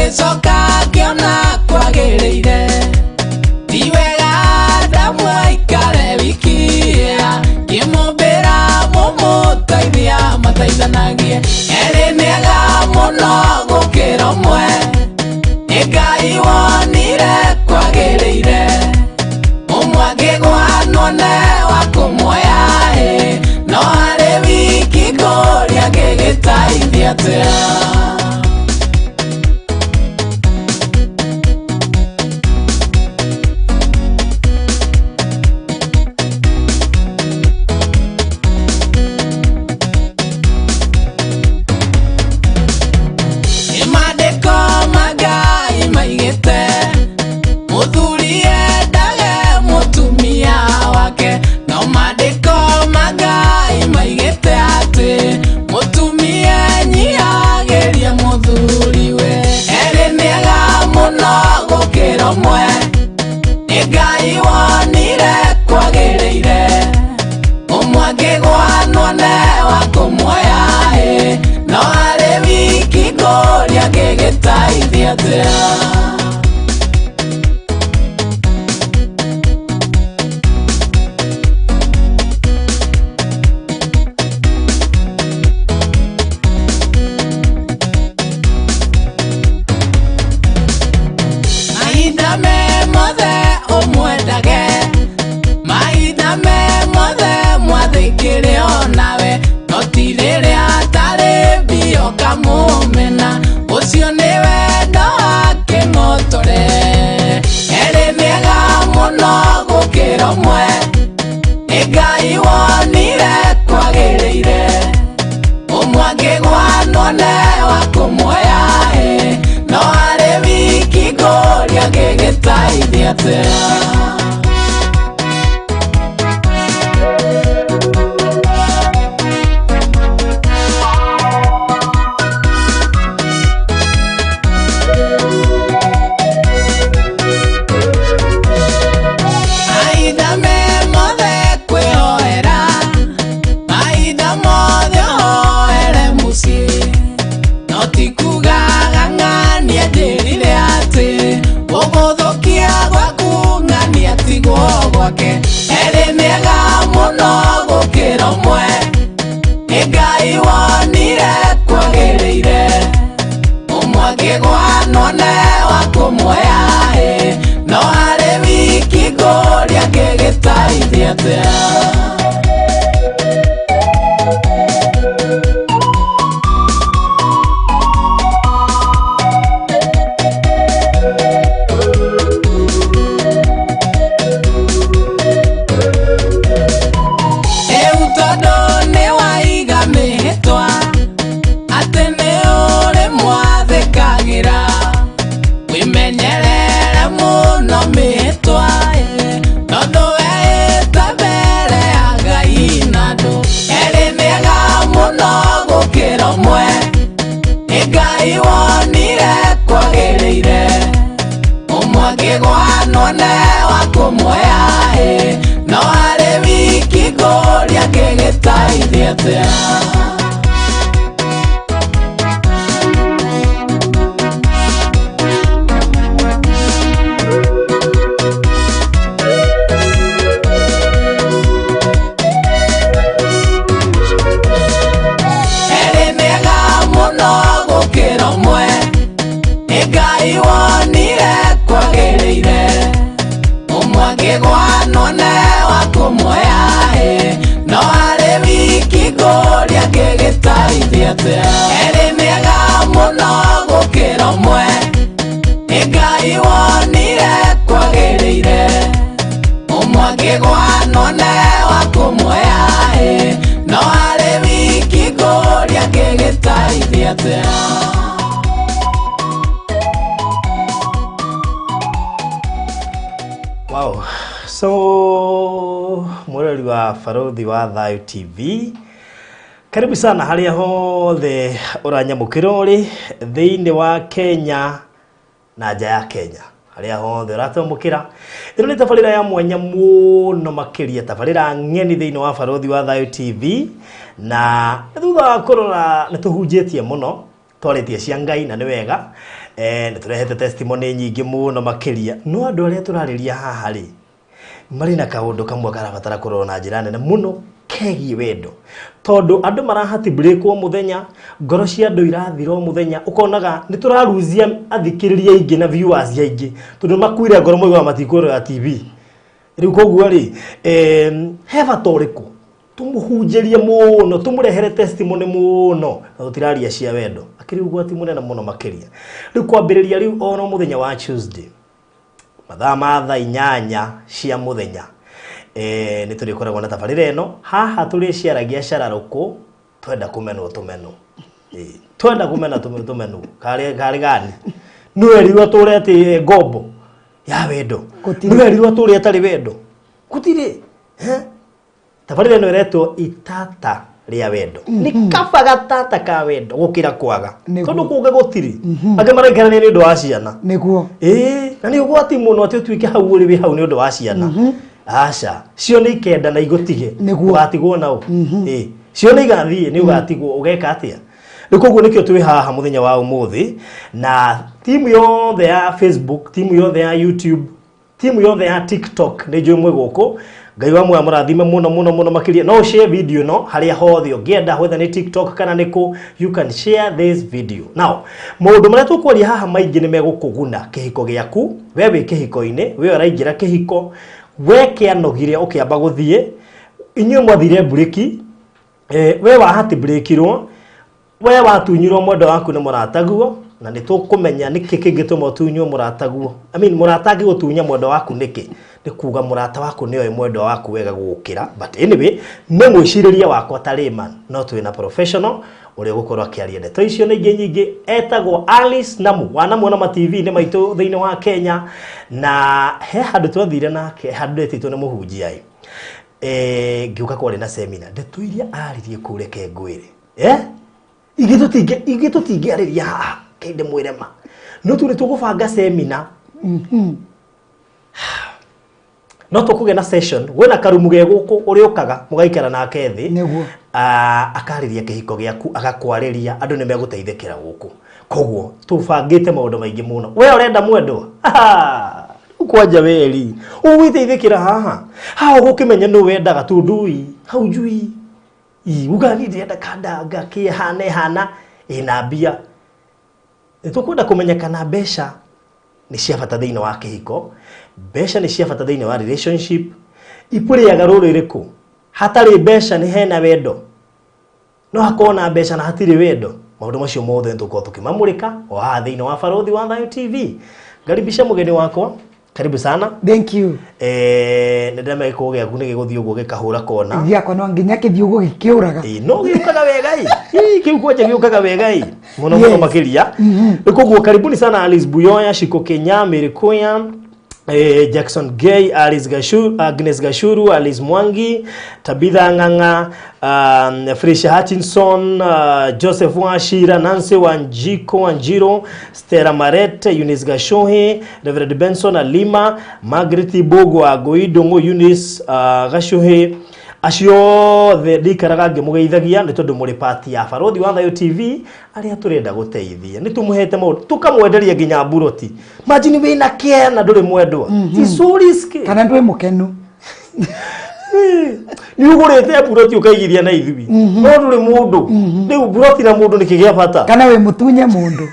Agĩcoka akĩona kwagĩrĩire ti wega Adamu aikare wiki kĩmũmbĩra mũmũteithia mateithanagie erĩ nĩega mũno gũkĩra ũmwe nĩ Ngai wonire kwagĩrĩire ũmwe angĩgwa none wa kũmuoya ĩ no arĩ wiki ngũria angĩgĩteithia atĩa. Nĩ maandĩko ma Ngai maigĩte mũthuri endage mũtumia wake no maandĩko ma Ngai maigĩte atĩ mũtumia enyihagĩrie mũthuriwe erĩ nĩega mũno gũkĩra ũmwe nĩ Ngai wonire kwagĩrĩire ũmwe angĩgwa none wa kũmuoya ĩ no arĩ wiki ngũria angĩgĩteithia atĩa. Mahinda me mothe ũmwendage mahinda me mothe mwathĩkĩre onawe no ti rĩrĩa atarĩ mbia ũkamũmena ũcio nĩ wendo wa kĩng'otore erĩ mĩega mũno gũkĩra ũmwe nĩ Ngai wonire kwagĩrĩire ũmwe angĩgwa none wa kũmuoya ĩ no arĩ wiki ngũria angĩgĩteithia atĩa. Mahinda me mothe kwĩhoera mahinda mothe ũhoere mũciĩ no ti kugaga ng'ania njĩrire atĩ ũgũthũkia gwaku ng'ania tigwo gwake erĩ mĩega mũno gũkĩra ũmwe nĩ Ngai wonire kwagĩrĩire ũmwe angĩgwa none wa kũmuoya ĩ no arĩ wiki ngũria angĩgĩteithia atĩa. Rĩu tondũ nĩ waiga mĩhĩtwa atĩ nĩ ũrĩ mwathĩkagĩra wĩmenyerere mũno mĩhĩtwa ĩ, tondũ wehĩta mbere ya Ngai na andũ erĩ mĩega mũno gũkĩra ũmwe nĩ Ngai wonire kwagĩrĩire ũmwe angĩgwa none wa kũmuoya ĩ no arĩ wiki ngũria angĩgĩteithia atĩa. Erĩ mĩega mũno gũkĩra ũmwe nĩ Ngai wonire kwagĩrĩire ũmwe angĩgwa none wa kũmuoya ĩ no arĩ wiki ngũria angĩgĩteithia atĩa. Erĩ mĩega mũno gũkĩra ũmwe nĩ Ngai wonire kwagĩrĩire ũmwe angĩgwa none wa kũmuoya ĩ no arĩ wiki ngũria angĩgĩteithia atĩa. Wow. So mwĩrori wa Barũthi wa Thayũ TV, karibu sana harĩa hothe ũranyamũkĩra ũrĩ thĩinĩ wa Kenya na nja ya Kenya harĩa hothe ũratwamũkĩra. Ĩno nĩ tabarĩra ya mwanya mũno makĩria, tabarĩra ng'eni thĩinĩ wa Barũthi wa Thayũ TV, na thutha wa kũrora nĩ tũhunjĩtie mũno Twarĩtie cia Ngai na nĩ wega. Nĩ tũrehete testimony nyingĩ mũno makĩria. No andũ arĩa tũrarĩria haha rĩ, marĩ na kaũndũ kamwe karabatara kũrorwo na njĩra nene mũno kegiĩ wendo. Tondũ andũ marahatibũrĩkwo mũthenya, ngoro cia andũ irathira o mũthenya, ũkonaga nĩ tũraruzia athikĩrĩria aingĩ na viewers aingĩ tondũ makuire ngoro moigaga matikwĩrorera TV. Rĩu koguo rĩ, he bata ũrĩkũ tũmũhunjĩrie mũno, tũmũrehere testimony mũno, na tũtiraria cia wendo. Akĩrĩ ũgwati mũnene mũno makĩria. Rĩu kwambĩrĩria rĩu oro mũthenya wa Tuesday, mathaa ma thaa 8 cia mũthenya, nĩ tũrĩkoragwo na tabarĩra ĩno. Haha tũrĩciaragia cararũkũ, twenda kũmenwo tũmenwo. Twenda kũmena tũmenwo. Karĩ gani? Nĩwerirwo atũre atĩ ngombo ya wendo. Gũtirĩ. Nĩwerirwo atũre atarĩ wendo. Gũtirĩ. Tabarĩra ĩno ĩretwo itata rĩa wendo. Nĩ kaba gatata ka wendo gũkĩra kwaga. Nĩguo. Tondũ kũngĩ gũtirĩ. Angĩ maraikarania nĩ ũndũ wa ciana. Nĩguo. Ĩĩ, na nĩ ũgwati mũno atĩ ũtuĩke hau ũrĩ wĩ hau nĩ ũndũ wa ciana. Aca, cio nĩ ikenda na igũtige. Nĩguo. Ũgatigwo na ũ. Ĩĩ, cio nĩ igathiĩ nĩ ũgatigwo ũgeka atĩa? Rĩu koguo nĩkĩo twĩ haha mũthenya wa ũmũthĩ na timu yothe ya Facebook, timu yothe ya YouTube, timu yothe ya TikTok nĩ njũĩ mwĩ gũkũ. Ngai wa muoyo amũrathime mũno mũno mũno makĩria. No share video ĩno harĩa hothe ũngĩenda, whether nĩ TikTok kana nĩ kũ, you can share this video. Now, maũndũ marĩa tũkwaria haha maingĩ nĩ megũkũguna kĩhiko gĩaku. We wĩ kĩhiko-inĩ, we ũraingĩra kĩhiko, we kĩanogire ũkĩamba gũthiĩ, inyuĩ mwathire mburĩki, we wahatibũrĩkirwo, we watunyirwo mwendwa waku nĩ mũrataguo, na nĩ tũkũmenya nĩkĩ kĩngĩtũma ũtunywo mũrataguo. I mean, mũrata angĩgũtunya mwendwa waku nĩkĩ? Nĩ kuga mũrata waku nĩoĩ mwendwa waku wega gũgũkĩra. But anyway, nĩ mwĩcirĩrie wakwa ta layman, no twĩ na professional ũrĩa ũgũkorwo akĩaria ndeto icio na ingĩ nyingĩ. Etagwo Alice Namu, wanamuona ma TV-inĩ maitũ thĩinĩ wa Kenya, na he handũ twathire nake, handũ ndetĩtwo nĩ mũhunjia ĩ. Ngĩũka kwarĩ na seminar, ndeto iria aririe kũu reke ngwĩre. Ingĩ tũtingĩarĩria haha, kĩndĩ mwĩre ma. No tu nĩ tũgũbanga seminar. No tũkũgĩa na session, gwĩna karumu ge gũkũ ũrĩũkaga mũgaikara nake thĩ. Nĩguo. Akarĩria kĩhiko gĩaku, agakwarĩria, andũ nĩ megũteithĩkĩra gũkũ. Koguo tũbangĩte maũndũ maingĩ mũno. We ũrenda mwendwa? Kwanja weri. Ũgwĩteithĩkĩra haha. Haha ũgũkĩmenya nũ wendaga tondũ haujui. Uga niĩ ndĩrenda kandanga kĩhana ĩhana ĩna mbia. Nĩ tũkwenda kũmenya kana mbeca nĩ cia bata thĩinĩ wa kĩhiko, mbeca nĩ cia bata thĩinĩ wa relationship, ipũrĩaga rũrũ rĩrĩkũ? Hatarĩ mbeca nĩ hena wendo? No hakorwo na mbeca na hatirĩ wendo? Maũndũ macio mothe nĩ tũgũkorwo tũkĩmamũrĩka o haha thĩinĩ wa Barũthi wa Thayũ TV. Ngaribisha mũgeni wakwa, karibu sana. Thank you. Nĩ ndĩramenya gĩkũũ gĩaku nĩ gĩgũthiĩ ũguo gĩkahũra kona. Gĩakwa no nginya kĩthiĩ ũguo gĩkĩũraga. No gĩũkaga wega ĩ. Ĩ, kĩu kwanja gĩũkaga wega ĩ. Mũno mũno Yes. makĩria. Rĩu koguo karibuni sana Alice Buyoya, Shiko Kenya, Mary Kuya, Jackson Gay, Alice Gashuru, Agnes Gashuru, Alice Mwangi, Tabitha Ng'ang'a, Felicia Hutchinson, Joseph Wachira, Nancy Wanjiko Wanjiro, Stella Marete, Eunice Gashuhi, Reverend Benson Alima, Margaret Ibogo Agoidongo, Eunice Gashuhi. Acio othe ndikaraga ngĩmũgeithagia nĩ tondũ mũrĩ part ya Barũthi wa Thayũ TV arĩa tũrenda gũteithia. Nĩ tũmũhete maũndũ, tũkamwenderia nginya mburoti. Imagine wĩna kĩeha na ndũrĩ mwendwa. It's so risky. Kana ndwĩ mũkenu. Nĩ ũgũrĩte mburoti ũkaigithia na ithuĩ. No ndũrĩ mũndũ. Rĩu mburoti na mũndũ nĩkĩ gĩa bata? Kana wĩ mũtunye mũndũ.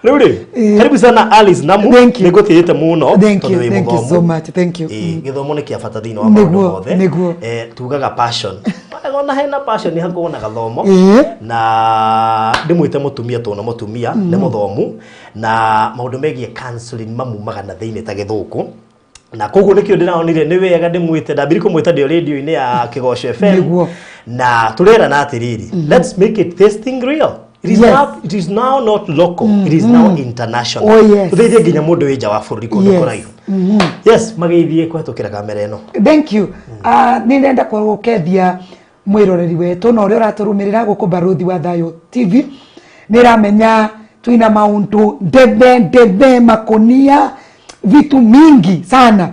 Rĩu rĩ, karibu sana Alice Namu. Thank you. Nĩ ngũtĩĩte mũno Thank tondũ you, wĩ thank you mũthomu. so much, thank you. Gĩthomo nĩ kĩa bata thĩinĩ wa maũndũ Nĩguo, mothe. nĩguo. Tugaga passion. Ona hena passion nĩ hakoragwo na gathomo. Na ndĩmwĩte mũtumia tondũ nĩ mũtumia, nĩ mũthomu. Na maũndũ megiĩ counseling mamumaga na thĩinĩ ta gĩthũkũ. Na koguo nĩkĩo ndĩraonire nĩ wega ndĩmwĩte, ndambire kũmwĩta ndĩ o radio-inĩ ya Kĩgoco FM. Nĩguo. Na tũrerana atĩrĩrĩ, let's make it this thing real. It is Yes. not, it is now not local, it is now international. Oh, yes. Tũteithie nginya mũndũ wĩ nja wa bũrũri kũndũ Yes. kũraihu. Yes, mageithie kũhetũkĩra kamera ĩno. Thank you. Nĩ ndenda gũkethia mwĩroreri wetũ na ũrĩa ũratũrũmĩrĩra gũkũ Barũthi wa Thayũ TV. Nĩ ramenya twĩna maũndũ ndebe ndebe makonia. Vitu mingi sana.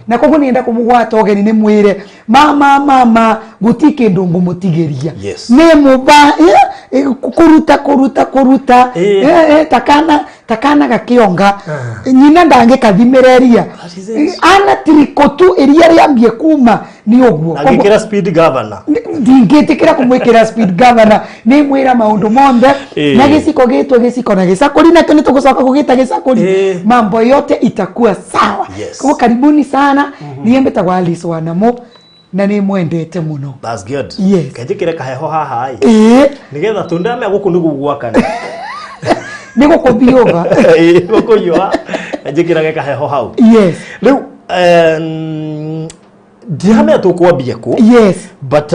Na koguo nienda kumugwata ũgeni nĩ mwĩre mama mama guti kĩndũ ngũmũtigĩria. Nĩ mũba kũruta kũruta kũruta. Takana takana gakĩonga nyina ndangĩkathimĩreria. That is it. Ana tiriko tu iria rĩambie kuma nĩ ũguo. Agĩkĩra speed governor. Ndingĩtĩkĩra kũmwĩkĩra speed governor, nĩ mwĩra maũndũ monthe. Na gĩciko gĩtwo gĩciko na gĩcakũri nakĩo nĩ tũgũcoka gũgĩta gĩcakũri. Mambo yote itakuwa sawa. Koguo karibuni sana. Niĩ mbĩtagwo Alice Wanamo na nĩ mwendete mũno. That's good. Yes. Kenjĩkĩre kaheho haha ĩ. Nĩgetha tũndame gũkũ nĩguo gwakana. Nĩ gũkũbiũga. Ĩĩ, gũkũhiũha. Njĩkĩrage kaheho hau. Rĩu ndiramenya tũkwambia kũ. But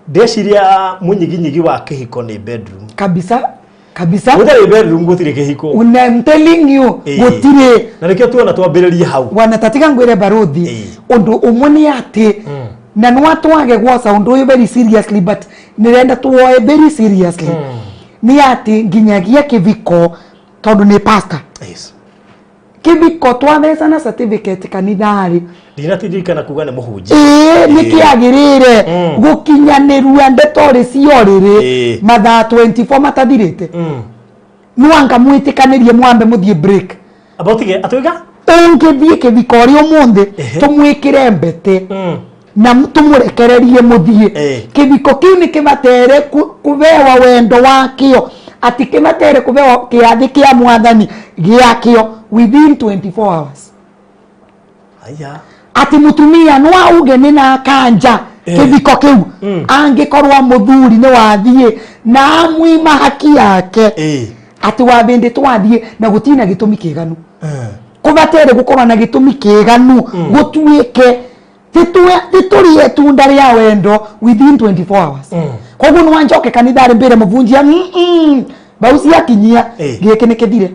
ndeciria mũnyiginyigi wa kĩhiko nĩ bedroom. Kabisa kabisa. Gũtarĩ bedroom gũtirĩ kĩhiko. Una, I'm telling you, gũtirĩ. Na nĩkĩo tuona twambĩrĩrie hau. Wanatatiga ngwĩre barothi, ũndũ ũmwe nĩ atĩ na no twage gwoca ũndũ ũyũ very seriously, but nĩrenda tuoe very seriously, nĩ atĩ nginyagia kĩbiko tondũ nĩ pastor. Kĩbiko twathecana certificate kanitharĩ. Ndinatindirikana kuga nĩ mũhunjia. Ĩĩ, nĩ kĩagĩrĩire gũkinyanĩrua ndeto rĩ ciorĩrĩ mathaa 24 matathirĩte, nwanga mwĩtĩkanĩrie mwambe mũthiĩ break. Amba ũtige atwĩga. Ũngĩthiĩ kĩbiko ũrĩ ũmũthĩ, tũmwĩkĩre mbete na tũmũrekererie mũthiĩ, kĩbiko kĩu nĩ kĩbatere kũbewa wendo wakĩo, atĩ kĩbatere kũbewa kĩathĩ kĩa mwathani gĩakĩo within 24 hours. Aya. Atĩ mũtumia no auge nĩ na kanja kĩbiko kĩu angĩkorwo mũthuri nĩ wathiĩ na amwima haki yake, atĩ wabĩndĩ twathiĩ na gũtina gĩtũmi kĩganu. Kũbatere gũkorwo na gĩtũmi kĩganu gũtuĩke tĩtũrĩe itunda rĩa wendo within 24 hours. Koguo nĩ wanjoke kanitharĩ mbĩre mũbunjia, bau ciakinyia gĩkĩ nĩ kĩthire,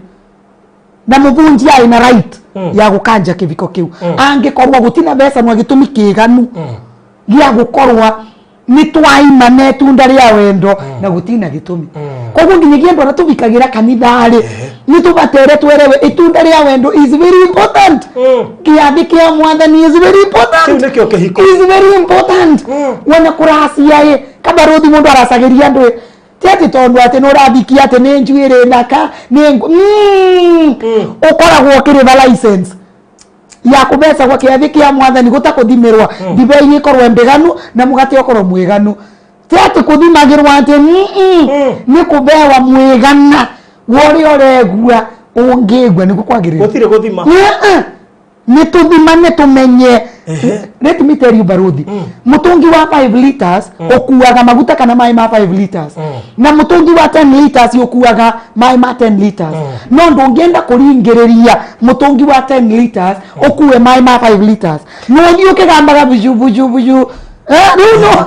na mũbunjia ĩna right ya gũkanja kĩbiko kĩu angĩkorwo gũtina mbeca na gĩtũmi kĩganu gĩa gũkorwa nĩ twaima na itunda rĩa wendo na gũtina gĩtũmi. Koguo nginyagia andũ arĩa tũbikagĩra kanitharĩ nĩ tũbatere twerewe itunda rĩa wendo is very important, kĩathĩ kĩa mwathani is very important. Kĩu nĩkĩo kĩhiko. Is very important. Wona kũracia ĩ kabarothi mũndũ aracagĩria andũ ĩ ti atĩ tondũ atĩ nĩ ũrathikia atĩ nĩ njuĩrĩ thaka nĩ ũkoragwo ũkĩrĩba license ya kũbecagwo kĩathĩ kĩa mwathani gũtakũthimĩrwa ndibei ĩkorwo mbĩganu na mũgate ũkorwo mwĩganu, ti atĩ kũthimagĩrwo atĩ nĩ kũbewa mwĩgana wa ũrĩa ũregua ũngĩgua nĩguo kwagĩrĩire. Gũtirĩ gũthima. Nĩ tũthimane tũmenye. Let me tell you, baruthi, mũtũngi wa 5 liters ũkuaga maguta kana maĩ ma 5 liters, na mũtũngi wa 10 liters ũkuaga maĩ ma 10 liters, no ndũngĩenda kũringĩrĩria mũtũngi wa 10 liters ũkue maĩ ma 5 liters, no ũthiĩ ũkĩgambaga buju buju buju. Rĩu no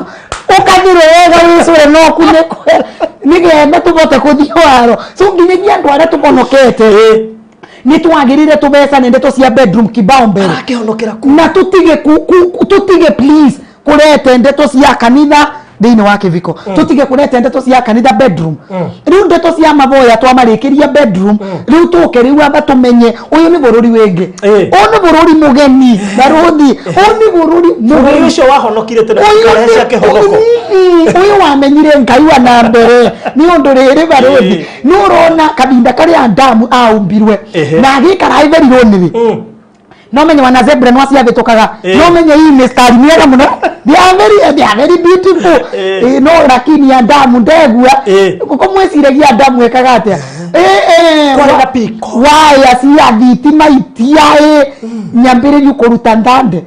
ũkathire wega wĩcũre no kunĩkwe nĩgetha tũbote kũthiĩ waro. So nginyagia andũ arĩa tũbonokete nĩ twagĩrĩire tũbecane ndeto cia bedroom kibao mbere. Arakĩhonokera kũ? Na tutige tutige please kurete ndeto cia kanitha thĩinĩ wa kĩbiko, tutige kurete ndeto cia kanitha bedroom. Rĩu ndeto cia maboya twamarĩkĩria bedroom, rĩu tũke rĩu amba tũmenye ũyũ nĩ bũrũri wĩngĩ. Ũyũ nĩ bũrũri mũgeni barothi, ũyũ nĩ bũrũri Bũrũri mũgeni. Ũcio wahonokire tene Ũyũ ũkarehe cia kĩhogoko. Ũyũ wamenyire Ngai wa na mbere nĩ ũndũ rĩrĩ barothi, nĩ ũrona kahinda karĩa Adamu aumbirwe na agĩikara aitherirwo nĩrĩ, no menye wana zebra no ciavĩtũkaga. No menye hii mistari mĩega mũno, they are very beautiful. No lakini Adamu ndegua. Kũkũ mwĩciragia Adamu ekaga atĩa? Kwarĩ na piko. Waya cia thitima itiaĩ nyambĩrĩrio kũruta ndande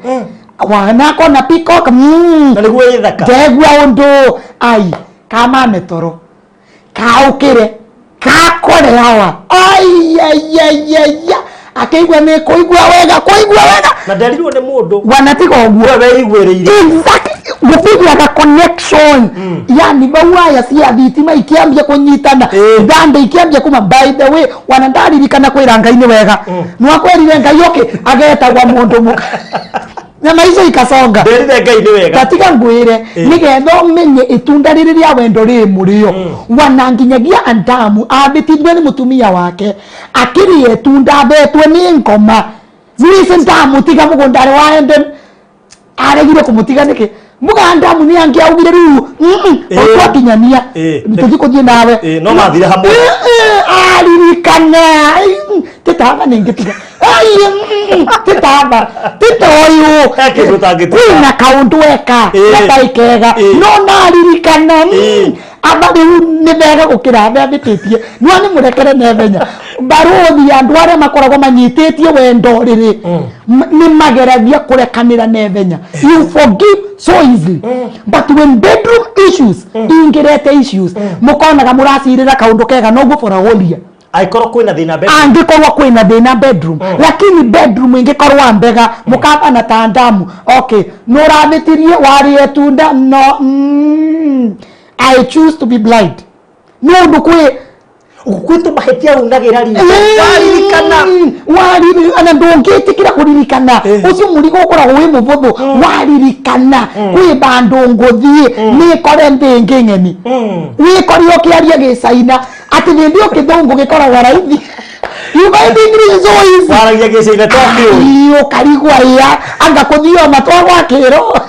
wanakona peacock. Na nĩguo ĩthaka. Ndegua ũndũ ai kamame toro kaũkĩre kakore hawa aiaiaiaia akĩigua nĩ kũigua wega kũigua wega. Na nderirwo nĩ mũndũ. Wanatiga ũguo. We weiguĩrĩire. Exactly, gũkĩgĩaga connection, yani bau waya cia thitima ikiambia kũnyitana, thande ikiambia kuma. By the way, wana ndaririkana kwĩra Ngai nĩ wega nĩwakwĩrire Ngai okay agetagwa mũndũ mũka. Na maisha ikasonga. Nderire Ngai nĩ wega. Tatiga ngwire, nigetha ũmenye itunda rĩrĩ rĩa wendo rĩ mũrĩo, wana nginyagia Adamu abĩtithio nĩ mũtumia wake akĩrĩa itunda abetwe nĩ ngoma. Nĩwĩci ndamũtiga mũgũnda wa Eden, aregire kũmũtiga nĩkĩ? Muga Adamu nĩ angĩaugire rĩu, twakinyania, tũthiĩ kũthiĩ nawe. No mathire hamwe. Aririkana tĩtaba nĩngĩtiga tĩtaba tĩtoyũ. He kĩndũ ũtangĩtiga. Kwĩna kaũndũ eka gatarĩ kega, no naririkana, aba rĩu nĩ mega gũkĩra arĩa ambĩtĩtie, no nĩ mũrekere nethenya. Barũthi, andũ arĩa makoragwo manyitĩtie wendo rĩrĩ nĩ mageragia kũrekanĩra nethenya. You forgive so easily, but when bedroom issues ingĩrete issues, mũkonaga mũracirĩra kaũndũ kega noguo for a whole year. Angĩkorwo kwĩna thĩna bedroom. Angĩkorwo kwĩna thĩna bedroom, lakini bedroom ingĩkorwo mbega, mũkabana ta ndamu. Okay, nũrabĩtirie, warĩe tunda, no I choose to be blind nĩ ũndũ kwĩ Gwĩ tũmahĩtia unagĩra ritho waririkana. Waririkana, ndũngĩtĩkĩra kũririkana. Ũcio mũrigo ũkoragwo wĩ mũbũthũ. Waririkana kwĩ bandũ ngũthiĩ nĩkore nthĩ ĩngĩ ng'eni, wĩkore ũkĩaria gĩcaina atĩ hĩndĩ ĩyo kĩthũngũ gĩkoragwo raithi. You find English so easy. Waragia gĩcaina twakĩũĩ. Ii, ũkarigwo ĩa anga kũthioma twagwakĩrwo.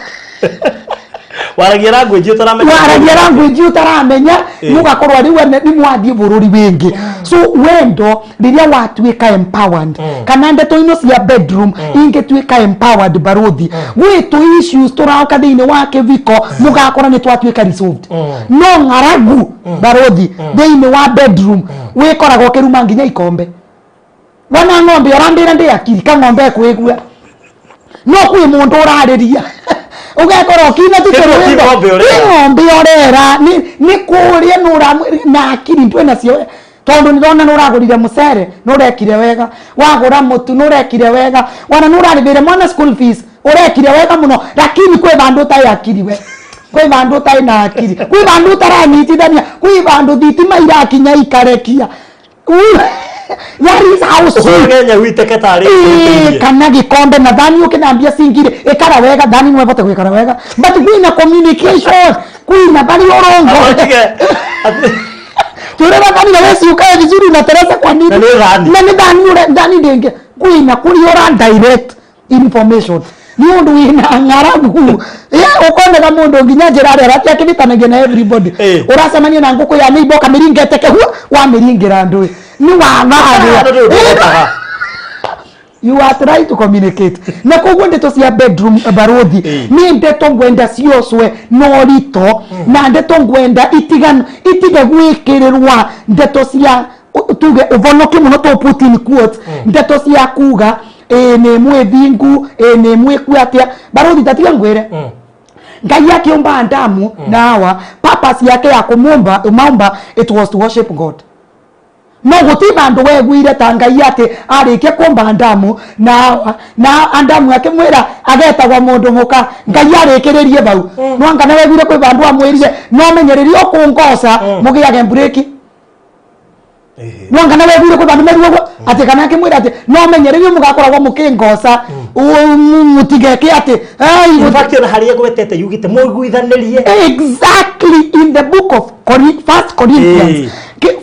Waragia language ũtaramenya. Waragia language ũtaramenya. Mũgakorwo rĩu ene nĩ mwathiĩ bũrũri wĩngĩ. So wendo rĩrĩa watuĩka empowered, kana ndeto ino cia bedroom ingĩtuĩka empowered, barũthi, gwĩ tũ issues tũroka thĩinĩ wa kĩviko, mũgakora nĩ twatuĩka resolved. No ng'aragu, barũthi, thĩinĩ wa bedroom wĩkoragwo ũkĩruma nginya ikombe. Wona ng'ombe ũrambĩra ndĩ akiri ka ng'ombe ĩkwĩgua, no kwĩ mũndũ ũrarĩria ũgekora ũkiina. Ti ng'ombe ũrera. Ti ng'ombe ũrera, nĩ kũrĩa nũra na akiri ndwĩ nacio, tondũ nĩndona nĩũragũrire mũcere, nĩũrekire wega, wagũra mũtu, nĩũrekire wega, wana nĩũrarĩhĩire mwana school fees, ũrekire wega mũno, lakini kwĩ vandũ ũtarĩ akiri we, kwĩ vandũ ũtarĩ na akiri, kwĩ vandũ ũtaranyitithania, kwĩ vandũ thitima irakinya ikarekia. That is how sweet. Ũhũrage nyau iteke tarĩ. Kana gikombe na thani ukithambia singire ikara wega, thani no ĩvote gwikara wega, but kwina communication, kwina bali urongo. Turera thani na wesi ukae vizuri, unatereza kwa nini? Na nĩ thani. Na nĩ thani ure thani ndingi kwina kuri ura direct information nĩ ũndũ wĩna ng'aragu. Ũkonega mũndũ nginya njĩra arĩa arati akĩhĩtanagia na everybody. Ũracemania na ngũkũ ya neighbor, ũkamĩringa ĩteke, wamĩringĩra ndũĩ nĩ Ah, nĩ ũndũ ũhotaga. You are trying to communicate. Na koguo ndeto cia bedroom, barothi, nĩ ndeto ngwenda ciocwe na ũritũ, na ndeto ngwenda itigan itige gwĩkĩrĩrwa ndeto cia tuge ũvonokio mũno, to put in quotes, ndeto cia kuga ĩ nĩ mwĩthingu, ĩ nĩ mwĩku atĩa. Barothi, tatiga ngwĩre, Ngai akĩũmba Adamu na Hawa, purpose yake ya kũmũmba maumba, it was to worship God. No guti vandu weguire ta Ngai ati arikia kumba Adamu na Hawa, na Adamu akimwira agetagwo mundu muka, Ngai arikiririe bau. No anga na weguire kwi vandu amwirire no menyererie ukungoca mugiage mburiki? No anga na weguire kwi vandu meruo uguo ati kana akimwira ati no menyererie mugakoragwo mukingoca, mutigeke ati ai? In fact, ona harĩa gwetete yugĩte mũiguithanĩrie. Exactly, in the book of First Corinthians.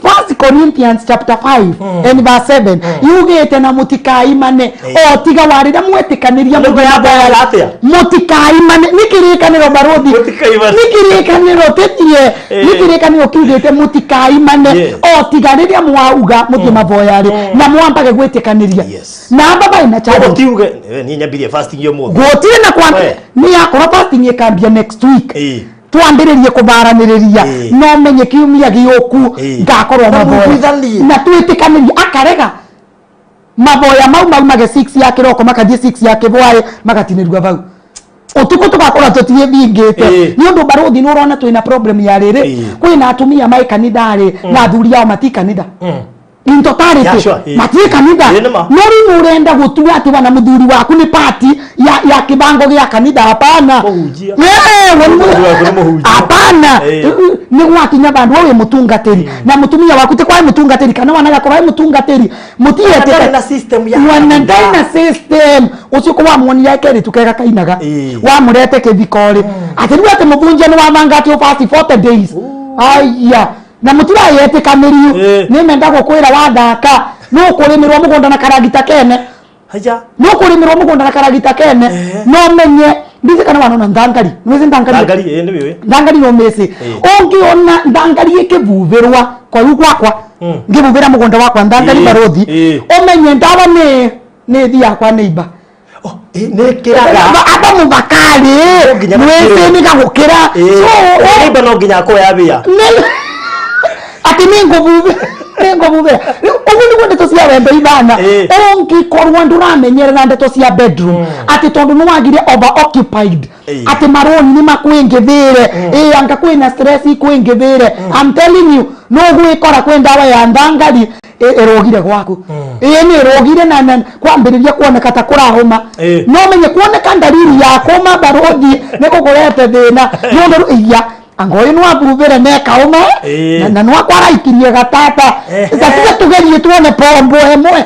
First Corinthians chapter 5 and verse 7 yugite na mutikaimane o tiga warĩra mwetĩkanĩria. Nĩguo yambaga atĩa? Mutikaimane nĩ kĩrĩkanĩro, barũthi. Mũtikaimane. Nĩ kĩrĩkanĩro tĩtie, nĩ kĩrĩkanĩro kiugĩte mutikaimane o tiga rĩrĩa mwauga mũthiĩ mavoya rĩ na mwambage gwĩtĩkanĩria na amba bai na challenge. Tiuge niĩ nyambirie fasting ũmũthĩ. Gũtirĩ na kwa We. Nĩ yakorwo fasting ĩkambia next week, twambĩrĩrie kũbaranĩrĩria, no menye kiumia gĩũku ngakorwo Na maboya mũiguithanie. Na twĩtĩkanĩrie. Akarega maboya mau maumage 6 ya kĩroko makathiĩ 6 ya kĩbwaĩ, magatinĩrua bau ũtukũ, tũgakorwo tũtiĩthingĩte. Nĩ ũndũ, barũthi, nĩ ũrona twĩna problem ya rĩrĩ, kwĩna atumia mai kanitha-rĩ na athuri ao mati kanitha. In totality. Yeah, sure. Matirĩ kanitha. Ĩ, nĩ ma. No rĩu nĩ ũrenda gũtua atĩ wana mũthuri waku nĩ pati ya kĩbango gĩa kanitha. Hapana. Mũhunjia. Mũthuri waku nĩ mũhunjia. Hapana. Nĩ gwakinya vandũ we wĩ mũtungatĩri na mũtumia waku ti kwaĩ mũtungatĩri kana wanagakorwo aĩ mũtungatĩri. Ndarĩ na system ya Wana kanitha. ndarĩ na system ũcio ko wamuonia keritu kega kainaga, wamũrete kĩthiko rĩ, atĩ rĩu atĩ mũbunjia nĩ wamanga atĩ ũfast 40 days, aya na mũtirayetĩkanĩrio. Nĩ menda gũkwĩra wathaka nũ kũrĩmĩrwo mũgũnda na karagita kene. Haya. Nũ kũrĩmĩrwo mũgũnda na karagita kene. No menye ndici kana wanona nthangari nwĩci nthangari. Thangari, ĩ, nĩ wĩũĩ. Nthangari no mĩci. Ũngĩona nthangari ĩkĩbubĩrwa kwa rĩu gwakwa, ngĩbubĩra mũgũnda wakwa nthangari, barothi, ũmenye ndawa nĩ thiaga kwa neighbor. Oh, nĩ ĩkĩraga. Aba mũbakarĩ. No nginya mwĩci makĩrwo. nĩ gagũkĩra. So, Neighbor no nginya akorwo yabĩa. Atĩ nĩ ngũbubĩra. Rĩu ũguo nĩguo ndeto cia wendo ithana. Ũngĩkorwo ndũramenyerera ndeto cia bedroom, atĩ tondũ nĩ wagire over occupied, atĩ maroni nĩ makwĩngĩthĩre, ĩ anga kwĩna stress ikwĩngĩthĩre, I'm telling you, no gwĩkora kwĩ ndawa ya nthangari ĩrũgire gwaku. Ĩ nĩ ĩrũgire na kwambĩrĩria kuoneka ta kũrahũma. No menye kuoneka ndariri ya kũma, barothi, nĩ gũkũrete thĩna nĩ ũndũ iya anga ũyũ nĩwabubĩre nekaũma na nĩwakwaraikirie gatata. Gatiga tugerie tuone pombo ĩmwe.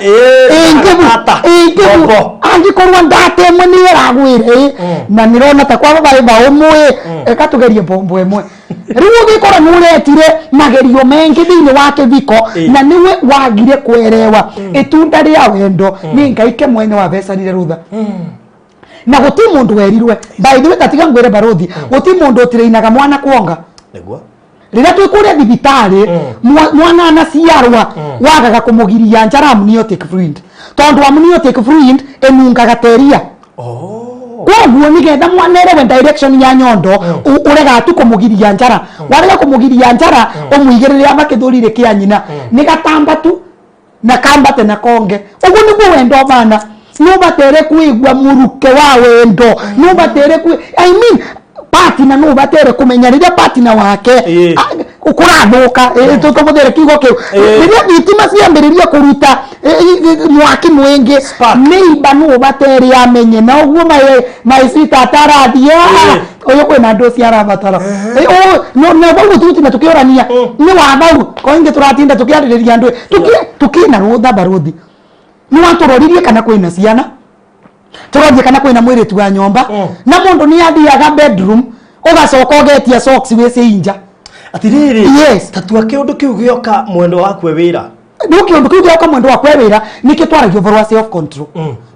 Gatata. Pombo. Angĩkorwo ndata ĩmwe nĩ ĩragwĩre ĩ na nĩrona ta kwa baba ĩba ũmwe, eka tugerie pombo ĩmwe. Rĩu ũgĩkora nĩ ũretire magerio mengĩ thĩinĩ wa kĩthiko na nĩwe wagire kwerewa itunda rĩa wendo nĩ Ngai ke mwene wabecanire rutha na guti mundu werirwe. By the way, tatiga ngwire barothi, guti mundu utireinaga mwana kuonga. Nĩguo. Rĩrĩa twĩ kũrĩa thibitarĩ, mwana anaciarwa, wagaga kũmũgiria njara amniotic fluid, tondũ amniotic fluid ĩnungaga teria. Koguo nigetha mwana erewe direction ya nyondo, ũrega tu kũmũgiria njara. Warega kũmũgiria njara, ũmũigĩrĩre aba kĩthũri-inĩ kĩa nyina, nĩ gatamba tu na kambate na konge. Ũguo nĩguo wendo bana nũbatere kwigua mũruke wa wendo, nũbatere kwi, I mean, partner, nũbatere kũmenya rĩrĩa partner wake kũrathũka, tũbũthĩre kiugo kĩu, rĩrĩa thitima ciambĩrĩria kũruta mwaki mwĩngĩ, Spark. neighbor nũbatere amenye na ũguo my sweetheart arathiĩ, ũyũ kwĩna andũ ũcio arabatara. Na bau tũtinda tũkĩũrania nĩ wa bau koingĩ tũratinda tũkĩarĩrĩria andũ tukĩna rũtha. Barothi, nĩ watũroririe kana kwĩna ciana, tũrorie kana kwĩna mwĩrĩtu wa nyomba, na mũndũ nĩ athiaga bedroom ũgacoka ũgetia socks wĩci inja. Atirĩrĩ. Yes. Tatua kĩũndũ kĩu gĩoka mwendo waku e wĩra. Rĩu kĩũndũ kĩu gĩoka mwendo wakwa e wĩra, nĩkĩo twaragia ũhoro wa self control,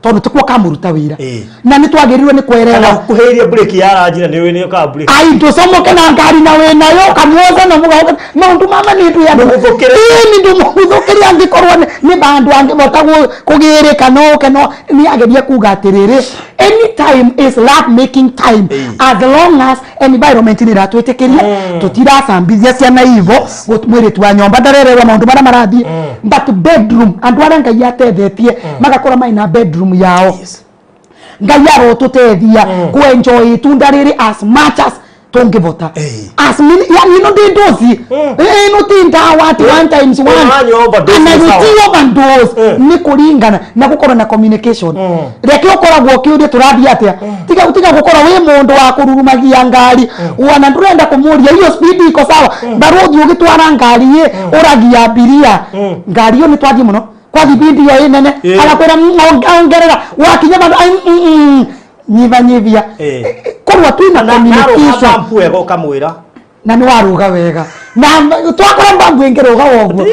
tondũ tĩkuo kamũruta wĩra na nĩ twagĩrĩirwo nĩ Kana kwerewa. kuhĩrĩria breki ya ranji na nĩ ũĩ nĩ ũkaga breki. Ai, ndũcomoke na ngari na wĩnayo ũkamwoza na mũgaũka maũndũ mama nĩ ndũ ya Ndũmũthũkĩre. Ĩĩ, nĩ ndũmũthũkĩre angĩkorwo nĩ bandũ angĩhota kũgĩrĩka no ũke no nĩ ageria kuga atĩrĩrĩ, anytime is love making time, as long as environment nĩ ĩratwĩtĩkĩria, tũtiracambithia ciana ivo, mwĩrĩtu wa nyomba ndarererwo maũndũ marĩa marathiĩ. But bedroom, andũ arĩa Ngai atethetie magakorwo maina bedroom yao, Ngai arotũteithia kũenjoy itunda rĩrĩ as much as tũngĩvota. As many, yani ino ndi ndozi, ino ti ndawa ati one times one. Ũranyua overdose Ana nĩ sawa. ti overdose. Nĩ kũringana na gũkorwo na communication. Reke ũkoragwo ũkĩũria tũrathiĩ atĩa, tiga gũkorwo wĩ mũndũ wa kũrurumagia ngari wana ndũrenda kũmũria hiyo speed iko sawa. Barothi, ũgĩtwara ngari ĩ ũragia abiria, ngari ĩyo nĩ twathiĩ mũno kwa thibindi ĩyo ĩ nene, agakwĩra, ongerera wakinya bandũ ai, nyiva nyivia." Korwo twĩna Na communication. bampu wega ũkamwĩra. Na nĩ waruga wega na twakora mbambu ĩngĩrũga woguo.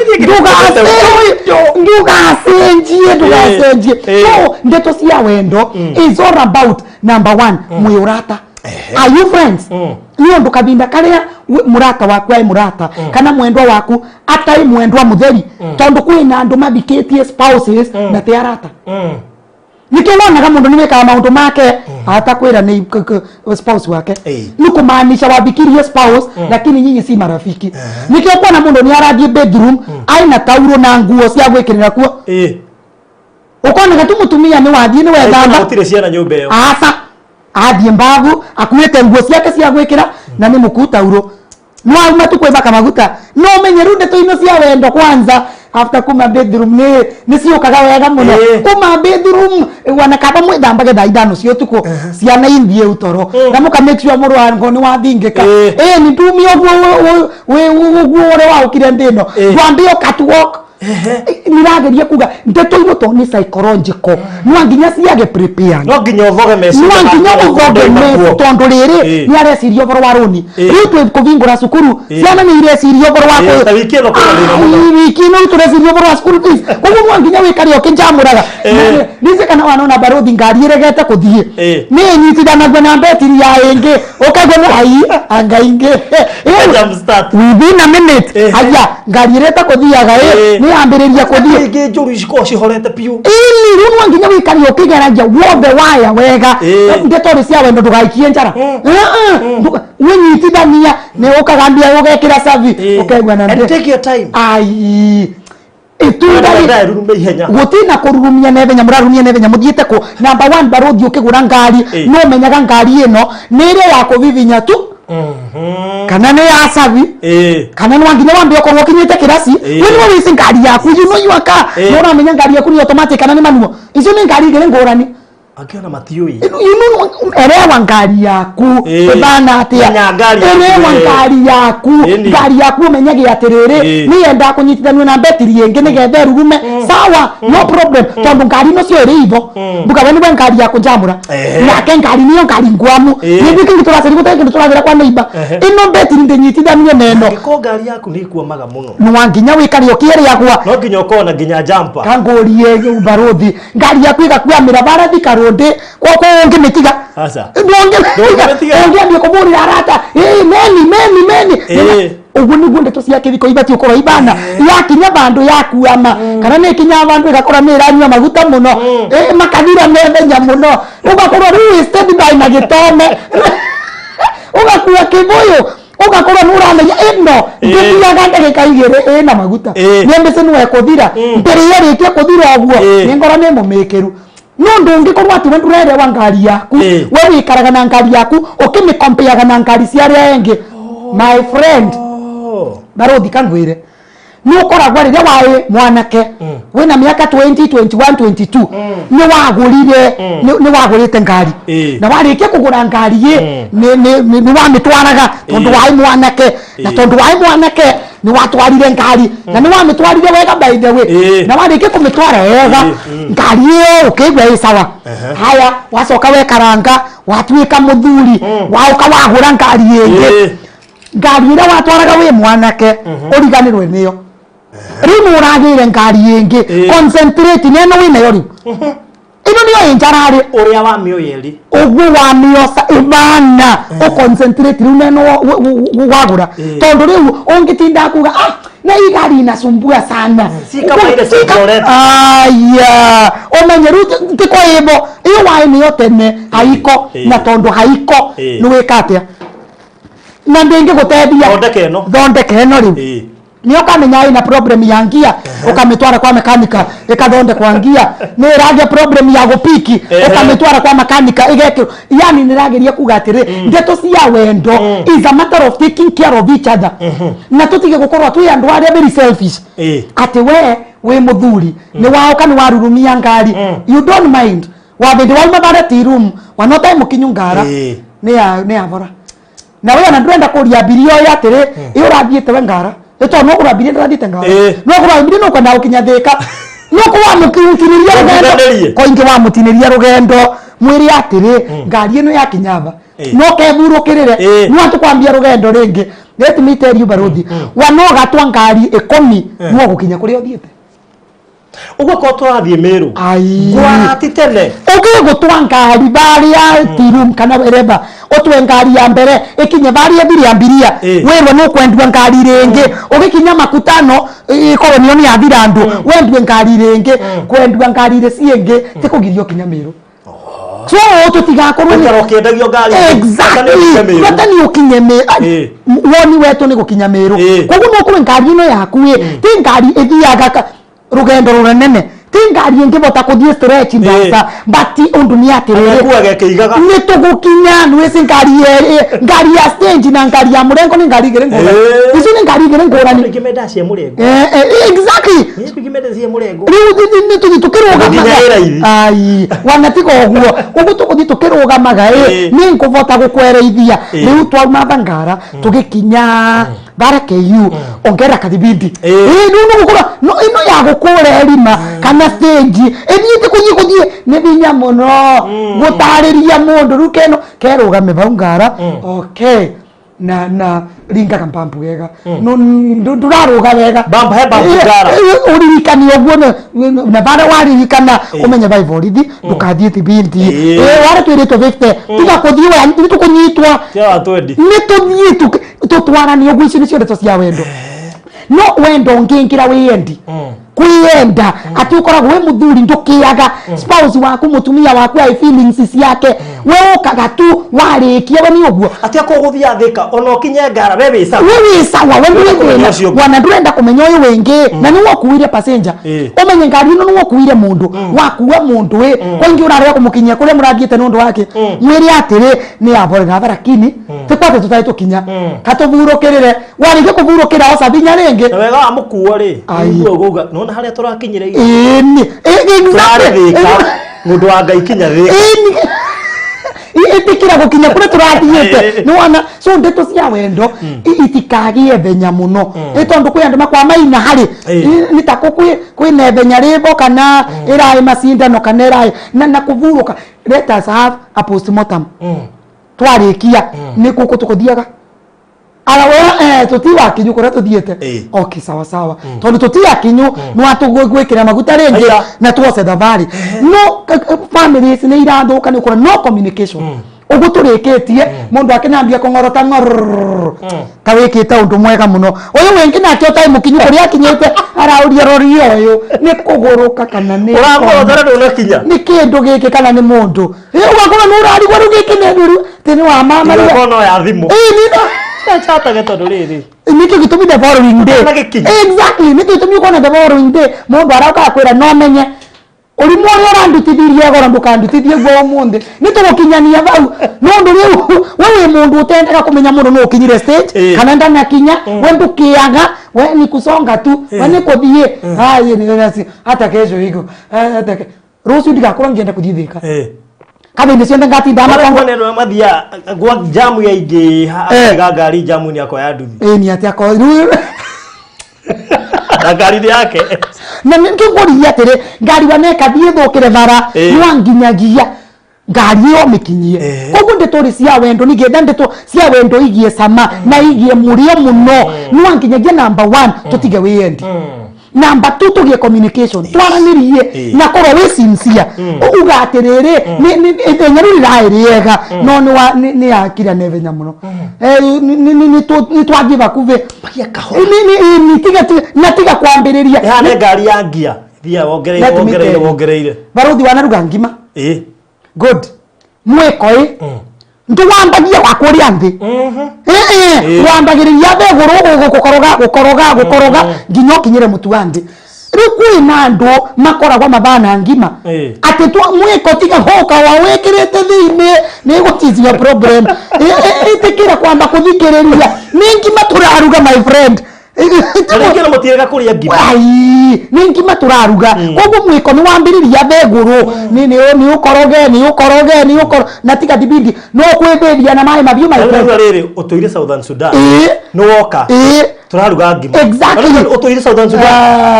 Ndũgacenjie, ndũgacenjie. So ndeto cia wendo is all about number one, mwĩ ũrata. Are you friends? Nĩ ũndũ kavinda karĩa mũrata waku ai mũrata kana mwendwa waku atai mwendwa mũtheri, tondũ kwĩna andũ mathikĩtie spouses na ti arata. Nikio wonaga mundu ni wikaga maundu make atakwira ni spouse wake. Ni kumaanisha wabikirie spouse, lakini nyinyi si marafiki. Nikio kuona mundu ni arathie bedroom aina tauro na nguo cia gwikirira kuo, ukoneka tu mutumia ni wathie ni Na wethamba. gũtirĩ ciana nyũmba ĩyo. Aca, athiĩ mbavu akuĩte nguo ciake cia gwĩkĩra na nĩ mũkuu tauro no auma tu kwĩbaka maguta. No menye rĩu ndeto ino cia wendo kwanza. After kuma bathroom nĩ ciũkaga wega mũno. Kuma bathroom wana kaba mwĩthambage thaa 5 cia ũtukũ, ciana ithiĩ utoro na mũka make sure mũrango nĩ wathingĩka. Ĩ nĩ ndumia ũguo ũguo ũrĩa waũkire ndĩ ĩno, ndwambe o catwalk. Nĩrageria kuga ndeto ino to nĩ psychological, no nginya ciage prepare. No nginya ũthoge meciria. No nginya ũthoge meciria, tondũ rĩrĩ nĩ areciria ũhoro wa rũni. Rĩu twĩ kũhingũra cukuru, ciana nĩ ireciria ũhoro wa Ta wiki ĩno kwĩna thĩna mũno. Ai, wiki ĩno tũreciria ũhoro wa school fees, koguo no nginya wĩkare ũkĩnjamũraga. Nice kana wanona barothi ngari ĩregete kũthiĩ, nĩ ĩnyitithanagia na mbetiri ya ĩngĩ, ũkaigua nĩ ai anga ingĩ Jump start. Within a minute, aya ngari ĩreta kũthiaga ĩ nĩ yambĩrĩria kũthiĩ. Ingĩ njũru cikoragwo cihorete biũ. Ini rĩu no nginya wĩikare ũkĩgeragia wothe waya wega. Ndeto rĩ cia wendo, ndũgaikie njara. Wĩnyitithania nĩ ũkagambia ũgekĩra cabi, ũkaigua na And take your time. Ai, itunda rĩ Ndarurume ihenya. Gũtina kũrurumia naihenya, mũrarumia naihenya mũthiĩte kũ? Number one, barothi, ũkĩgũra ngari, no ũmenyaga ngari ĩno nĩ ĩrĩa ya kũbibinya tu kana nĩ ya cabi, kana no nginya wambe ũkorwo ũkinyĩte kĩraci. We nĩwe wĩci ngari yaku, you know your car. No ũramenya ngari yaku nĩ automatic kana nĩ manual. Icio nĩ ngari igĩrĩ ngũrani. Angĩ ona matiũĩ. You know, elewa ngari yaku ĩthana atĩa. Menya ngari yaku, Elewa ngari yaku. Ngari yaku ũmenyage atĩrĩrĩ, nĩ yendaga kũnyitithanio na mbetiri ĩngĩ nĩgetha ĩrurume. Sawa, no problem, tondũ ngari ino cio ĩrĩ ivo mbuga we nĩwe ngari ya kũnjamũra. Nake ngari nĩyo ngari ngwamu. Nĩthuĩ kĩndũ tũracaria gũtarĩ kĩndũ tũragĩra kwa neighbor, ĩno mbetiri ndĩnyitithanio na ĩno. Angĩkorwo ngari yaku nĩ ĩkwamaga mũno, No nginya wĩkare ũkĩrĩagwa. No nginya ũkorwo na nginya jumper. Kangũrie barothi, ngari yaku ĩgakwamĩra bara Thika Road kwoko, ũngĩmĩtiga? Aca. Ndũngĩmĩtiga, ũngĩambia kũbũrĩra arata, "Ĩ, meni meni meni." Ũguo nĩguo ndeto cia kĩhiko ibatiĩ gũkorwo ibana. Yakinya vandũ yakuama, kana nĩ ikinya vandũ ĩgakora nĩ ĩranyua maguta mũno, makathira methenya mũno, ũgakorwo rĩu wĩ steady by na gĩtome, ũgakua kĩbũyũ, ũgakorwo nĩ ũramenya ĩno ndĩthiaga ndagĩka 2 ĩna maguta. Nĩ mbĩcĩ nĩwe kũthira mbere yarĩkia kũthira ũguo, nĩ ngora nĩ mũmĩkĩru. No ndũngĩkorwo atĩ we ndũrerewa ngari yaku. We wĩikaraga na ngari yaku ũkĩmĩkompeaga na ngari cia arĩa engĩ, my friend. Barothi, kangwĩre, nĩ ũkoragwo rĩrĩa warĩ mwanake wĩna mĩaka 20, 21, 22, nĩ wagũrire, nĩ wagũrĩte ngari. Na warĩkia kũgũra ngari ĩ, nĩ wamĩtwaraga tondũ warĩ mwanake, na tondũ warĩ mwanake nĩ watwarire ngari na nĩ wamĩtwarire wega, by the way. Na warĩkia kũmĩtwara wega ngari ĩyo, ũkĩigua ĩ sawa. Haya, wacoka wekaranga, watuĩka mũthuri, waũka wagũra ngari ĩngĩ. Ngari ĩrĩa watwaraga wĩ mwanake ũriganĩrwe nĩyo, rĩu nĩ ũragĩire ngari ĩngĩ. Concentrate na ĩno wĩnayo rĩu, ĩno nĩyo ĩ njararĩ. Ũrĩa wamĩoya ĩrĩ. Ũguo wamĩoca ĩbana, ũconcentrate rĩu na ĩno wagũra, tondũ rĩu ũngĩtinda kuga, "Ah, na hii gari inasumbua sana." Si kama ile Chevrolet. Aya, ũmenye rĩu tiko ĩbo ĩyo waĩ nĩyo tene haiko. Na tondũ haiko, nĩ wĩka atĩa na ndĩngĩgũteithia? Thondeka ĩno. Thondeka ĩno rĩu. Nĩ ũkamenya ĩna problem ya ngia, ũkamĩtwara kwa mekanika ĩkathondekwa ngia. Nĩ ĩragĩa problem ya gũpiki, ũkamĩtwara kwa makanika ĩgekĩrwo. Yani nĩ ĩrageria kuga atĩrĩ, ndeto cia wendo is a matter of taking care of each other, na tũtige gũkorwo twĩ andũ arĩa very selfish, atĩ we wĩ mũthuri nĩ waũka nĩ warurumia ngari, you don't mind wabĩndĩ wauma bara tea room wanota mũkinyu ngara nĩ ya bora, na we ona ndũrenda kũria abiria ũyũ atĩrĩ, ĩ ũrathiĩte we ngara ĩ tondũ no kũrwo abiria ndũrathiĩte ngara. No kũrwo abiria no kwenda gũkinya Thĩka, no kũ wamũkinyĩria rũgendo. Ũkinyĩrie. Koingĩ wamũtinĩria rũgendo, mwĩre atĩrĩ, ngari ĩno yakinya ba no kehurũkĩrĩre. No atũkwambia rũgendo rĩngĩ. Let me tell you, barothi, wanogatwa ngari 10 no gũkinya kũrĩa ũthiĩte. Ũguo korwo tũrathiĩ Mĩrũ, Ai. ngwarati tene. Ũngĩgũtwa ngari barĩa tea room kana wherever, ũtwe ngari ya mbere ĩkinye barĩa thiri ambiria, wĩrwo nĩ ũkwendua ngari rĩngĩ. Ũgĩkinya makutano ĩkorwo nĩyo nĩ yathira andũ, wendue ngari rĩngĩ. Kwendua ngari irĩ ciĩngĩ ti kũgiria ũkinya Mĩrũ, so tũtigakorwo Ũikara ũkĩendagio ngari. Exactly, bata nĩ ũkinye woni wetũ nĩ gũkinya Mĩrũ. Koguo no kũrĩ ngari ĩno yaku ĩ ti ngari ĩthiaga rũgendo rũnene ti Ti ngari ĩngĩbota kũthiĩ stretch ndasa, but ũndũ nĩ atĩrĩrĩ, Akuaga ĩkĩigaga. Nĩ tũgũkinya. Nwĩci ngari ngari ya stage na ngari ya mũrengo nĩ ngari igĩrĩ ngũrani. Icio nĩ ngari igĩrĩ ngũrani. Andũ aingĩ mendaga cia mũrengo. Exactly. Andũ aingĩ mendaga cia mũrengo. Rĩu nĩ tũthiĩ tũkĩrũgamaga. Nginya ĩ raithi. Ai, wanatiga ũguo, ũguo tũgũthiĩ tũkĩrũgamaga ĩ, nĩ ngũbota gũkwereithia. Rĩu twauma Thangara tũgĩkinya bara KU, ongera kathibindi. Ĩ, rĩu nĩ gũkorwo no ĩno ya gũkũra erima kana stage ĩthiĩte kũthiĩ nĩ hinya mũno gũtarĩria mũndũ. Rĩu keno kerũgame bau ngara, okay, na ringaga mbambu wega, no ndũrarũga wega. Bump, he bump ngara. Ũririkani ũguo na bara waririkana ũmenye bai borithi ndũkathiĩ thibindi. Wara twĩrĩtwo 50, tiga kũthiĩ we, nĩ tũkũnyitwo. Cia wa twendi. Nĩ tũthiĩ tũtwaranie ũguo. Icio nĩcio ndeto cia wendo, no wendo ũngĩingĩra wĩyendi, kwiyenda atĩ ũkoragwo wĩ mũthuri, ndũkĩaga spouse waku, mũtumia waku ai feelings ciake, we ũkaga tu warĩkia, we nĩ ũguo. Atia kũgũthiĩ Thĩka ona ũkinye ngara we wĩ sawa. We wĩ sawa, we ndũrĩ Ũrenda kũmenya thĩna. Ũcio ũngĩ. Wana ndũrenda kũmenya ũyũ wĩngĩ na nĩ wokuire passenger. Ũmenye ngari ĩno nĩ wokuire mũndũ, wakua mũndũ ĩ kwaingĩ ũrarega kũmũkinyia kũrĩa mũrathiĩte nĩ ũndũ wake. Mwĩre atĩrĩ, nĩ yabore na lakini tĩkwate tũtarĩ tũkinya katũvurũkĩrĩre, warĩkia kũvurũkĩra oca binya rĩngĩ. Na wega wa mũkuo rĩ, Ai. ũguo ũgauga nona harĩa tũrakinyire ira. Ĩni. Tũrarĩ Thĩka, mũndũ wa Ngai, kinya Thĩka. Ĩtĩkĩra gũkinya kũrĩa tũrathiĩte. Nĩ wona, so ndeto cia wendo itikagie thenya mũno, ĩ tondũ kwĩ andũ makwa maina harĩ nĩ ta kwĩna ithenya rĩbo kana ĩraĩ macindano kana ĩraĩ na kũvurũka. Let us have a postmortem. Twarĩkia nĩ kũkũ tũkũthiaga ara we tũtiwakinyu kũrĩa tũthiĩte. Okay, sawa sawa, tondũ tũtiakinyu nĩ watũgwĩkĩra maguta rĩngĩ Aya. na tuoce thabarĩ. No families nĩ irathũka nĩ ũkora no communication. Ũguo tũrĩkĩtie mũndũ akĩnambia kũng'orota ng'orrrr ta wĩkĩte ũndũ mwega mũno, ũyũ wĩngĩ nake ũtarĩ mũkinyu kũrĩa akinyĩte arauria, roria ũyũ nĩ kũgũrũka kana nĩ Ũragũrotera ndũnakinya. Nĩ kĩndũ gĩkĩ kana nĩ mũndũ? Ũgakora nĩ ũrarigwo rĩu gĩkĩ nĩ rĩu atĩ nĩ wa mama rĩu. Igongona no ya thimũ. Ĩĩ, Chatage tondũ rĩrĩ nĩkĩo gĩtũmi the following day. Ũtanagĩkinya. Exactly, nĩkĩo gĩtũmi ũkona the following day mũndũ aroka akwĩra, no menye ũrimũ ũrĩa ũrandutithirie goro, ndũkandutithie guo ũmũthĩ, nĩ tũgũkinyania bau. Nũndũ rĩu we wĩ mũndũ ũtendaga kũmenya mũndũ nĩ ũkinyire stage kana ndanakinya. We ndũkĩaga, we ni kusonga tu, we nĩ kũthiĩ. Haya, nĩ hata kesho iko hata rũciũ ndigakorwo ngĩenda kũthiĩ Thĩka kathĩndĩ ciothe ngatinda Arĩa makongo. kuona andũ mathiaga gwa jamu ya ingĩ, akaiga ngari jamu-inĩ, akoya nduthi. Ĩĩ, nĩ atĩ akorwo rĩu Na ngari nĩ yake. Na nĩngũria atĩrĩ, ngari waneka thiĩ thũkĩre bara, nĩwanginyagia ngari ĩyo mĩkinyie. Koguo ndeto rĩ cia wendo, ningĩenda ndeto cia wendo igie cama na igie mũrĩo mũno, nĩwanginyagia number one tũtige wĩyendi, number two tũgĩe communication, twaranĩrie na korwo wĩ sincere, uga atĩrĩrĩ, ithenya rĩu rĩraĩ rĩega no nĩ yakira na ihenya mũno. Nĩ twathiĩ bakubĩ. Pakia kahora. Na tiga kwambĩrĩria. Ĩhane ngari ya ngia thia wongereire. Let me Wongereire. tell you. Wongereire. Baruthi wanaruga ngima. Good mwĩko ĩ ndũwambagia wa kũrĩa nthĩ. Wambagĩrĩria thĩ igũrũ, gũkoroga gũkoroga gũkoroga nginya ũkinyĩre mũtu wa nthĩ. Rĩu kwĩna andũ makoragwo mabana ngima atĩ mwĩko tiga gũka wa wĩkĩrĩte thĩinĩ nĩ gũtizia problem. Ĩtĩkĩra kwamba kũthikĩrĩria, nĩ ngima tũraruga, my friend. Na rĩngĩ no mũtiĩrĩga kũrĩa ngima. Ai, nĩ ngima tũraruga, koguo mwĩko nĩ wambĩrĩria thegũrũ, nĩ ũkoroge nĩ ũkoroge nĩ ũkoro na tiga thibindi no kwĩthĩria na maĩ mabiũ, my friend. Rĩu rĩrĩ ũtũire Southern Sudan, nĩ woka, tũraruga ngima. Exactly. Na rĩu ũtũire Southern Sudan,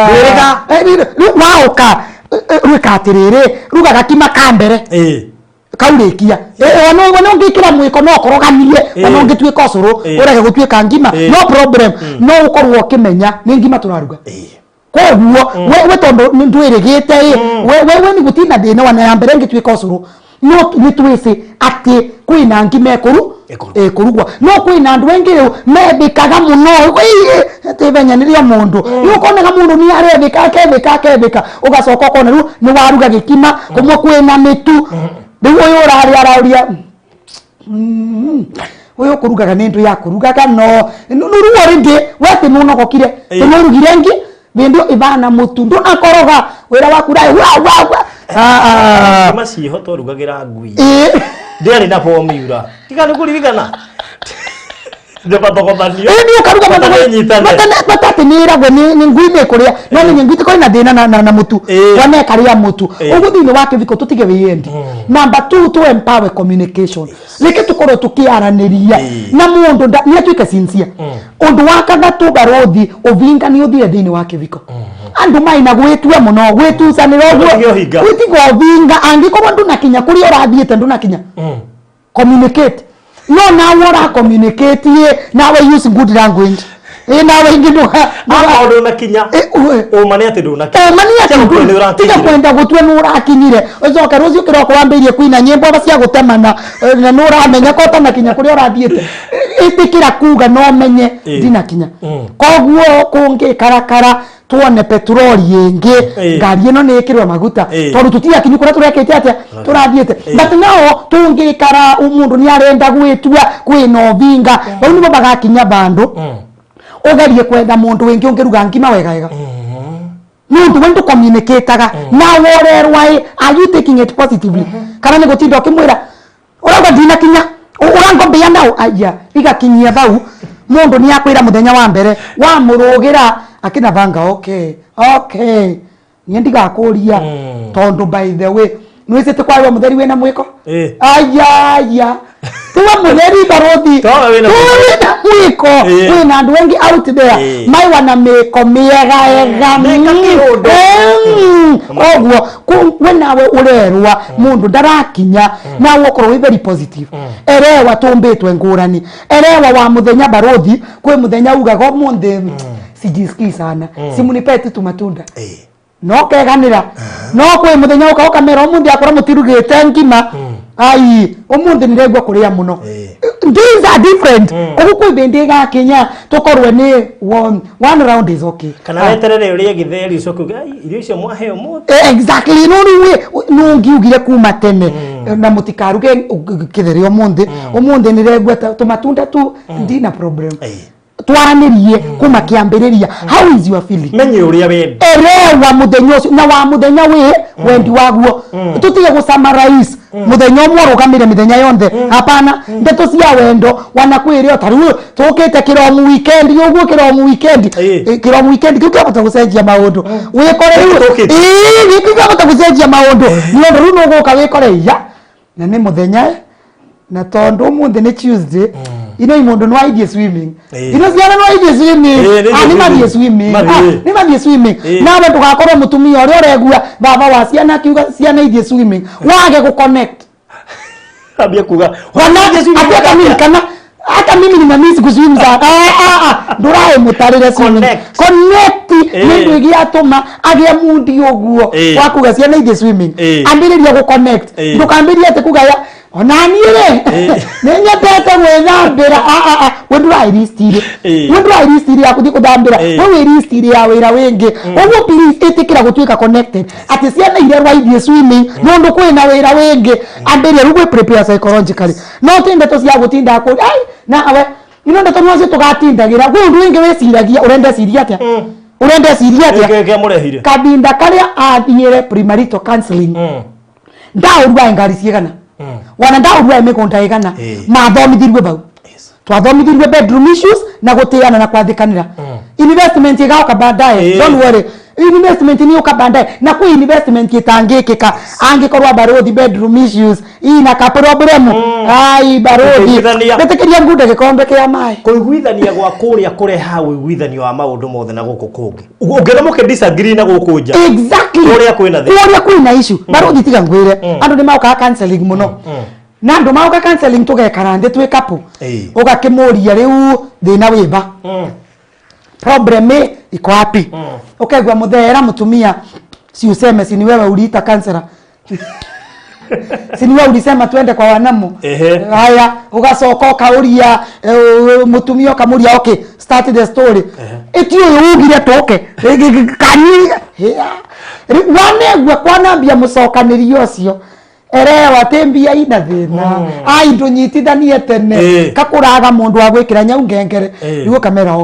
ndwĩrĩga. Rĩu waũka rwĩka atĩrĩrĩ, ruga gakima ka mbere kaurĩkia ona ũngĩkĩra mwĩko no ũkoroganie, ona ũngĩtuĩka ũcũrũ ũrege gũtuĩka ngima, no problem, no ũkorwo ũkĩmenya nĩ ngima tũraruga. Koguo we tondũ nĩ ndwĩrĩgĩte ĩ, we nĩ gũtina thĩna wana ya mbere ĩngĩtuĩka ũcũrũ, no nĩ twĩcĩ atĩ kwĩna ngima ĩkũru Ĩkũrugwo. Ĩkũrugwo. No kwĩna andũ aingĩ rĩu methĩkaga mũno, atĩ ithenya nĩ rĩa mũndũ. Rĩu ũkonaga mũndũ nĩ arethĩka, akethĩka, akethĩka, ũgacoka ũkona rĩu nĩ waruga gĩkima kũmwe kwĩna mĩtu. Rĩu ũyũ ũrarĩa arauria, "Ũyũ ũkũrugaga nĩ ndũ ya kũrugaga no rĩu already we atĩ nĩ ũnogokire, nĩ ũrugire ngi thĩndĩ ĩbana mũtu ndũnakoroga." Wĩra waku ũraĩ wa wa wa. Ah, ah. Maciho twarugagĩra ngui. Ĩĩ. Ndĩarĩ na formula. Tiga nĩ kũririkana. Ndĩmathogothanio. Ĩĩ, nĩ ũkaruga. Bata nĩ nyitane. Matate nĩ ĩragwo nĩ ngui nĩ kũrĩa, no nĩ ngui tikorĩ na thĩna na mũtu. Wana ĩkarĩa mũtu. Ũguo thĩinĩ wa kĩviko tũtige wĩyendi. Number two, to empower communication, reke tũkorwo tũkĩaranĩria na mũndũ nĩ atuĩke sincere. Ũndũ wa kagatũ, barothi, ũvinga nĩ ũthire thĩinĩ wa kĩviko. Andũ maina gwĩtua mũno, gwĩtucanĩra ũguo. Gũtiga ũhinga. Gwĩtiga ũvinga. Angĩkorwo ndũnakinya kũrĩa ũrathiĩte, ndũnakinya, communicate. No nawe ũra communicate ye, nawe use good language, ĩ nawe ingĩ ndũga Akorwo ndũnakinya. Ũma nĩ atĩ ndũnakinya. Ũma nĩ atĩ Tiga gũtua nĩ tiga ũrakinyire. Kwenda gũtua nĩ ũrakinyire, ũcoke rũciũ kĩroko wambĩrĩrie kuina nyĩmbo aba cia gũtemana, na nĩ ũramenya ko ũtanakinya kũrĩa ũrathiĩte. Ĩtĩkĩra kuga no menye ndinakinya. Koguo kũngĩkarakara tuone petroli ĩngĩ, ngari ĩno nĩ ĩkĩrwo maguta, tondũ tũtiakinyu kũrĩa tũrekĩte atĩa, tũrathiĩte. But nao tũngĩkara mũndũ nĩ arenda gwĩtua kwĩna ũthinga, bau nĩbo bagakinya bandũ ũgerie kwetha mũndũ wĩngĩ ũngĩruga ngima wega wega, nĩ ũndũ we ndũcommunicataga nawe ũrerwa ĩ, are you taking it positively kana nĩ gũtinda ũkĩmwĩra ũrauga ndinakinya, ũrangombĩa nao aya igakinyia bau. Mũndũ nĩ akwĩra mũthenya wa mbere wamũrũgĩra akĩnabanga, okay, niĩ ndigakũria, tondũ by the way nwĩcĩte kwawe mũtheri wĩna mwĩko. Aya tiwe mũtheri, barothi. Towe wĩna tiwe wĩna mwĩko. Kwĩna andũ engĩ out there maiwa na mĩko mĩega ega. Meka kĩũndũ. Koguo we nawe ũrerwa mũndũ ndarakinya, nawe ũkorwo wĩ very positive. Erewa tũmbĩtwe ngũrani, erewa wa mũthenya, barothi, kwĩ mũthenya ugaga ũmũthĩ sijisikii sana, simunipe tu tumatunda. No keganĩra, no kwĩ mũthenya ũka ũkamera ũmũthĩ akora mũtirugĩte ngima, ai, ũmũthĩ nĩregua kũrĩa mũno. Things are different. Koguo kwĩ hĩndĩ ĩgakinya tũkorwe nĩ one round is okay. Kana weterere ũrĩe gĩtheri ũcoke uge, "Ai, irio icio mwahe ũmũthĩ." Exactly. No rĩu nũngiugire kuma tene na mũtikaruge kĩtheri ũmũthĩ, ũmũthĩ nĩregua tũmatunda tu, ndina problem. Twaranĩrie kuma kĩambĩrĩria, how is your feeling? Menye ũrĩa wenda. Erewa muthenya ũcio na wa muthenya wĩ wendi waguo. Tũtige gũ summarize muthenya ũmwe ũrũgamĩre mĩthenya yonthe, hapana. Ndeto cia wendo wanakwĩre o ta rĩu tũkĩte kĩromu weekend ũguo, kĩromu weekend. Kĩromu weekend kĩu kĩahota gũcenjia maũndũ, wĩkore rĩu Tũkĩte. Ĩĩ, gĩkĩ kĩahota gũcenjia maũndũ, nĩ ũndũ rĩu nũgũka wĩkore iya na nĩ mũthenya, na tondũ ũmũthĩ nĩ Tuesday, ino imundu no aithie swimming. Ino ciana no aithie swimming. Ĩĩ, nĩ Ah, nĩ mathiĩ swimming. Mathiĩ. Ah, nĩ mathiĩ swimming. Nawe ndũgakorwo mũtumia ũrĩa ũregua baba wa ciana akiuga ciana ithiĩ swimming, wage gũ connect. Ambia kuga wana ati mimi kana hata mimi nina miss kuswim sana. Ah, ah, ah, ndurae mutarire swimming. Connect. Connect. Nĩ ndũ ĩgĩatũma agĩa mundi ũguo wa kuga ciana ithiĩ swimming. Ambĩrĩria gũ connect. Ndũkambĩrĩrie atĩ kuga onaniĩ rĩ nĩ nyendete gwĩthambĩra. Ah, ah, ah, we ndũraĩ list-inĩ. We ndũraĩ list-inĩ ya gũthiĩ gũthambĩra. We wĩ list-inĩ ya wĩra wĩngĩ. Ũguo please ĩtĩkĩra gũtuĩka connected atĩ ciana irerwa ithiĩ swimming nũndũ kwĩna wĩra wĩngĩ. Ambĩrĩria rĩu gwĩ prepare psychologically, no ti ndeto cia gũtinda kũ ai nawe ino ndeto nocio tũgatindagĩra. Gwĩ ũndũ wĩngĩ wĩciragia, ũrenda eciria atĩa, ũrenda eciria atĩa? Gĩkĩ kĩamũrehire. Kabinda karĩa athiĩre premarital counseling, ndaũruae ngari ciigana, wana ndaũruae mĩgũnda ĩgana. Mathomithirue bau. Twathomithirie bedroom issues na gũtĩana na kwathĩkanĩra. Investment ĩgaũka baadaye. Don't worry, investment nĩ yũka baadaye, na kwĩ investment ĩtangĩkĩka angĩkorwo barothi bedroom issues ina ka problem. Ai, barothi. Kũiguithania. Betĩkĩria ngunde gĩkombe kĩa maĩ. Kũiguithania gwa kũrĩa kũrehaga ũiguithanio wa maũndũ mothe na gũkũ kũngĩ ũngĩona mũkĩ disagree na gũkũ nja. Kũrĩa kwĩna thĩna. Kũrĩa kwĩna issue, barothi, tiga ngwĩre, andũ nĩ maũkaga counseling mũno, na andũ maũka counseling tũgekara nthĩ twĩ couple, ũgakĩmũria rĩu thĩna wĩ ba, problem iko wapi? Ukaigua muthera mutumia, si useme, si ni wewe uliita counselor, si ni wewe ulisema twende kwa wanamu? Haya, ugacoka ukauria mutumia, ukamuria, okay, start the story. Iti uyu ugire tuke kani wanegua kwanambia mucokanĩrio ũcio, erewa atä mbia ina thĩna, ai, ndũnyitithanie tene. Kakũraga mũndũ wa gwĩkĩra nyau ngengere. Rĩu ũkamera,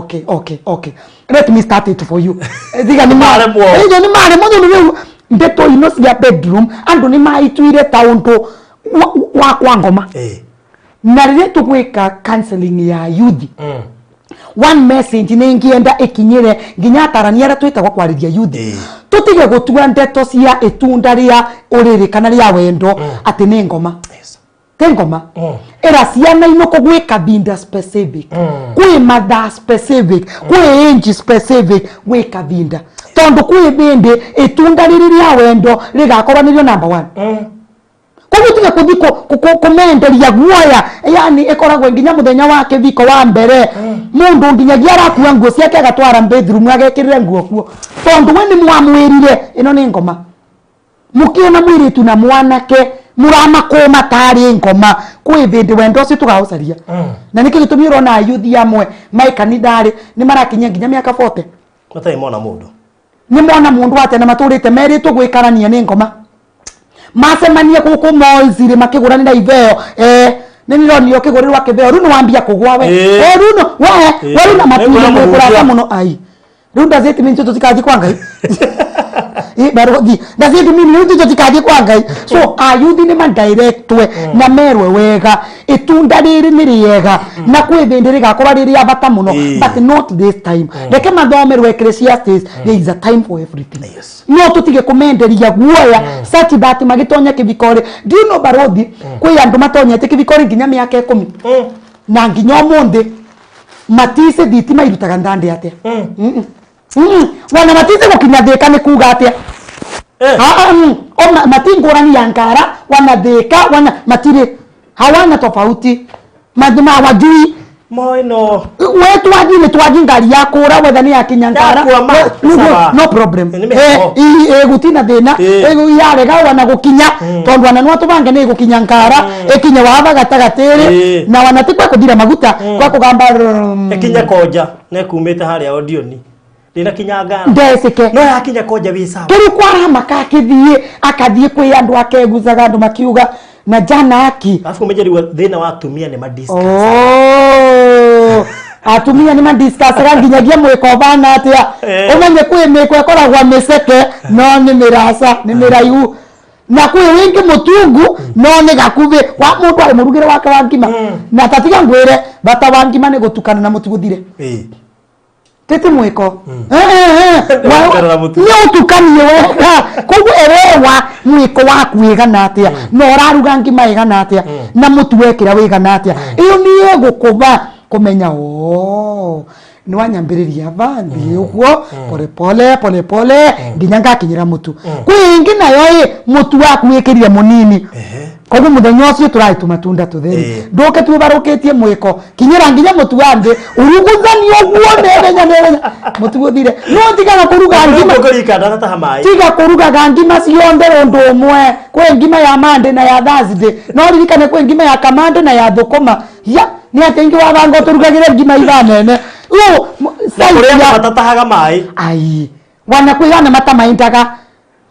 okay, let me start it for you." Tiga nĩ Maremwo. Ĩyo nĩ maremwo nĩ rĩu. Ndeto ino cia bedroom andu ni maituire ta undu wa kwa ngoma. Na rĩrĩa tũgwĩka counseling ya youth, one message nĩ ingĩenda ĩkinyĩre nginya atarani arĩa twĩtagwo kwarĩria youth, tũtige gũtua ndeto cia itunda rĩa ũrĩrĩ kana rĩa wendo atĩ nĩ ngoma. Ti ngoma. Ĩra ciana ino kũgwĩ kavinda specific, kwĩ mathaa specific, kwĩ age specific gwĩ kavinda, tondũ kwĩ bĩndĩ itunda rĩrĩ rĩa wendo rĩgakorwo nĩrĩo number one. Koguo tiga kuthi kumenderia guoya, yani ĩkoragwo nginya mũthenya wa kĩviko wa mbere mũndũ nginyagia arakua nguo ciake agatwara bedroom agekĩrĩre nguo kuo, tondũ we nĩ mwamwĩrire ĩno nĩ ngoma. Mũkĩona mũirĩtu na mwanake mũramakũma tarĩ ngoma, kwĩ bĩndĩ wendo ũcio tũgaũcaria. Na nĩkĩo gĩtũmi ũrona ayuthi amwe mai kanitharĩ nĩ marakinyia nginya mĩaka 40 matarĩ mona mũndũ. Nĩ mona mũndũ atĩa na matũrĩte merĩtwo gwĩkarania nĩ ngoma, macemania gũkũ malls rĩ makĩgũranĩra iveo, nĩ nĩronire ũkĩgũrĩrwo kĩbeo, rĩu nĩ wambia kũgwa we. Rĩu no we we rĩu na matuire Nĩngwĩra mwĩ kũrata mũhunjia. Mũno ai rĩu, does it mean tũtikathiĩ kwa Ngai? Barothi, does it mean rĩu tũtikathiĩ kwa Ngai? So ayuthi nĩ madirectwe na merwe wega itunda rĩrĩ nĩ rĩega na kwĩ bĩndĩ rĩgakorwo rĩ rĩa bata mũno, but not this time. Reke mathomerwo Ecclesiastes, there is a time for everything. No tutige kumenderia guoya such that magitonya kĩviko rĩ. Do you know, barothi, kwĩ andũ matonyete kĩviko rĩ nginya mĩaka 10 na nginya ũmũthĩ matici thitima irutaga ndandĩ atĩa? Wana matici gũkinya thĩka nĩ kuga atĩa? Ah, ah, O mati ngũrani ya ngara wana thĩka wana matirĩ hawana tofauti, hawajui. Moĩ no We twathi nĩ twathi ngari ya kũra wetha nĩ yakinya ngara. Yakwama, sawa. No problem. Nĩ mĩhang'o. Gũtina thĩna. Yarega wana gũkinya, tondũ wana no tũbange nĩ ĩgũkinya ngara ĩkinye waba gatagatĩ rĩ, na wana ti kwa kũthira maguta kwa kũgamba. Ĩkinye konja na ĩkumĩte harĩa Odioni ndĩnakinya ngara. Ndecike. No yakinya konja wĩ sawa. Kĩrĩ kwarama akĩthiĩ akathiĩ kwĩ andũ akegucaga andũ makiuga na jana aki. Alafu ũmenye rĩu thĩna wa atumia nĩ madiscuss. Oh, atumia nĩ madiscussaga nginyagia mwĩko bana atĩa. Ũmenye kwĩ mĩko ĩkoragwo mĩceke no nĩ mĩraca nĩ mĩraihu, na kwĩ wĩngĩ mũtungu no nĩ gakuvĩ wa mũndũ arĩ mũrugĩre wake wa ngima. Na tatiga ngwĩre bata wa ngima nĩ gũtukana na mũtu gũthire. Tete mwĩko. Gũtukana na mũtu. Nĩ ũtukanie wega, koguo erewa mwĩko waku wĩgana atĩa na ũraruga ngima ĩgana atĩa na mũtu wekĩra wĩgana atĩa. Ĩyo nĩ ĩgũkũba kũmenya o nĩ wanyambĩrĩria ba thiĩ ũguo pole pole pole pole nginya ngakinyĩra mũtu. Kwĩ ĩngĩ nayo ĩ mũtu waku wĩkĩrire mũnini, koguo mũthenya ũcio tũrarĩ tũmatunda tũtheri, ndũke tubarũkĩtie mwĩko kinyĩra nginya mũtu wa thĩ ũruguthanie ũguo nethenya nethenya mũtu ũthire. No tigaga kũruga ngima. Ngũrika ndatataha maĩ. Tiga kũrugaga ngima cionde ũndũ ũmwe. Kwĩ ngima ya Monday na ya Thursday, no ririkane kwĩ ngima ya kamande na ya thũkũma ya nĩ atĩ ingĩ wabanga ũtũrugagĩre ngima ibanene. Ũ, Na size kũrĩa andũ matatahaga maĩ. Ai wana kwĩ ana matamaindaga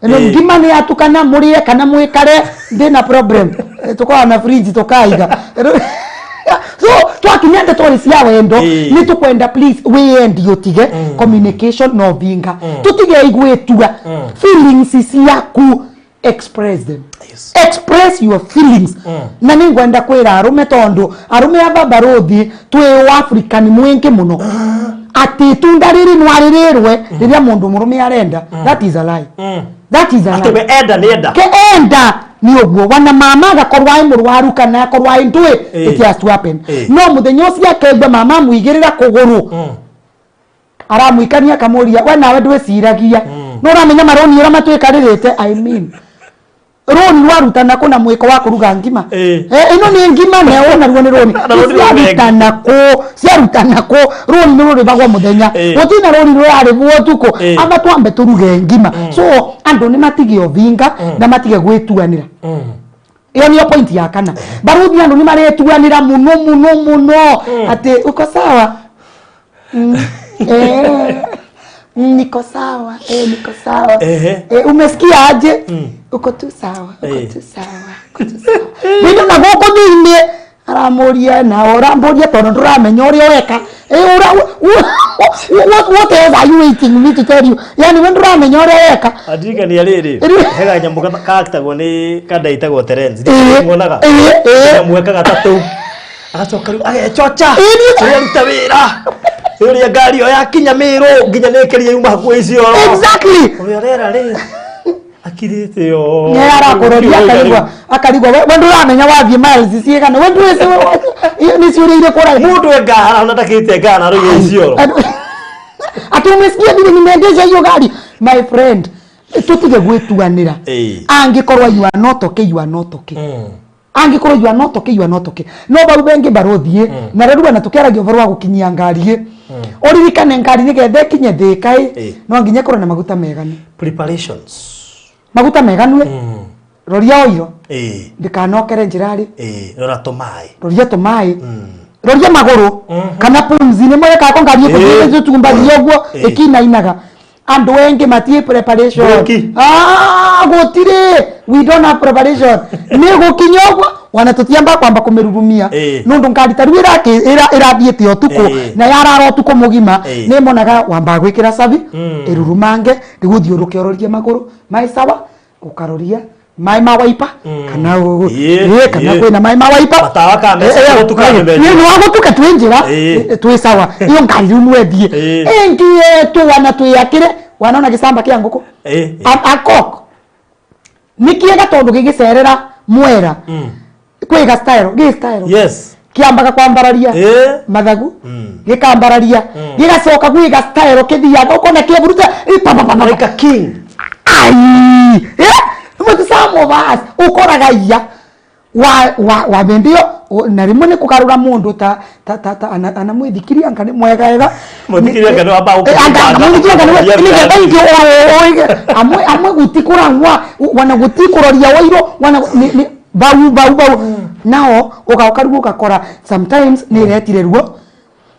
no. Ngima nĩ yatukana mũrĩe kana mwĩkare ndĩna problem. Tũkoragwo na fridge tũkaiga. So twakinya ndeto rĩ cia wendo, nĩ tũkwenda please wĩyendi ũtige communication no vinga tũtige igwĩtua feelings ciaku, express them. Express your feelings. Na nĩ ngwenda kwĩra arũme, tondũ arũme a babarothi twĩ Africa nĩ mwĩngĩ mũno atĩ itunda rĩrĩ nwarĩrĩrwe rĩrĩa mũndũ mũrũme arenda. That is a lie. That is a Atĩ lie. We enda nĩ enda. Ke enda nĩ ũguo wana mama agakorwo aĩ mũrwaru kana akorwo aĩ ndũĩ. It has to happen. No mũthenya ũcio akegua mama amũigĩrĩra kũgũrũ, aramwikania akamũria, we nawe ndwĩciragia no ũramenya marũni ũrĩa matwĩkarĩrĩte? I mean, rũni rwarutana kũ na mwĩko wa kũruga ngima? Ĩno nĩ ngima na ũ naruo nĩ rũni. Na rũni rwa bengi. Ciarutana kũ? Ciarutana kũ? Rũni nĩ rũrĩbagwo mũthenya. Gũtirĩ na rũni rũrarĩbwo ũtukũ. Amba twambe tũruge ngima. So andũ nĩ matige ũthinga na matige gwĩtuanĩra. Ĩyo nĩyo point ya kana. Baruthi, andũ nĩ maretuanĩra mũno mũno mũno atĩ uko sawa. Niko sawa, niko sawa. Umesikia aje? Uko tu sawa, uko tu sawa, uko tu sawa. Bindu na gũkũ thĩinĩ. Aramuria na uramburia tondu nduramenya uria weka. Eh, ura what else are you waiting me to tell you? Yani we nduramenya uria weka. Andirikania rĩrĩ, he kanyamũ kaktagwo nĩ kanda ĩtagwo Terence. Ngonaga Ĩĩ. Kanyamũ ekaga ta tũu, agacoka rĩu agecoca ũrĩa aruta wĩra, ũrĩa ngari ĩyo yakinya Mĩrũ nginya nĩ ĩkĩria yuma hakuhĩ Isiolo. Ũrĩa ũrera rĩ akirĩte o. Nĩ arakũroria akarigwa akarigwa, we nduramenya wathiĩ miles cigana, we ndũĩ nĩ ciũrĩire kũraihu. Mũndũ engahara ona ndakĩte ngana rũiya Isiolo. Ati umesikia vile nimeendesha hiyo gari, my friend? Tutige gwĩtuanĩra. Angĩkorwo you are not okay, you are not okay. Angĩkorwo you are not okay, you are not okay. No bau bengi barothie na rĩu na tũkĩaragia ũhoro wa gũkinyia ngari ĩ, ũririkane ngari nĩgetha ĩkinye Thĩka ĩ, no nginya ĩkorwo na maguta meganu. Preparations. Maguta meganu ĩ, roria oiro, ndĩkanokere njĩra rĩ. Rora tũmaĩ. Roria tũmaĩ, roria magũrũ kana pumzi nĩ mweka ko ngari ĩkũthiĩ ĩtumbagia ũguo ĩkinainaga. Andũ engi matie preparation. Breki. Ah, gũtirĩ, we don't have preparation. Nĩ gũkinya ũguo wana tũtiamba kwamba kũmĩrurumia, nũndũ ngari ta rĩu ĩrathiĩte ũtukũ na yarara ũtukũ mũgima, nĩ monaga wambaga gwĩkĩra cabi ĩrurumange, rĩu ũthiũrũke ũrorie magũrũ maĩ sawa, ũkaroria maĩ ma waipa kana kana kwĩna maĩ ma waipa. Matawa kana gũtuka nĩ menjwo. Nĩ wagũtuka twĩ njĩra, twĩ sawa, iyo ngari rĩu nwethiĩ ĩngĩ yetu wana twĩakĩre wanona gĩcamba kĩa ngũkũ. Akok nĩ kĩega tondũ gĩgĩcerera mwera kwĩ ga style gĩ style kĩambaga kwambararia mathagu, gĩkambararia, gĩgacoka gwĩ ga style kĩthiaga ũkona kĩeburuta ĩ, pa, pa, pa, pa, pa. Like a king. Ai, but some of us ukoraga iya wa wa wa bendio na rimwe nĩ kũgarũra mũndũ ta ta ta, ta anamwĩthikiria anga nĩ mwega ega. Mwĩthikiria anga nĩ wamba Anga mwĩthikiria anga nĩ nĩgetha ingĩ oige amwe amwe gũtikũrangwa wana gũtikũroria wairo wana nĩ bau bau bau nao ũgaũka rĩu ũgakora sometimes nĩ ĩretire ruo,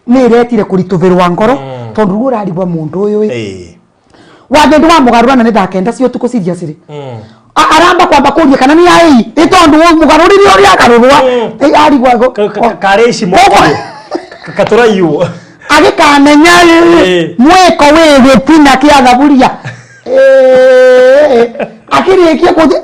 nĩ ĩretire kũritũvĩrwa ngoro tondũ ruo ũrarigwa mũndũ ũyũ ĩ wathe wa mũgarũrana nĩ thaa 9 cia ũtukũ ciria cirĩ aramba kwamba kũria kana nĩ ai ĩ tondũ mũgarũrire ũrĩa agarũrwa arigwa Karĩ ici mokire katũraiywo. Agĩkamenya mwĩko wĩ gĩtina kĩa thaburia. Akĩrĩkia kũthi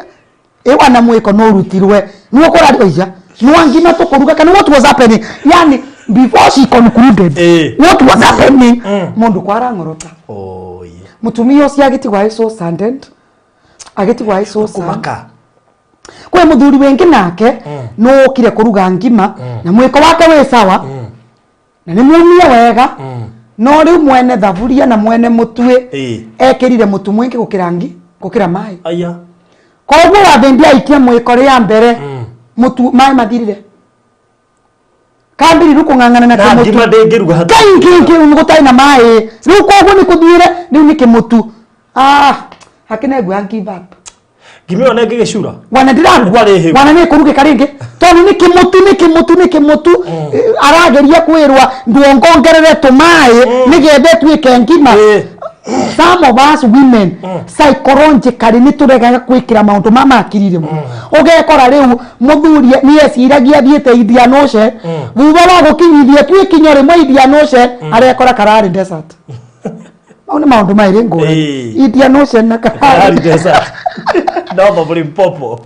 ĩwana mwĩko no ũrutirwe nĩ ũkũra oiya nĩ ngima tũkũruga kana what was happening, yani before she concluded what was happening, mũndũ kwarang'orota. Oh, yeah. Mũtumia ũcio agĩtigwo arĩ so saddened, agĩtigwo arĩ so sad. Kũmaka. Kwĩ mũthuri wĩngĩ nake nũkire kũruga ngima na mwĩko wake wĩ sawa na nĩ mumie wega, no rĩu mwene thaburia na mwene mũtuĩ ekĩrire mũtu mwĩngĩ gũkĩra ngi gũkĩra maĩ. Aya. Koguo wathĩndi aikia mwĩko rĩa mbere, mũtu maĩ mathirire kambiri rĩu kũng'ang'ana na Na kĩmũtu. ngima ndĩngĩruga hatarĩ. Kaingĩ gũtarĩ na maĩ rĩu, koguo nĩ kũthiĩre rĩu nĩ kĩmũtu, ah, hakĩnegua give up. Ngima ĩyo nengĩgĩcura. Wana ndĩrarugwa. Ĩtarĩ hĩu. Wana nĩ ĩkũrugĩka rĩngĩ tondũ nĩ kĩmũtu, nĩ kĩmũtu, nĩ kĩmũtu. Arageria kwĩrwa nduongongerere tũmaĩ nĩgetha ĩtuĩke ngima. Some of us women psychologically nĩ tũregaga gwĩkĩra maũndũ ma makirire mũno, ũgekora rĩu mũthuri nĩ eciragia athiĩte Indian Ocean, thutha wa gũkinyithia tu ikinya rĩmwe Indian Ocean arekora Kalahari Desert. Mau nĩ maũndũ maĩrĩ ngũrani. Indian Ocean na Kalahari Kalahari Desert. North of Limpopo.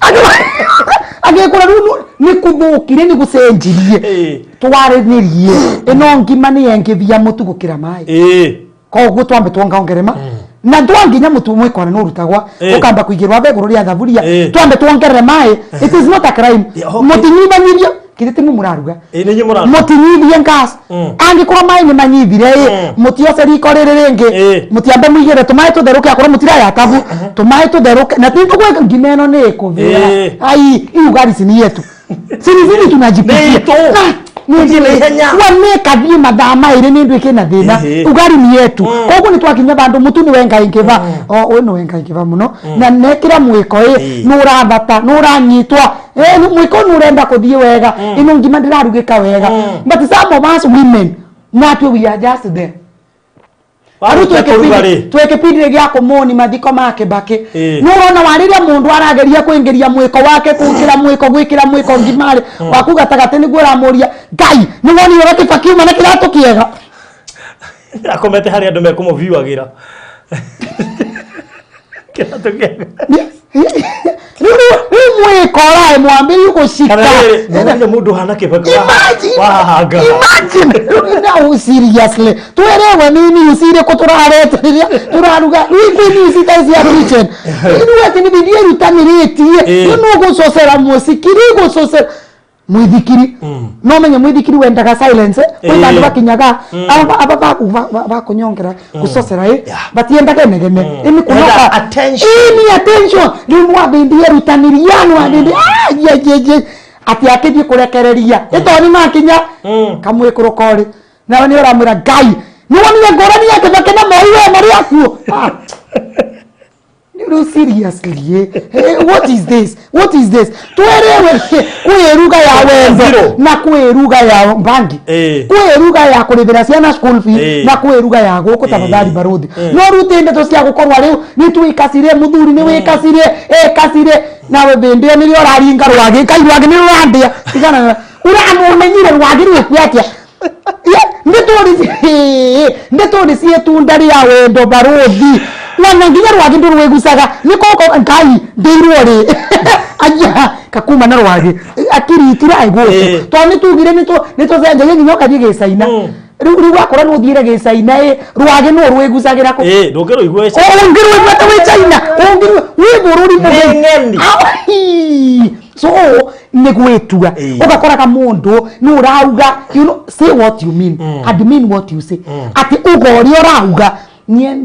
Agĩkora rĩu nĩ kũthũkire, nĩ gũcenjirie. Twarĩnĩrie ĩno ngima nĩ yengĩthia mũtu gũkĩra maĩ, koguo twambe twongaongerema na twanginya mũtu mwĩkwana nĩ ũrutagwa ũkamba kũigĩrwa begũrũ rĩa thaburia, twambe twongerere maĩ. It is not a crime. Mũtinyibanyirie kĩrĩ timu mũraruga. Nĩ inyuĩ mũraruga. Mũtinyithie gas, angĩkorwo maĩ nĩ manyithire ĩ, mũtioce riko rĩrĩ rĩngĩ, mũtiambe mũigĩre tũmaĩ tũtherũke, akorwo mũtiraya tabu tũmaĩ tũtherũke na titũgwĩka ngima ĩno nĩ ĩkũvĩa. Ai, hii ugali si ni yetu, sini tunajipikia. Nĩ itũ. Na, Nĩ ihenya. wanekathiĩ mathaa maĩrĩ nĩ ndũ ĩkĩna thĩna. Ugali ni yetu, koguo nĩ twakinya vandũ mũtu nĩ wengaingĩva o ũyũ nĩ wengaingĩva mũno na nekĩra mwĩko ĩ, nĩ ũrathata, nĩ ũranyitwa. Mwĩko nĩ ũrenda kũthiĩ wega, ĩno ngima ndĩrarugĩka wega. But some of us women natwe we are just there. Rĩu Warĩkia kũruga rĩ? Twĩ kĩbindi gĩa kũmũni mathiko ma Kĩbakĩ. Ĩĩ. Nĩ ũrona warĩria mũndũ arageria kũingĩria mwĩko wake, gwĩkĩra mwĩko, gwĩkĩra mwĩko ngimarĩ waku gatagatĩ, nĩguo ũramũria, "Ngai, nĩ wonire ũrĩa Kĩbakĩ uma na kĩratũ kĩega?" Akomete harĩa andũ mekũmũviewagĩra. Kĩratũ kĩega. Rĩu mwĩko ũraĩ mwambĩrĩrie gũcika. Kana rĩrĩ, nĩwonire mũndũ ũhana Kĩbakĩ Imagine! wahahanga? Imagine! Now seriously, twerewe nĩ news irĩkũ tũrarete rĩrĩa tũraruga? Rĩu kwĩ news ta cia kitchen, rĩu atĩ nĩ bindi erutanĩrĩtie. Ĩĩ. Rĩu nĩ gũcocera mũcikiri, gũcocera mwithikiri. No menye mwithikiri wendaga silence, eh? Kwĩ Ĩĩ. bandũ bakinyaga aba bakunyongera gucocera, ĩ, batiendaga inegene, ĩni Enda kunoka. Attention. Ĩni attention. Rĩu nwabindi erutaniria, nwabindi ye atĩ akĩthiĩ kũrekereria ĩtoni makinya kamwĩkũrũko rĩ, nawe nĩ ũramwĩra, "Ngai, nĩ wonire ngũrani ya Kĩbakĩ na Moi we marĩ akuo?" Ah. No, seriously, eh? Eh, what is this? What is this? Twerewe kwĩ ruga ya wendo Zero. na kwĩ ruga ya bangi, kwĩ ruga ya kũrĩhĩra ciana school fee, na kwĩ ruga ya gũkũ. Tafadhali, baruthi, no rute ndeto cia gũkorwo rĩu nĩ twĩkacire, mũthuri nĩ wĩkacire, ekacire nawe bĩndĩ ĩyo nĩrĩo ũraringa rwagĩ. Kai, rwagĩ nĩ rũrandĩa, tigana na ũramumenyire rwagĩ rwĩkuo atĩa? Nĩ tũrĩ ciĩtunda rĩa wendo, baruthi, wana nginya rwagĩ ndũrwĩgucaga nĩ koko. Ngai, ndĩirwo rĩ aya kakuma na rwagĩ akiri itirai gũkũ. Tondũ nĩ tugire nĩ tũcenjagia nginya ũkathiĩ gĩcaina. Rĩu wakora nĩ ũthiĩre gĩcaina, ĩ, rwagĩ nũ rwĩgucagĩra kũ? Ĩĩ, ndũngĩrũigua ĩca. Ũngĩrwĩgua ta wĩ China, ũngĩrwĩ wĩ bũrũri Nĩ ng'eni. Ai, so nĩ gwĩtua. Ũgakoraga mũndũ nĩ ũrauga, say what you mean and mean what you say, atĩ uga ũrĩa ũrauga nie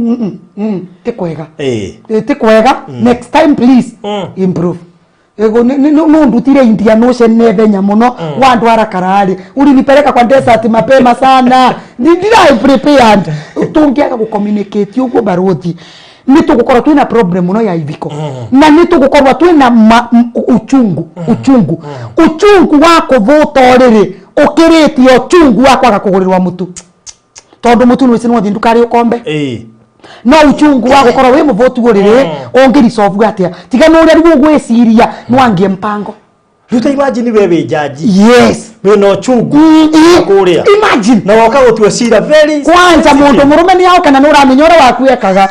ti kwega. Ti kwega. Next time, please improve. Ego no ndutire Indian Ocean nethenya muno, wandwara Karari, ulinipeleka kwa desert mapema sana, ndirai prepared. Tungiaga gucommunicate uguo, baruthi, nĩ tũgũkorwo twĩna problem mũno ya ithiko, na nĩ tũgũkorwo twĩna uchungu, uchungu, uchungu wa kũvũta ũrĩrĩ ũkĩrĩtie uchungu wa kwaga kũgũrĩrwo mũtu, tondũ mũtu nĩ wĩci no thiĩ nduka ũkombe. No uchungu wa gũkorwo wĩ mũvũtu ũrĩrĩ ũngĩricobu atĩa, tiga nĩ ũrĩa rĩu ũgwĩciria nĩwangie mpango. Rĩu ta imagine we wĩ jaji. Wĩna ũchungu kũrĩa. Imagine. Na woka gũtua cira very Kwanza mũndũ mũrũme nĩ aoka na nĩ ũramenya ũrĩa waku ekaga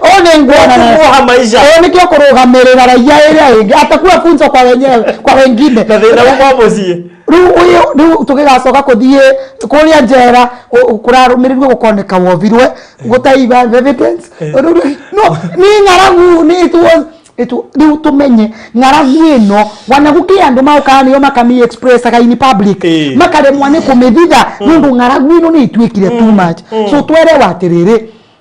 o nĩ nguona Kũmuoha maisha. Ĩ, nĩkĩo kũrũgamĩrĩra raia ĩrĩa ĩngĩ atakuwa funzo kwa wenyewe, kwa wengine. Na thĩna uma mũciĩ. Rĩu ũyũ, rĩu tũgĩgacoka kũthiĩ kũrĩa njera, kũrarũmĩrĩrwo gũkoneka wovirwe gũtaiba evidence. Rĩu no nĩ ng'aragu, nĩ it was it rĩu tũmenye ng'aragu ĩno wana gũkĩ andũ maũkaga nĩo makami expressaga in public, makaremwo nĩ kũmĩthitha nĩũndũ ng'aragu ĩno nĩ ĩtuĩkire too much. So twerewa atĩrĩrĩ,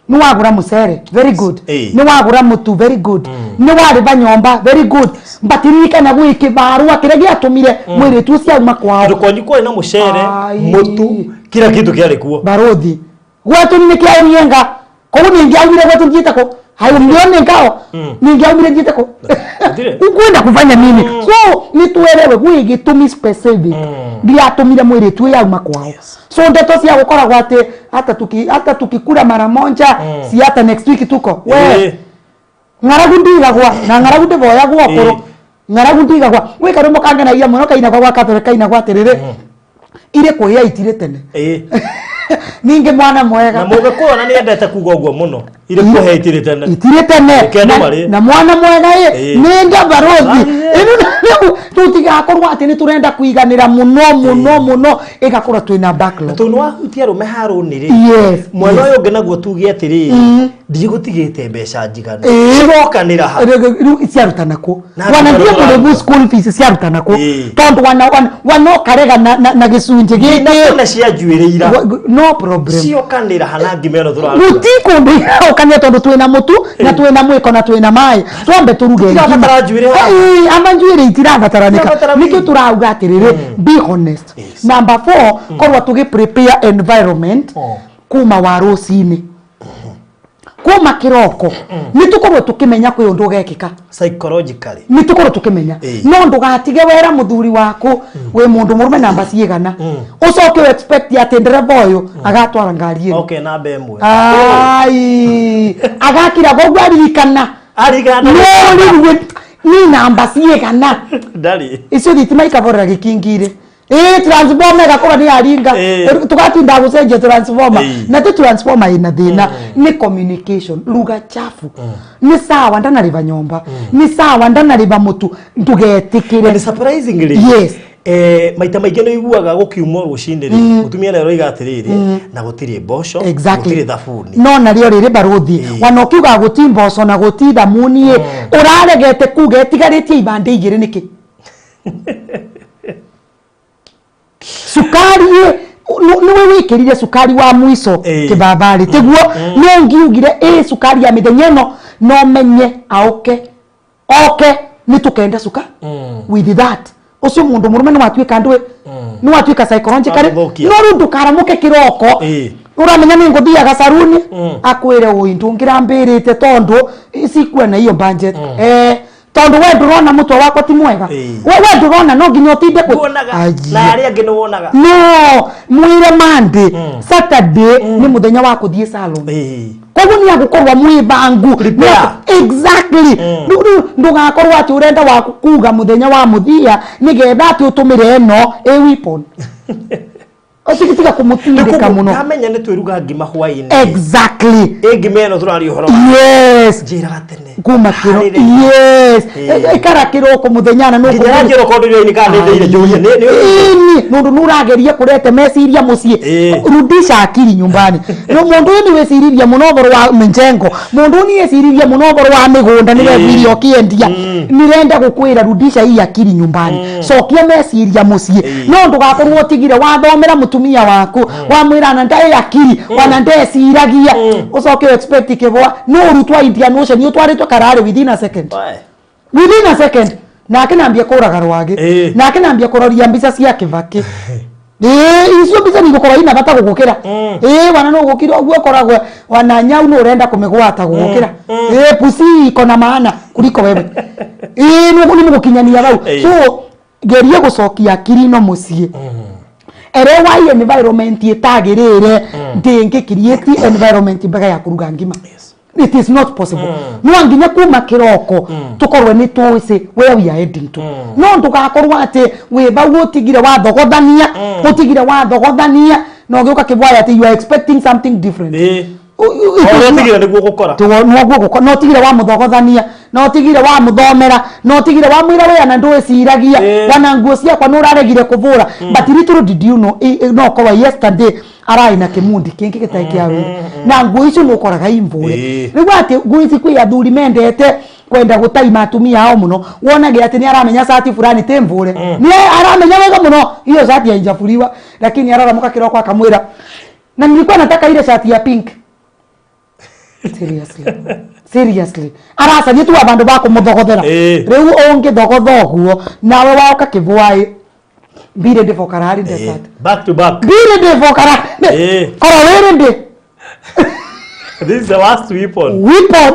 nĩ wagũra mũcere, very good. Nĩ wagũra mũtu, very good. Nĩ warĩba nyomba, very good, but ririkana gwĩ kĩbarũa kĩrĩa gĩatũmire mwĩrĩtu ũcio auma kwao. Tondũ kwanyu kwarĩ na mũcere, Ai. mũtu, kila kitu kĩarĩ kuo. Barothi, gwetu nĩ kĩaunienga koguo ningĩaumire gwetu thiĩte kũ? Haunione ngao, ningĩaumire thiĩte kũ? Gũtirĩ. Ukwenda kufanya nini? So nĩ twerewe gwĩ gĩtũmi specific gĩatũmire mwĩrĩtu ũyũ auma kwao. So ndeto cia gũkoragwo atĩ hata tukikula mara moja, si hata next week tuko we. Ng'aragu ndigagwa na ng'aragu ndĩvoyagwo ũkũrũ. Ng'aragu ndigagwa gwĩ karũmbo kangenagia mũno kainagwa gwa kabere, kainagwa atĩrĩrĩ, irĩ kũhĩa itirĩ tene. Ningĩ mwana mwega. Na mũgĩkũyũ ona nĩ endete kuga ũguo mũno, irĩ kũhe itirĩ tene. Itirĩ tene. Reke andũ marĩe. Na mwana mwega ĩ, nĩ nda, barothi. Ĩno rĩu tũtigakorwo atĩ nĩ tũrenda kũiganĩra mũno mũno mũno, ĩgakorwo twĩna backlog. Tondũ nĩ wahutia arũme harũni rĩ, mwena ũyũ ũngĩ naguo tuge atĩrĩrĩ, ndigũtigĩte mbeca njiganu. Cirokanĩra ha? Rĩu ciarutana kũ? Na Wana andũ ndiĩ marĩa mũrĩbu school fees ciarutana kũ? Tondũ wana ũkarega na gĩcunjĩ gĩkĩ. Ndinakona cia njuĩrĩ ira. No problem. Ciokanĩra hana ngima ĩno tũraruga? Guti kũndũ iraũkania, tondũ twĩna mũtu na twĩna mwĩko na twĩna maĩ, twambe tũruge ngima. Tũtirabatara njuĩrĩ haha. Ĩĩ, ama njuĩrĩ itirabataranĩka. Itirabatara. Nĩkĩo tũrauga atĩrĩrĩ, be honest. Number four, korwo tũgĩ prepare environment kuma wa rũcinĩ. Kuma kiroko nĩ tũkorwo tũkĩmenya kwĩ ũndũ ũgekĩka. Psychologically. Nĩ tũkorwo tũkĩmenya. No ndũgatige wera mũthuri waku wĩ mũndũ mũrũme namba cigana, ũcoke expect atĩ ndereba ũyũ agatwara ngari ĩno. Okay, namba ĩmwe. Ai, agakira koguo aririkana. Arigana. No rĩu ni namba cigana? Ndarĩ. Icio thitima ikaborera gĩkingirĩ, ĩ transformer ĩgakorwo nĩ yaringa. Tũgatinda gũcenjia transformer. Na ti transformer ĩna thĩna, nĩ communication, lugha chafu. Nĩ sawa ndanarĩva nyomba, nĩ sawa ndanarĩva mũtu, ndũgetĩkĩre. And surprisingly, maita maingĩ nĩ ũiguaga gũkiumwo rũcinĩ rĩ, mũtumia nĩ aroiga atĩrĩrĩ, na gũtirĩ mboco, gũtirĩ thabuni. No narĩo rĩrĩ, barũthi, wana ũkiuga gũti mboco na gũti thamuni ĩ, ũraregete kuga ĩtigarĩtie ibandĩ igĩrĩ nĩkĩ? Cukari ĩ, nĩwe wĩkĩrire cukari wa mwico kĩbabarĩ, tiguo? No ngiugire ĩ cukari ya mĩthenya ĩno, no menye aũke oke nĩ tũkenda cuka. With that, ũcio mũndũ mũrũme nĩ watuĩka ndũĩ, nĩ watuĩka psychologically. Wamũthũkia. No rĩu ndũkaramuke kĩroko, ũramenya nĩ ngũthiaga saruni, akwĩre ũi ndũngĩrambĩrĩte tondũ sikuwa na hiyo budget, tondũ we ndũrona mũtwe wakwa ti mwega. We ndũrona no nginya ũtinde Wonaga. Aiye. Na arĩa angĩ nĩ wonaga. No mwĩre Monday, Saturday nĩ mũthenya wa kũthiĩ salon. Koguo nĩ agũkorwo mwĩbangu. Prepare. Exactly. Rĩu ndũgakorwo atĩ ũrenda wa kuga mũthenya wa mũthia nĩgetha atĩ ũtũmĩre ĩno ĩ weapon. Ũtigitiga kũmũtindĩka mũno. Ndamenya nĩ twĩruga ngima hwaĩ-inĩ. Ĩ ngima ĩno tũraria ũhoro wa njĩraga tene. Kuma kĩro. Harĩrĩria. Ikara kĩroko mũthenya na Nginya ranjĩra okorwo ndũrĩ kana nĩ ndĩire njũrie nĩ Ĩni, nundu nurageria kurete meciria mucii. Rudisha akili nyumbani. No mundu uyu ni wiciriria muno ũhoro wa mjengo, mundu uyu ni wiciriria muno ũhoro wa mĩgũnda, ni wegwire ũkĩendia. Nirenda gukwira, rudisha hii akili nyumbani, cokia meciria mucii. No ndugakorwo ũtigire wathomera mutumia waku, wamwĩra na ndaĩ akili wana ndeciragia, ũcoke expect kĩbwa no ũrutwa Indian Ocean ũtwarĩtwo kararĩ within a second. Wae. Within a second nake nambia kũraga rwagĩ, nake nambia kũroria mbica cia Kĩbakĩ. Ĩĩ, icio mbica nĩ igũkorwo ina bata gũgũkĩra. Ĩĩ, wana no gũkira ũguo ũkoragwo wana nyau nĩ ũrenda kũmĩgwata gũgũkĩra. Ĩĩ, pusi iko na maana kuliko wewe. Ĩĩ, nĩ mũgũkinyania hau. So geria gũcokia akiri ino mũciĩ. Erewa hii environment ĩtagĩrĩire ndĩngĩ create environment mbega ya kũruga ngima. It is not possible. No nginya kuma kĩroko tũkorwe nĩ tũĩcĩ where we are heading to. No ndũgakorwo atĩ wĩ bau ũtigire wathogothania, ũtigire wathogothania na ũgĩũka kĩbwaya atĩ you are expecting something different. O ũrĩa ũtigire nĩguo gũkora. Noguo gũko no tigire wa mũthogothania, no tigire wa mũthomera, no tigire wa mwĩra we ana ndwĩciragia. Wana nguo ciakwa nĩ ũraregire kũbũra. But little did you know, no korwo yesterday ararĩ na kĩmundi kĩngĩ gĩtarĩ kĩa wĩra na nguo icio nĩ ũkoraga imvũre. Rĩu atĩ nguo ici, kwĩ athuri mendete kwenda gũtaima atumia ao mũno, wonage atĩ nĩ aramenya cati fulani ti mvũre, nĩ aramenya wega mũno hiyo shati haijafuriwa, lakini araramuka kĩroko akamwĩra, "Na nilikuwa nataka ile shati ya pink." Seriously, seriously, aracaria tu abandu ba kumuthogothera. Riu ungithogotha ũguo nawe waoka kĩbwaĩ, be ready for Kalahari Desert. Back to back. Be ready for Kalahari. Korwo wĩ ready. This is the last weapon. Weapon.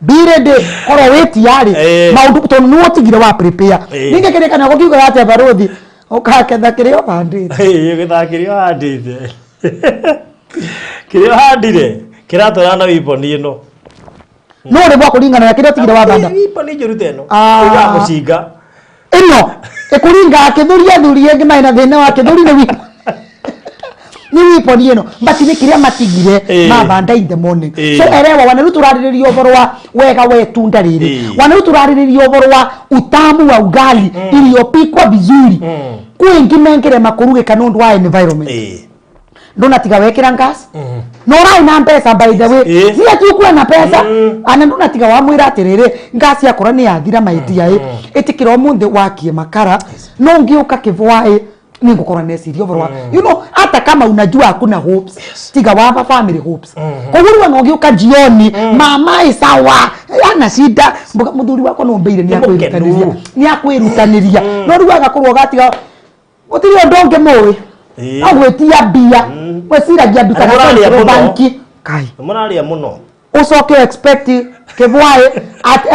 Be ready, korwo wĩ tiyari maũndũ tondũ nĩwe ũtigire wa prepare. Ningĩ kĩrĩkanĩro gũkiugaga atĩa, barũthi? Ũkaketha kĩrĩa ũhandĩte. Gĩthaka kĩrĩa ũhandĩte, kĩrĩa ũhandire kĩratwarana na weapon ĩno. No ũrĩmwa kũringana na kĩrĩa ũtigire wabanda. Weapon njũru ta ĩno. Ah. Ĩgaga mũcinga. Ĩno ĩkũringa kĩthũri, athuri angĩ marĩ na thĩna wa kĩthũri nĩ weapon ĩno, but nĩ kĩrĩa matigire mabanda in the morning. So erewa wana rĩu tũrarĩrĩria ũhoro wa wega wa itunda rĩrĩ. Wana rĩu tũrarĩrĩria ũhoro wa utamu wa ugali iliyopikwa vizuri. Kwĩ ngima ĩngĩrema kũrugĩka nĩ ũndũ wa environment. Ndũnatiga wekĩra gas no ũrarĩ na mbeca, by the way. Si ati ukuwa na pesa ana ndũnatiga wamwĩra atĩrĩrĩ, gas yakora nĩ yathira maitia ĩ, ĩtĩkĩra ũmũthĩ wakie makara. No ngĩũka kĩbwa ĩ, nĩngũkorwo neciria ũhoro wa hata kama unajua hakuna hopes, tiga wapa family hopes. Koguo rĩu ona ũgĩũka jioni, mama ĩ sawa, ana shida. Mũthuri wakwa no mbĩire nĩ Nĩ mũkenu. akwĩrutanĩria, nĩ akwĩrutanĩria, no rĩu agakorwo gatiga gũtirĩ ũndũ ũngĩ mũĩ no gwĩtia mbia, gwĩciragia ndutaga Mũrarĩa central mũno. bank. Kai. Mũrarĩa mũno. Ucoke expect kĩbwaĩ at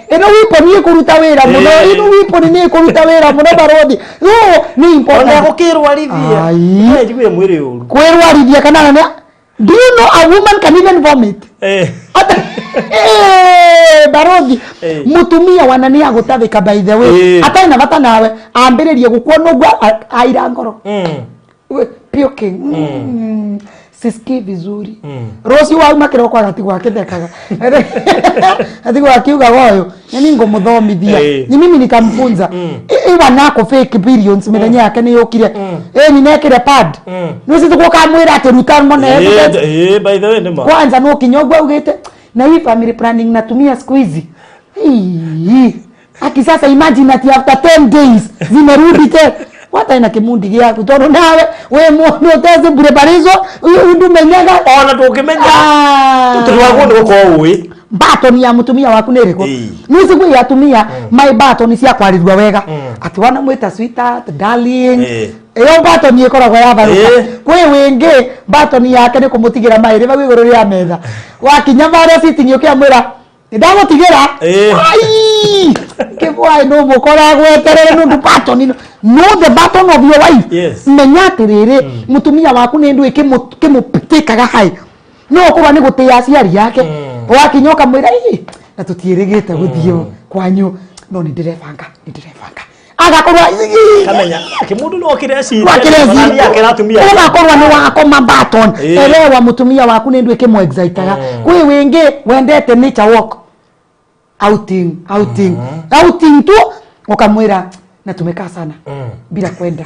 ĩno weapon ĩkũruta wĩra mũno. Ĩno weapon nĩ ĩkũruta wĩra mũno, barothi, no nĩ Ona important. gũkĩrwarithia. Ai. Njigue mwĩrĩ ũru. Kwĩrwarithia kana nĩ, do you know a woman can even vomit? Barothi, mutumia wana nĩ agũtabĩka, by the way, atarĩ na bata nawe, ambĩrĩrie gũkuona ũguo aira ngoro. Puking. Sisikii vizuri. Rũciũ wauma kĩroko agatigwo akĩthekaga, atigwo akiugaga ũyũ nĩ ngũmũthomithia. Ni mimi nitamfunza. Iwa nako fake billions mĩthenya yake nĩ yũkire, ĩ ninekire pad nĩ ũcio tũgũkamwĩra atĩ ruta mone evidence. By the way, nĩ ma. Kwanza no kinya ũguo augĩte na hii family planning natumia siku hizi. Hii. Aki sasa imagine ati after 10 days zimerudi tena, wata ina kimundi gĩaku tondũ nawe wĩ mũndũ ũteci preparation ndumenyaga. Ona ndũngĩmenya. Ah. Tondũ wagwo nĩ gũkorwo ũĩ. Button ya mutumia waku nĩ ĩrĩkũ? Nĩ gwĩ atumia my button cia kwarĩrua wega, atĩ wana mwĩta sweetheart, darling, ĩyo button ĩkoragwo ya baruka. Kwĩ wĩngĩ button yake nĩ kũmũtigĩra maĩrĩ vau igũrũ rĩa metha, wakinya varĩa sitting ũkĩamwĩra ndagũtigĩra. Ai, kĩbwaĩ no mũkora gweterere nĩ ũndũ button ĩno, know the button of your wife. Menya atĩrĩrĩ, mũtumia waku nĩ ndũĩ kĩmũtĩkaga hai, no ũkorwo nĩ gũtĩĩa aciari ake, wakinya ũkamwĩra, "Ĩ, na tũtiĩrĩgĩte gũthiĩ kwanyu, no nĩ ndĩrebanga, nĩ ndĩrebanga," agakorwo Kamenya kĩmũndũ no kĩreciria. Wakĩreci ũgakorwo nĩ wakoma button. Elewa mũtumia waku nĩ ndũ ĩkĩmũ excitaga. Kwĩ wĩngĩ wendete nature walk, outing, outing, outing tu, ukamwĩra na tumekaa sana bila kwenda.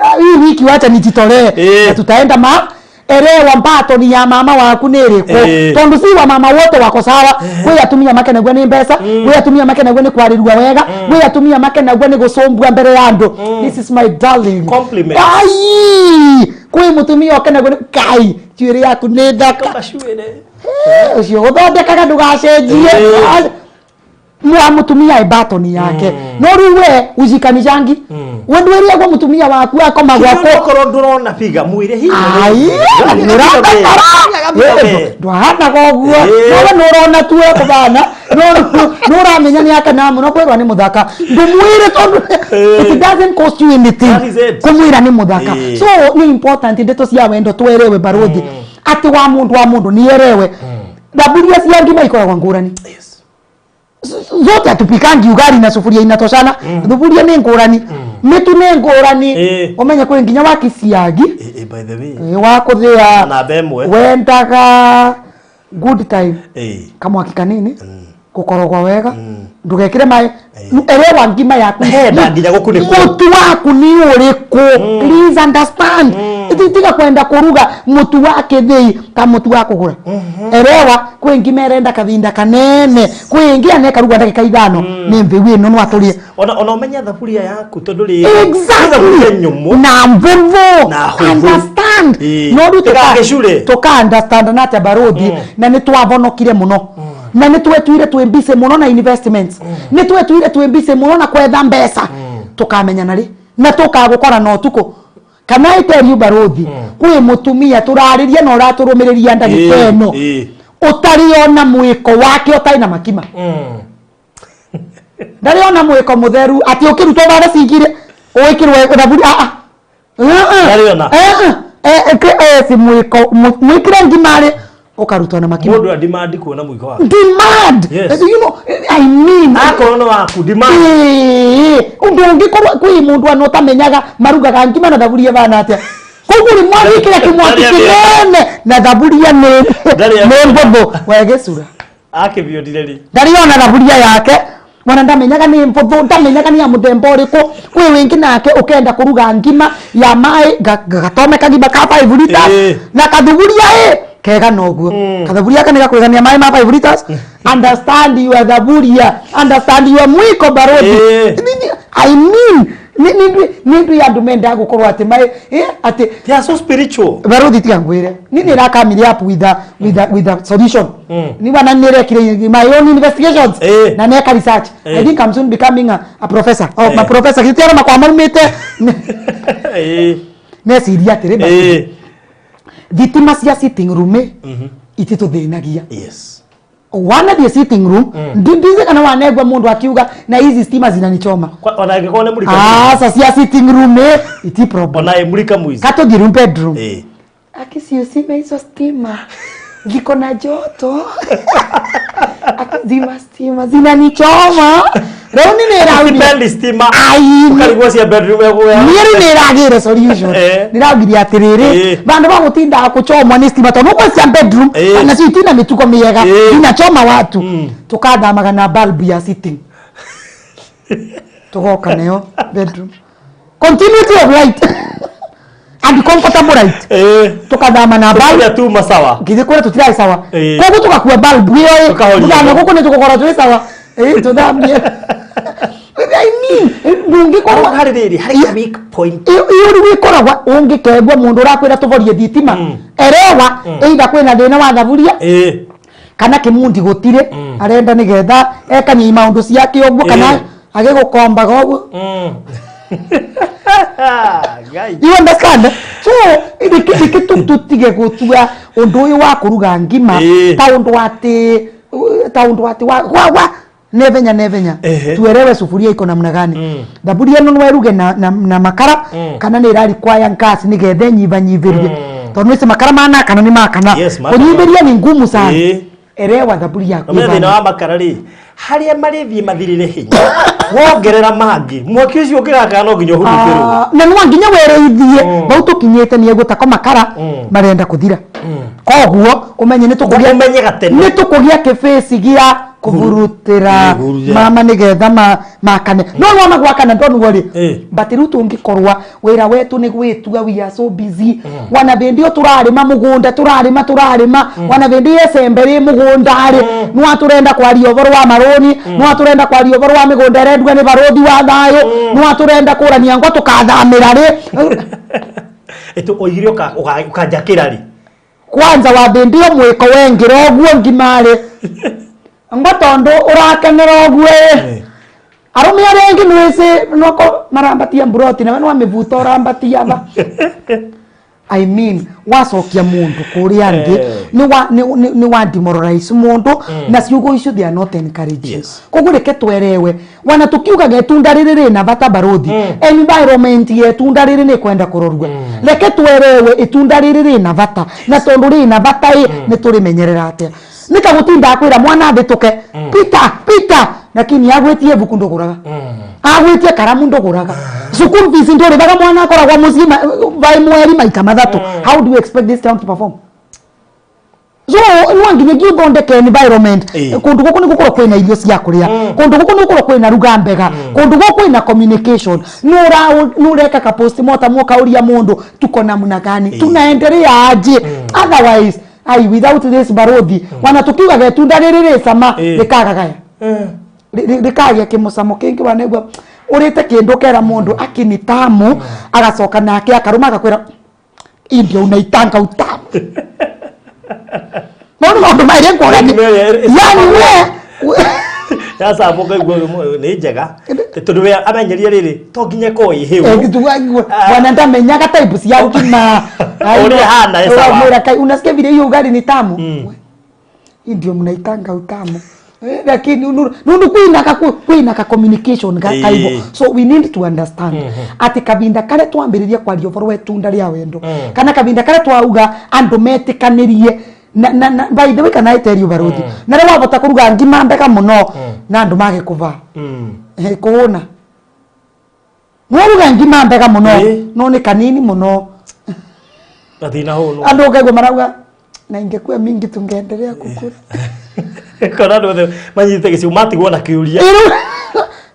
Ah, hii wiki wacha nijitolee na tutaenda ma elewa button ya mama waku nĩ ĩrĩkũ, tondũ si wa mama wote wako sawa. Kwĩ atumia makenagio nĩ mbeca, kwĩ atumia makenagio nĩ kwarĩrua wega, kwĩ atumia makenagio nĩ gũcũmbua mbere ya andũ, "This is my darling." Compliments. Ai, kwĩ mũtumia ũkenagio nĩ kai njuĩrĩ yaku nĩ thaka. Gacuĩrĩ. Ũcio gũthondekaga ndũgacenjie. Mwa mutumia e button yake, no rĩu we ujikanicangi, we ndwĩrĩagwo mũtumia waku akoma gwako. Okorwo ndũrona biga mwĩre hihi. Ai, nĩũrabatara ndwahanaga ũguo. Nowe nĩũrona tu ekũbana, nĩũramenya nĩ akena mũno kwĩrwa nĩ mũthaka, ndũmwĩre tondũ it doesn't cost you anything That is it. kũmwĩra nĩ mũthaka. So nĩ important ndeto cia wendo twerewe, barothi, atĩ wa mũndũ wa mũndũ nĩ erewe thaburia cia ngima ikoragwo ngũrani. Zote hatupikangi ugali na sufuria inatoshana. Thuburia nĩ ngũrani, mĩtu nĩ ngũrani. Ũmenye kwĩ nginya wa kĩciagi. By the way, wa kũthĩa. Namba ĩmwe. Wendaga good time, kamwaki kanini, gũkorogwo wega, ndũgekĩre maĩ, elewa ngima yaku. Henda nginya gũkunĩkwo. Mũtu waku nĩ ũrĩkũ? Please understand. Tiga kwenda kũruga mũtu wa kĩthĩi ta mũtu wa kũgũra. Elewa kwĩ ngima ĩrenda kathinda kanene, kwĩ ĩngĩ anekaruga ndagĩka 5 nĩ mbĩu ĩno no atũrie. Ona ũmenye thaburia yaku tondũ rĩrĩ Exactly. nyũmũ. Na mvũvũ. Na hũthũ. Understand. No rĩu Ndĩgagĩcure. Tũka understand na atĩa, barothi? Na nĩ twavonokire mũno na nĩ twetuire twĩ busy mũno na investments, nĩ twetuire twĩ busy mũno na kwetha mbeca, tũkamenyana rĩ na tũkagũkora na ũtukũ. Kana I tell you, barothi, kwĩ mũtumia tũrarĩria na ũratũrũmĩrĩria ndagĩka ĩno ũtarĩ ona mwĩko wake ũtarĩ na makima, ndarĩ ona mwĩko mũtheru atĩ ũkĩrutwo bara cingire ũĩkĩrwo thaburi aa. Ndarĩ ona. Si mwĩko mwĩkĩre ngima rĩ ũkarutwo na makima. Mũndũ adimandi kuona mwĩko waku. Demand. You know, I mean, Akorwo nĩ waku demand. Ũndũ ũngĩkorwo kwĩ mũndũ ano ũtamenyaga marugaga ngima na thaburia bana atĩa, koguo rĩ mwagĩkĩra kĩmwaki Ndarĩ kĩnene na thaburia nĩ Ndarĩ nĩ mbũthũ wegĩcura. Akĩbionire rĩ. Ndarĩ ona thaburia yake wana ndamenyaga nĩ mbũthũ, ndamenyaga nĩ ya mũthemba ũrĩkũ. Kwĩ wĩngĩ nake ũkenda kũruga ngima ya maĩ gatome kagima ka 5 liters na kathuburia ĩ kega noguo, kathaburia aka nĩ gakwĩgania maĩ ma 5 liters. Understand your thaburia, understand your mwiko, barothi. I mean, nĩ ndũ ya andũ mendaga gũkorwo atĩ maĩ atĩ They are so spiritual. Barothi, tiga ngwire ni nä rakamire up with a solution. Ni wana nä rekire my own investigations na neka research. I think I'm soon becoming a professor oh, ma professor gitiara makwa maumite. Neciria atirĩ, Thitima cia sitting room ĩ, ititũthĩnagia. Wanathiĩ sitting room, ndindize kana wanegua mũndũ akiuga na hizi stima zinanichoma. Ona angĩkorwo nĩ mũrika. Asa cia sitting room ĩ, iti problem. Ona ĩ mũrika mwizi. Katũthiĩ room, bedroom. Aki usime hizo stima, ziko na joto. Akizima stima zinanichoma. Rĩu nĩ nĩraugire. Sipendi stima. Ai. Ũkarigwo cia bedroom ĩgũya. Niĩ rĩu nĩragĩre solution. Nĩraugire atĩrĩrĩ, vandũ va gũtindaga kũchomwa nĩ stima, tondũ ũguo cia bedroom nacio itina mĩtugo mĩega, inachoma watu, tũkathamaga na bulb ya sitting, tũgoka nayo bedroom, continuity of light and comfortable light. Tukathama na bulb. Kũrĩa tuma sawa. Ngithi kũrĩa tũtirarĩ sawa. Koguo tũgakua bulb ĩyo ĩ. Tũkahoria. Tũthame gũkũ nĩ tũgũkorwo twĩ sawa. Tũthamie, I mean, ndũngĩkorwo Harĩ rĩrĩ, harĩ ka weak point. Iyo rĩu ĩkoragwa ũngĩkegua mũndũ ũrakwĩra tũborie thitima, erewa either kwĩna thĩna wa thaburia kana kĩmundi gũtirĩ, arenda nĩgetha ekanie maũndũ ciake ũguo, kana agĩgũkombaga ũguo. Ngai. You understand? So reke tutige gũtua ũndũ ũyũ wa kũruga ngima ta ũndũ atĩ wa wa nevenya nevenya. Tuelewe sufuria iko namna gani, thaburia ĩno no ĩruge na makara kana nĩ ĩrarikwaya gas nĩgetha ĩnyibanyibĩrie, tondũ nĩci makara manakana nĩ makana. Yes, makana. Kũnyibĩria nĩ ngumu sana. Erewa thaburia yaku Ũmenye thĩna ĩhana. wa makara rĩ, harĩa marĩthiĩ mathirĩre hinya wongerera mangĩ, mwaki ũcio ũngĩgakana no nginya ũhurutĩrwo. Ah, na no nginya wereithie bau tũkinyĩte nĩ egũtako makara marenda kũthira, koguo ũmenye nĩ tũkũgĩa Ũmenye gatene. Nĩ tũkũgĩa kĩbĩci gĩa kũburutĩra. Kũhurutĩra. Mama nĩgetha makane no nona gwakana ndonuo rĩ. But rĩu tũngĩkorwa wĩra wetu nĩ gwĩtua, we are so busy, wana bĩndĩ ĩyo tũrarĩma mũgũnda, tũrarĩma tũrarĩma, wana bĩndĩ ĩyo ecembe rĩ mũgũnda rĩ, nwa tũrenda kwaria ũhoro wa marũni, nwa tũrenda kwaria ũhoro wa mĩgũnda ĩrendua nĩ barũthi wa thayũ, nwa tũrenda kũrania ngwa tũkathamĩra rĩ. Ĩtũ oigire ũkanjakĩra rĩ. Kwanza wa bĩndĩ ĩyo mwĩko wengĩra ũguo ngima rĩ, ngo tondũ ũrakenera ũguo ĩ, arũme arĩa angĩ nwĩcĩ noko marambatia mburoti nawe nwamĩbuta ũrambatia ba. I mean, wacokia mundu kuria ngi ni wa demoralize mundu na ciugo icio, they are not encouraging. Koguo reke twerewe wana tukiugaga itunda rĩrĩ rĩna bata, barothi, environment ya itunda rĩrĩ nĩ kwenda kũrorua. Reke twerewe itunda rĩrĩ rĩna bata, na tondũ rĩna bata ĩ, nĩ tũrĩmenyerera atĩa? Nĩ ta gũtinda kwĩra mwana ndĩtũke pita pita, lakini agwĩtie ibuku ndũgũraga, agwĩtie karamu ndũgũraga, school fees ndũrĩhaga, mwana akoragwo mũciĩ by mweri maita mathatũ. How do you expect this town to perform? So no nginyagia ũthondeke environment. Kũndũ gũkũ nĩ gũkorwo kwĩna irio cia kũrĩa, kũndũ gũkũ nĩ gũkorwo kwĩna ruga mbega, kũndũ gũkũ kwĩna communication, nĩ ũreka ka postmortem, ũkauria mũndũ tuko namna gani, tunaendelea aje? Otherwise ai, without this, barothi, wana tukiugaga itunda rĩrĩ rĩ cama, rĩkagagaya, rĩkagĩa kĩmũcamo kĩngĩ. Wanegua ũrĩte kĩndũ kera mũndũ akini tamu, agacoka nake akarũma agakwĩra hii ndio unaitanga utamu. No nĩ maũndũ marĩa ngũrani, yani we Sasa mũkaigua nĩ njega tondũ we amenyeria rĩrĩ to nginya ĩkorwo ĩ hĩu. Bwana ndamenyaga type cia ngima. Ũrĩa ĩhana ĩ sawa. Ũramwĩra, "Kai, unasikia vile hiyo ugali ni tamu?" Hii ndio mnaitanga utamu. Lakini nunu kwina ka communication ga kaivo. So we need to understand ati kavinda karia twambiriria kwaria ũhoro wa itunda rĩa wendo, kana kavinda karia twauga andũ metĩkanĩrie na by the way, kana I tell you, barothi, na rĩu wavota kũruga ngima mbega mũno na andũ mage kũvaa. Kũhũna nwaruga ngima mbega mũno no nĩ kanini mũno. Gathina hũnwo. Andũ ũkaigua marauga na ingekuwa mingi tungeendelea kukula. Kona andũ othe manyitĩte gĩcigo matigwo na kĩũria.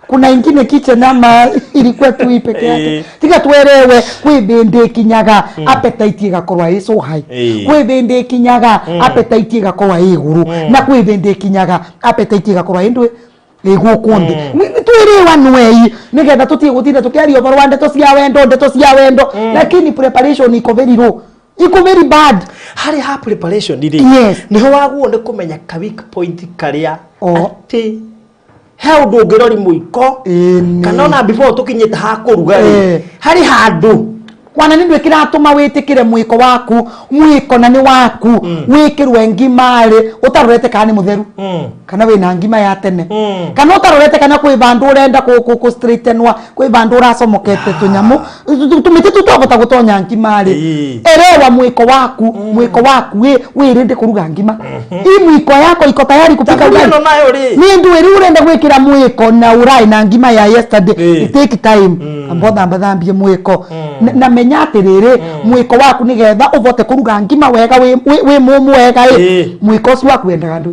Kuna ingine kitchen ama ilikuwa tu hii peke yake? Tiga tuelewe kwi bindi ikinyaga appetite igakorwa ĩ so high, kwi bindi ikinyaga appetite igakorwa ĩ iguru, na kwi bindi ikinyaga appetite igakorwa ĩ ndwi ĩ gũkũ thĩ. Twĩrĩwa nwei nĩgetha tũtige gũtinda tũkĩaria ũhoro wa ndeto cia wendo, ndeto cia wendo, lakini preparation iko very low, iko very bad. Harĩ ha preparation rĩ, nĩho wagwo nĩ kũmenya ka weak point karĩa atĩ he ũndũ ũngĩrori mũiko, kana ona before tũkinyĩte ha kũruga rĩ, harĩ handũ Kwana nĩ ndwĩ kĩratũma wĩtĩkĩre mwĩko waku, mwĩko na nĩ waku wĩkĩrwe ngima rĩ ũtarorete kana nĩ mũtheru, kana wĩna ngima ya tene, kana ũtarorete kana kwĩ vandũ ũrenda kũ straightenwa, kwĩ vandũ ũracomokete tũnyamũ tũmĩtĩ tu twavota gũtonya ngima rĩ. Elewa mwĩko waku, mwĩko waku wĩ wĩrĩndĩ kũruga ngima. Hii mwiko yako iko tayari kupika Thaburia ugali? Ĩno nayo rĩ. Nĩ ndũ ĩrĩ ũrenda gwĩkĩra mwĩko na ũraĩ na ngima ya yesterday? It take time. Amba ũthamba thambie mwĩko. Na menya atĩrĩrĩ, mwĩko waku nĩgetha ũvote kũruga ngima wega wĩ mũmũ wega ĩ, mwĩko ũcio waku wendaga ndũ.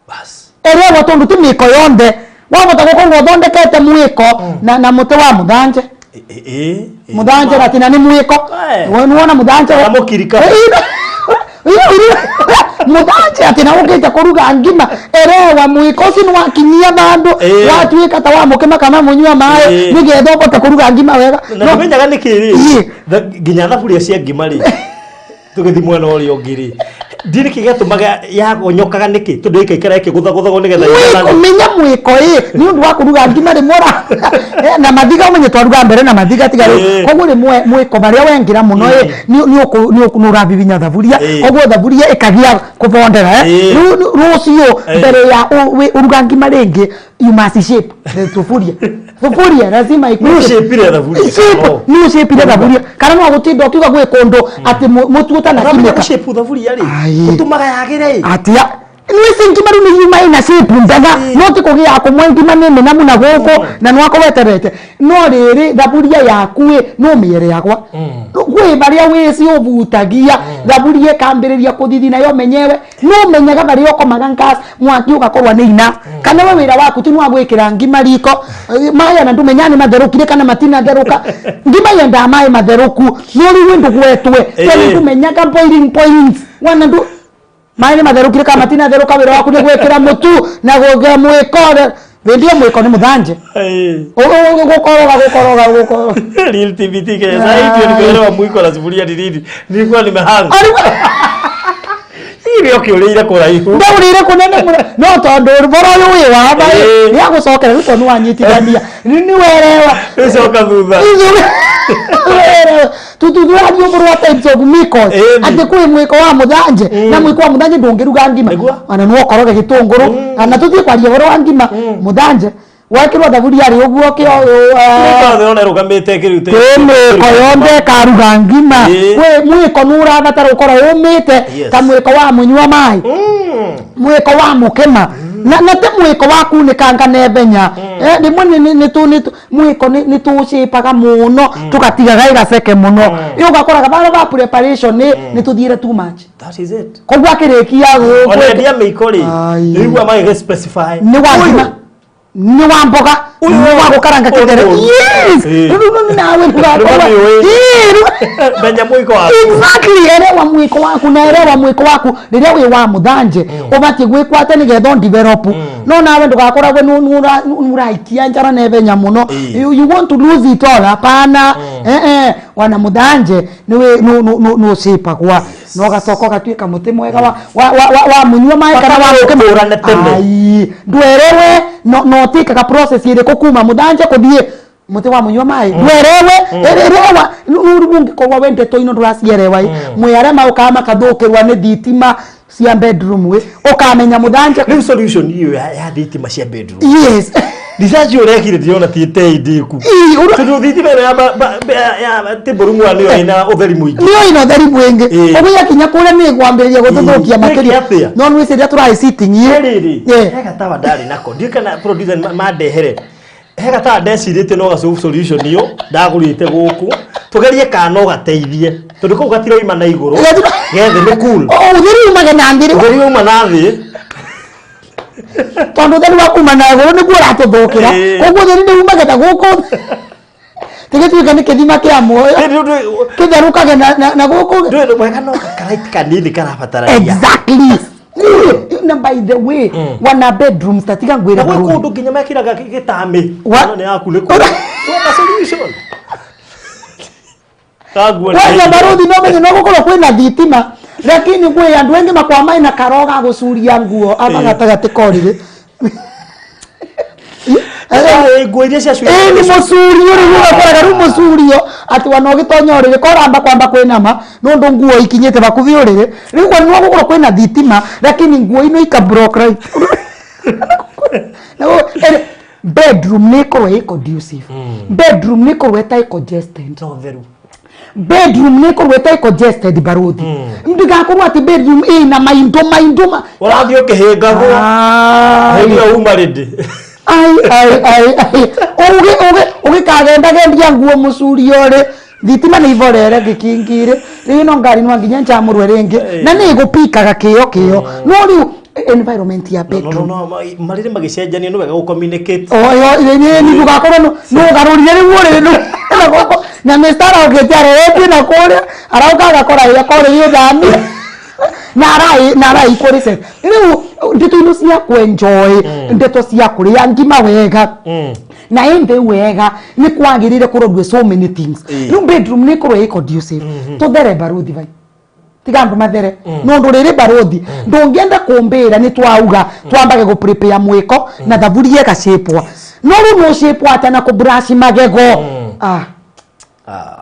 Bas. Erewa tondũ ti mĩko yonthe wavota gũkorwo ũthondekete mwĩko na mũtĩ wa mũthanje. Mũthanje gatina nĩ mwĩko. Nĩwona mũthanje? Kana mũkirika. Mũthanje atĩ na ũkĩte kũruga ngima, erewa mwĩko ũcio nĩ wakinyia vandũ watuĩka ta wa mũkĩma kana mũnyua maĩ, nĩgetha ũvote kũruga ngima wega. Na ndũmenyaga nĩkĩ rĩ, nginya thaburia cia ngima rĩ, tũgĩthiĩ mwena ũrĩa ũngĩ rĩ, ndirĩ kĩ gĩatũmaga yagonyokaga nĩkĩ, tondũ ĩkaikara ĩkĩgũthagũthagwo nĩgetha mwĩko ĩiganane. Menya mwĩko ĩ nĩ ũndũ wa kũruga ngima rĩmwe na mathiga, ũmenye twaruga mbere na mathiga tiga rĩu. Koguo rĩmwe mwĩko marĩa wengĩra mũno ĩ, nĩ ũrabibinya thaburia. Koguo thaburia ĩkagĩa kũbondera, eh. Rĩu rũciũ mbere ya ũruga ngima rĩngĩ, you must shape the sufuria. Sufuria lazima ikuwe Nĩ ũcĩpire thaburia. Shape, nĩ ũcĩpire thaburia kana no gũtinda ũkiuga gwĩ kũndũ atĩ mũtu Ũramenya ũtanakinyĩka. gũcĩpu thaburia rĩ, Ai. ũtũmaga yagĩre ĩ. Atia nĩwĩci ngima rĩu nĩ yuma ĩna shape njega, no ti kũgĩa kũmwe ngima nĩ mĩnamu na gũkũ na nĩwako weterete. No rĩrĩ, thaburia yaku ĩ no mĩereagwa kwĩ barĩa wĩci ũbutagia thaburia ĩkambĩrĩria kũthithina yo menyewe. No menyaga barĩa ũkomaga gas mwaki ũgakorwo nĩ enough, kana we wĩra waku ti nwa gwĩkĩra ngima riko. Maĩ ona ndũmenya nĩ matherũkire kana matinatherũka. Ngima yendaa maĩ matherũku nĩ ũrĩ ndũgwetwe tondũ ndũmenyaga boiling points wana ndu maĩ nĩ matherũkire kana matinatherũka. Wĩra waku nĩ gwĩkĩra mũtu na gũkĩra mwĩko. Hĩndĩ ĩyo mwĩko nĩ mũthanje. Gũkoroga gũkoroga gũkoroga. Real TBT Kenya. Sasa hivi nimeelewa mwiko na sufuria ni nini. Nilikuwa nimehanga. Hivi ũkĩũrĩire kũraihu. Ndaũrĩire kũnene mũno, no tondũ ũhoro ũyũ wĩ wa ma nĩ agũcokera rĩu tondũ nĩwanyitithania rĩu nĩwerewa. Ĩcoka thutha. Tututhuranio ũhoro wa types of mwĩko, atĩ kwĩ mwĩko wa mũthanje na mwĩko wa mũthanje ndũngĩruga ngima. Ona no ũkoroge gĩtũngũrũ na tũthiĩ kwaria ũhoro wa ngima. Mũthanje wekĩrwo thaburia rĩ ũguo kĩo. Mwĩko ona ĩrũgamĩte ĩkĩrute. Kwĩ mĩko yonthe ĩkaruga ngima. Kwĩ mwĩko nĩ ũrabatara gũkorwo ũmĩte, ta mwĩko wa mũnyua maĩ, mwĩko wa mũkĩma, na ti mwĩko wa kunĩkanga naihenya. Rĩmwe mwĩko nĩ tũcĩpaga mũno tũgatiga gaceke mũno. Ĩ ũgakoraga bara ba preparation nĩ tũthiĩre too much. That is it. Koguo akĩrĩkia Ona endia mĩiko rĩ, Ai. nĩigua magĩgĩ specify. Nĩ wa ngima, nĩ wa mboga, nĩ wa gũkaranga kĩthere. Ũyũ. Yes. Rĩu nawe ndũgakorwo Rĩu nĩũĩ. Menya mwĩko waku. Exactly, erewa mwĩko waku na erewa mwĩko waku rĩrĩa wĩ wa mũthanje ũbatiĩ gwĩkwo atĩa nĩgetha ũdevelop. No nawe ndũgakoragwo nĩ ũraikia njara naihenya mũno. You want to lose it all? Hapana. Wana mũthanje nĩ ũcĩpagwa na ũgacoka ũgatuĩka mũtĩ mwega wa mũnyua maĩ kana wa Bata nĩ ũkũrane tene. Ai, ndwerewe no ũtĩkaga process ĩrĩkũ kuma mũthanje kũthiĩ mũtĩ wa mũnyua maĩ. Ndwerewe, erewa rĩu ũngĩkorwo wendetwo ino ndũracierewa ĩ, mwĩ arĩa maũkaga makathũkĩrwa nĩ thitima cia bedroom ĩ, ũkamenya mũthanje. Rĩu solution iyo ya thitima cia bedroom. Research ũrekire ndĩrona ti ĩtei ndĩku. Tondũ thitima ĩno ya table room one nĩyo ĩna ũtheri mũingĩ. Nĩyo ĩna ũtheri mũingĩ. Ũguo yakinya kũrĩa nĩ ĩkwambĩrĩria gũtũthũkia Ĩĩ, makĩria. ĩke atĩa? No nĩ rĩrĩa tũraĩ sitting ĩ. Rĩrĩ, he gatawa ndarĩ nako, ndiũĩ kana producer mandehere. He gatawa ndecirĩtie no gasolve solution iyo ndagũrĩte gũkũ, tũgerie kana no gateithie, tondũ kau gatiroima na igũrũ, gethe nĩ cool. O, ũtheri umage na thĩ rĩu. Ũtheri wauma na thĩ. Tondũ ũtheri wa kuma na igũrũ nĩguo ũratũthũkĩra. Koguo ũtheri nĩ umage na gũkũ, tũgĩtuĩka nĩ kĩthima kĩa muoyo kĩtherũkage na gũkũ. Ndũĩ wega no gakaraiti kanini karabatarania. Exactly. Na by the way, wana bedrooms tatiga ngwĩre Na gwĩ Burundi. kũndũ nginya mekĩraga gĩtami. Wa- No nĩ yaku nĩ kũ wona solution. Kaguo nĩ- Kwanza baruthi no menye no gũkorwo kwĩna thitima, lakini kwĩ andũ aingĩ makwa maina karoga gũcuria nguo aba gatagatĩ ka ũrĩrĩ. Ĩ, nguo iria cia Ĩ nĩ mũcurio rĩu ũgakoraga rĩu mũcurio atĩ wana ũgĩtonya ũrĩrĩ koramba kwamba kwĩnama nũndũ nguo ikinyĩte bakubi ũrĩrĩ rĩu kwa nĩ gũkorwo kwĩna thitima lakini nguo ino ika block right. Bedroom nĩ ĩkorwo ĩ conducive, bedroom nĩ ĩkorwo ĩtarĩ congested. No theru. Bedroom nĩ ĩkorwo ĩtarĩ congested, baruthi, ndigakorwo atĩ bedroom ĩna maindo maindo ma Ũrathiĩ ũkĩhĩngagwo. Ai. Hĩndĩ ĩyo uma rĩndĩ. Ai ai ai ai, ugi ugi ugikagendagendia nguo mucurio ri, thitima nĩ ivorere gĩkingirĩ rĩu ĩno ngari no nginya njamũrwe rĩngĩ na nĩ ĩgũpikaga kĩo kĩo, no rĩu environment ya No, no, bedroom. No, marĩrĩ magĩcenjanio nĩ wega gũ-communicate. Oyo nĩ ndũgakorwo nũgarũrire rĩu ũrĩrĩ na gũkũ na Mr. araũkĩte aroretie na kũrĩa arauka agakora ĩyo ũthami na arai na arai kũrĩ set. Rĩu ndeto ino cia kwenjoy, ndeto cia kũrĩa ngima wega na ĩndĩ wega nĩ kwagĩrĩire kũrorwo so many things. Rĩu bedroom nĩ ĩkorwo ĩ conducive, tũthere baruthi vai, tiga andũ mathere nũndũ rĩrĩ baruthi ndũngĩenda kũmbĩra nĩ twauga twambage gũ prepare mwĩko na thaburia ĩgacĩpwa, no rĩu nũcĩpwa atĩa na kũ brush magego? Ah. Ah.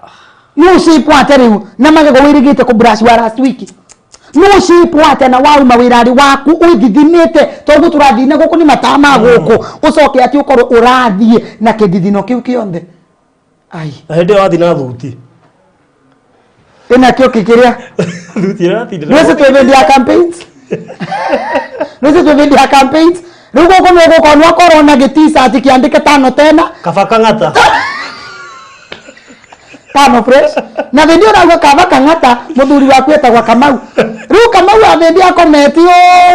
Nũcĩpwa atĩa rĩu na magego wĩrĩgĩte kũ brush wa last week? Nũcĩpwa atĩa na wauma wĩrarĩ waku wĩthithinĩte toguo tũrathiĩ na gũkũ nĩ mataa ma gũkũ, ũcoke atĩ ũkorwo ũrathiĩ na kĩthithino kĩu kĩothe? Ai. Na hĩndĩ ĩyo wathiĩ na thuti. Ĩna kĩo kĩkĩrĩa. Thuti ĩratinda. Nĩwĩci twĩ hĩndĩ ya campaigns, nĩwĩci twĩ hĩndĩ ya campaigns. Rĩu gũkũ nĩ gũkorwo akorwo na gĩ t-shirt kĩandĩke "Tano tena". Kaba kang'ata. Tano fresh, na hĩndĩ ũrauga kaba kang'ata, mũthuri waku etagwa Kamau. Rĩu Kamau athĩndĩ akometi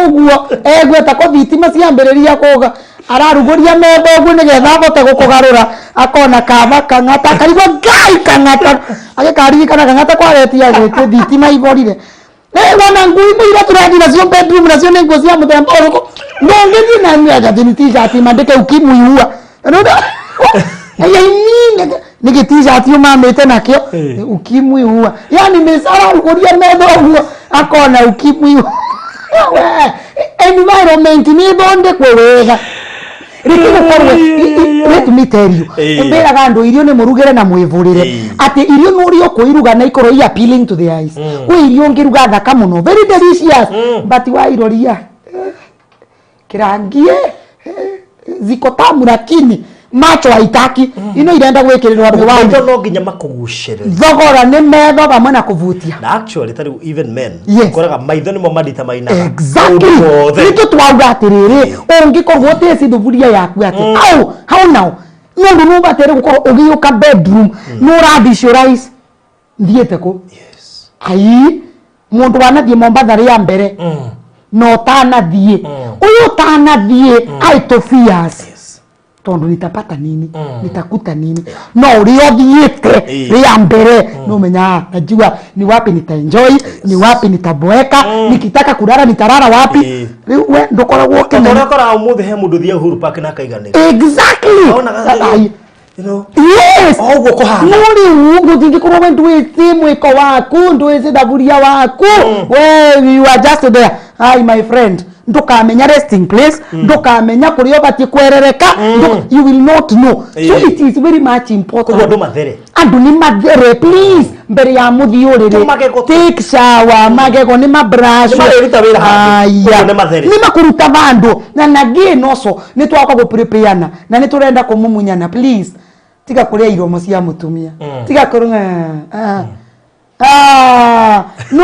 ũguo egueta ko thitima ciambĩrĩria kũga, ararugũria metha ũguo nĩgetha ahote gũkũgarũra, akona kaba kang'ata, akarigwo ngai kang'ata, agĩkaririkana kang'ata kwaretia gĩkĩ thitima iborire. Wona nguo imwe iria tũrathiĩ nacio bedroom nacio nĩ nguo cia mũthemba ũrĩkũ? Ndũngĩthiĩ na nĩ nĩ t-shirt mandĩke "Ukimwi huwa". Nĩ gĩ t-shirt ũmamĩte nakĩo "Ukimwi huwa", yani mĩcararugũria metha ũguo akona "Ukimwi huwa". Environment nĩ ĩthondekwo wega rĩngĩ gũkorwo, let me tell you, mbĩraga andũ irio nĩ mũrugĩre na mwĩvũrĩre, atĩ irio nĩ ũrĩa ũkũiruga na ikorwo i appealing to the eyes. Kwĩ irio ũngĩruga thaka mũno, very delicious, but wairoria kĩrangie ziko tamu lakini macho haitaki, ino irenda gwĩkĩrĩrwo miwani. Maitho no nginya makũgucĩrĩrie. Thogora nĩ metho hamwe na kũvutia. Na actually ta rĩu even men, ũkoraga maitho nĩmo maditamainaga Exactly. ũndũ wothe. Nĩkĩo twauga atĩrĩrĩ, ũngĩkorwo ũtĩci thuburia yaku atĩ au hau nao nũndũ nĩ ũbataire gũkorwo ũgĩũka bedroom nĩ ũra visualize thiĩte kũ. Ai, mũndũ wanathiĩ Mombatha rĩa mbere na ũtanathiĩ ũyũ ũtanathiĩ out of fears, tondũ nitapata nini, nitakuta nini, no ũrĩa ũthiĩte rĩa mbere no menya, najua ni wapi nitaenjoy, ni wapi nitaboeka, nikitaka kulala nitalala wapi. Rĩu we ndũkoragwo Ta ũkĩmenya. ũrĩa ũkoraga ũmũthĩ he mũndũ ũthiaga Uhuru Park na akaiganĩra. Onaga Ai. O ũguo kũhana. No rĩu gũtingĩkorwo we ndwĩci mwĩko waku, ndwĩci thaburia waku, we you are just there. Ai, my friend, ndũkamenya resting place, ndũkamenya kũrĩa ũbatiĩ kwerereka. You will not know, so it is very much important. Koguo andũ mathere. Andũ nĩ mathere, please, mbere ya mũthiĩ ũrĩrĩ. Tũmagego Take shower, magego nĩ mabrush. Nĩ marĩruta wĩra handũ. Aya. Koguo nĩ mathere. Nĩ makũruta vandũ na nagĩ noco nĩ twaka gũprepareana na nĩ tũrenda kũmumunyana. Please, tiga kũrĩa iromo cia mũtumia, tiga kũrĩa. Ah. Ah, no.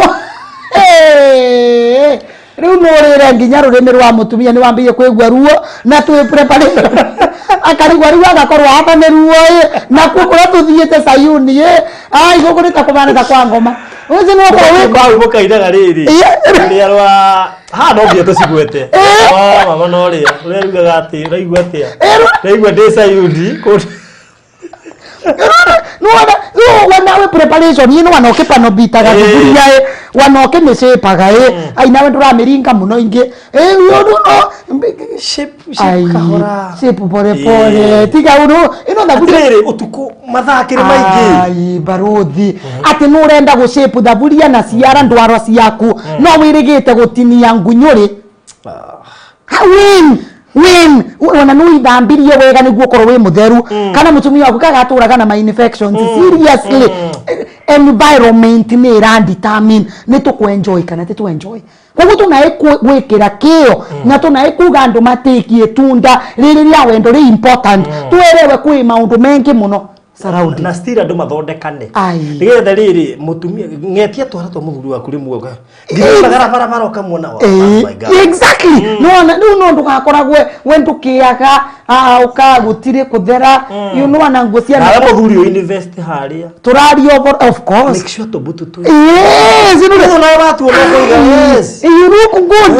Eh, rĩu nũrĩre nginya rũrĩmĩ rwa mũtumia nĩ wambĩrĩrie kwĩgua ruo na twĩ preparation, akarigwo rĩu agakorwo haha nĩ ruo ĩ nakuo kũrĩa tũthiĩte Sayuni ĩ ai gũkũ nĩ ta kũbana ta kwa ngoma ũcio nĩ ũkorwo wĩ Mau mũkainaga rĩrĩ rũrĩa rwa haha no nginya tũcigwete. Oh, mama no rĩa ũrĩa rugaga atĩ ũraigua atĩa, ũraigua ndĩ Sayuni kũndũ. Nĩwona rĩu wena wĩ preparation ĩno, wana ũkĩpanobitaga thuburia ĩ, wana ũkĩmĩcĩpaga ĩ, ai nawe ndũramĩringa mũno ingĩ ĩ no. Shape. Ai, Shape kahora. Shape pole pole, tiga ũndũ ĩno thaburia. Atĩrĩrĩ, ũtukũ mathaa kĩrĩ maingĩ. Ai, baruthi, atĩ nĩ ũrenda gũcĩpu thaburia na ciara ndwaro ciaku no wĩrĩgĩte gũtinia ngunyũrĩ hau. When ona no ithambirie wega niguo ukorwo wi mutheru, kana mutumia waku kagaturaga na ma infections. Seriously, environment ni ira determine ni tukwenjoy kana ti twenjoy. Koguo tunae gwikira kio na tunae kuga andu matikie tunda riri ria wendo ri important, twerewe kwi maundu mengi muno surrounding. Na still andu mathondekane. Ai. Nigetha riri mutumia ngetia twara twa muthuri waku rimwe uka nginya barabara bara ukamuona wa oh my God. Exactly. Nona riu no ndugakoragwe we ndukiaga uka gutire kuthera, you know, na nguo cia nawe muthuri uyu invest haria. Turaria ũhoro, of course. Make sure tubutu tu. Yes, you know. Nawe watuona ukoiga yes. You look good.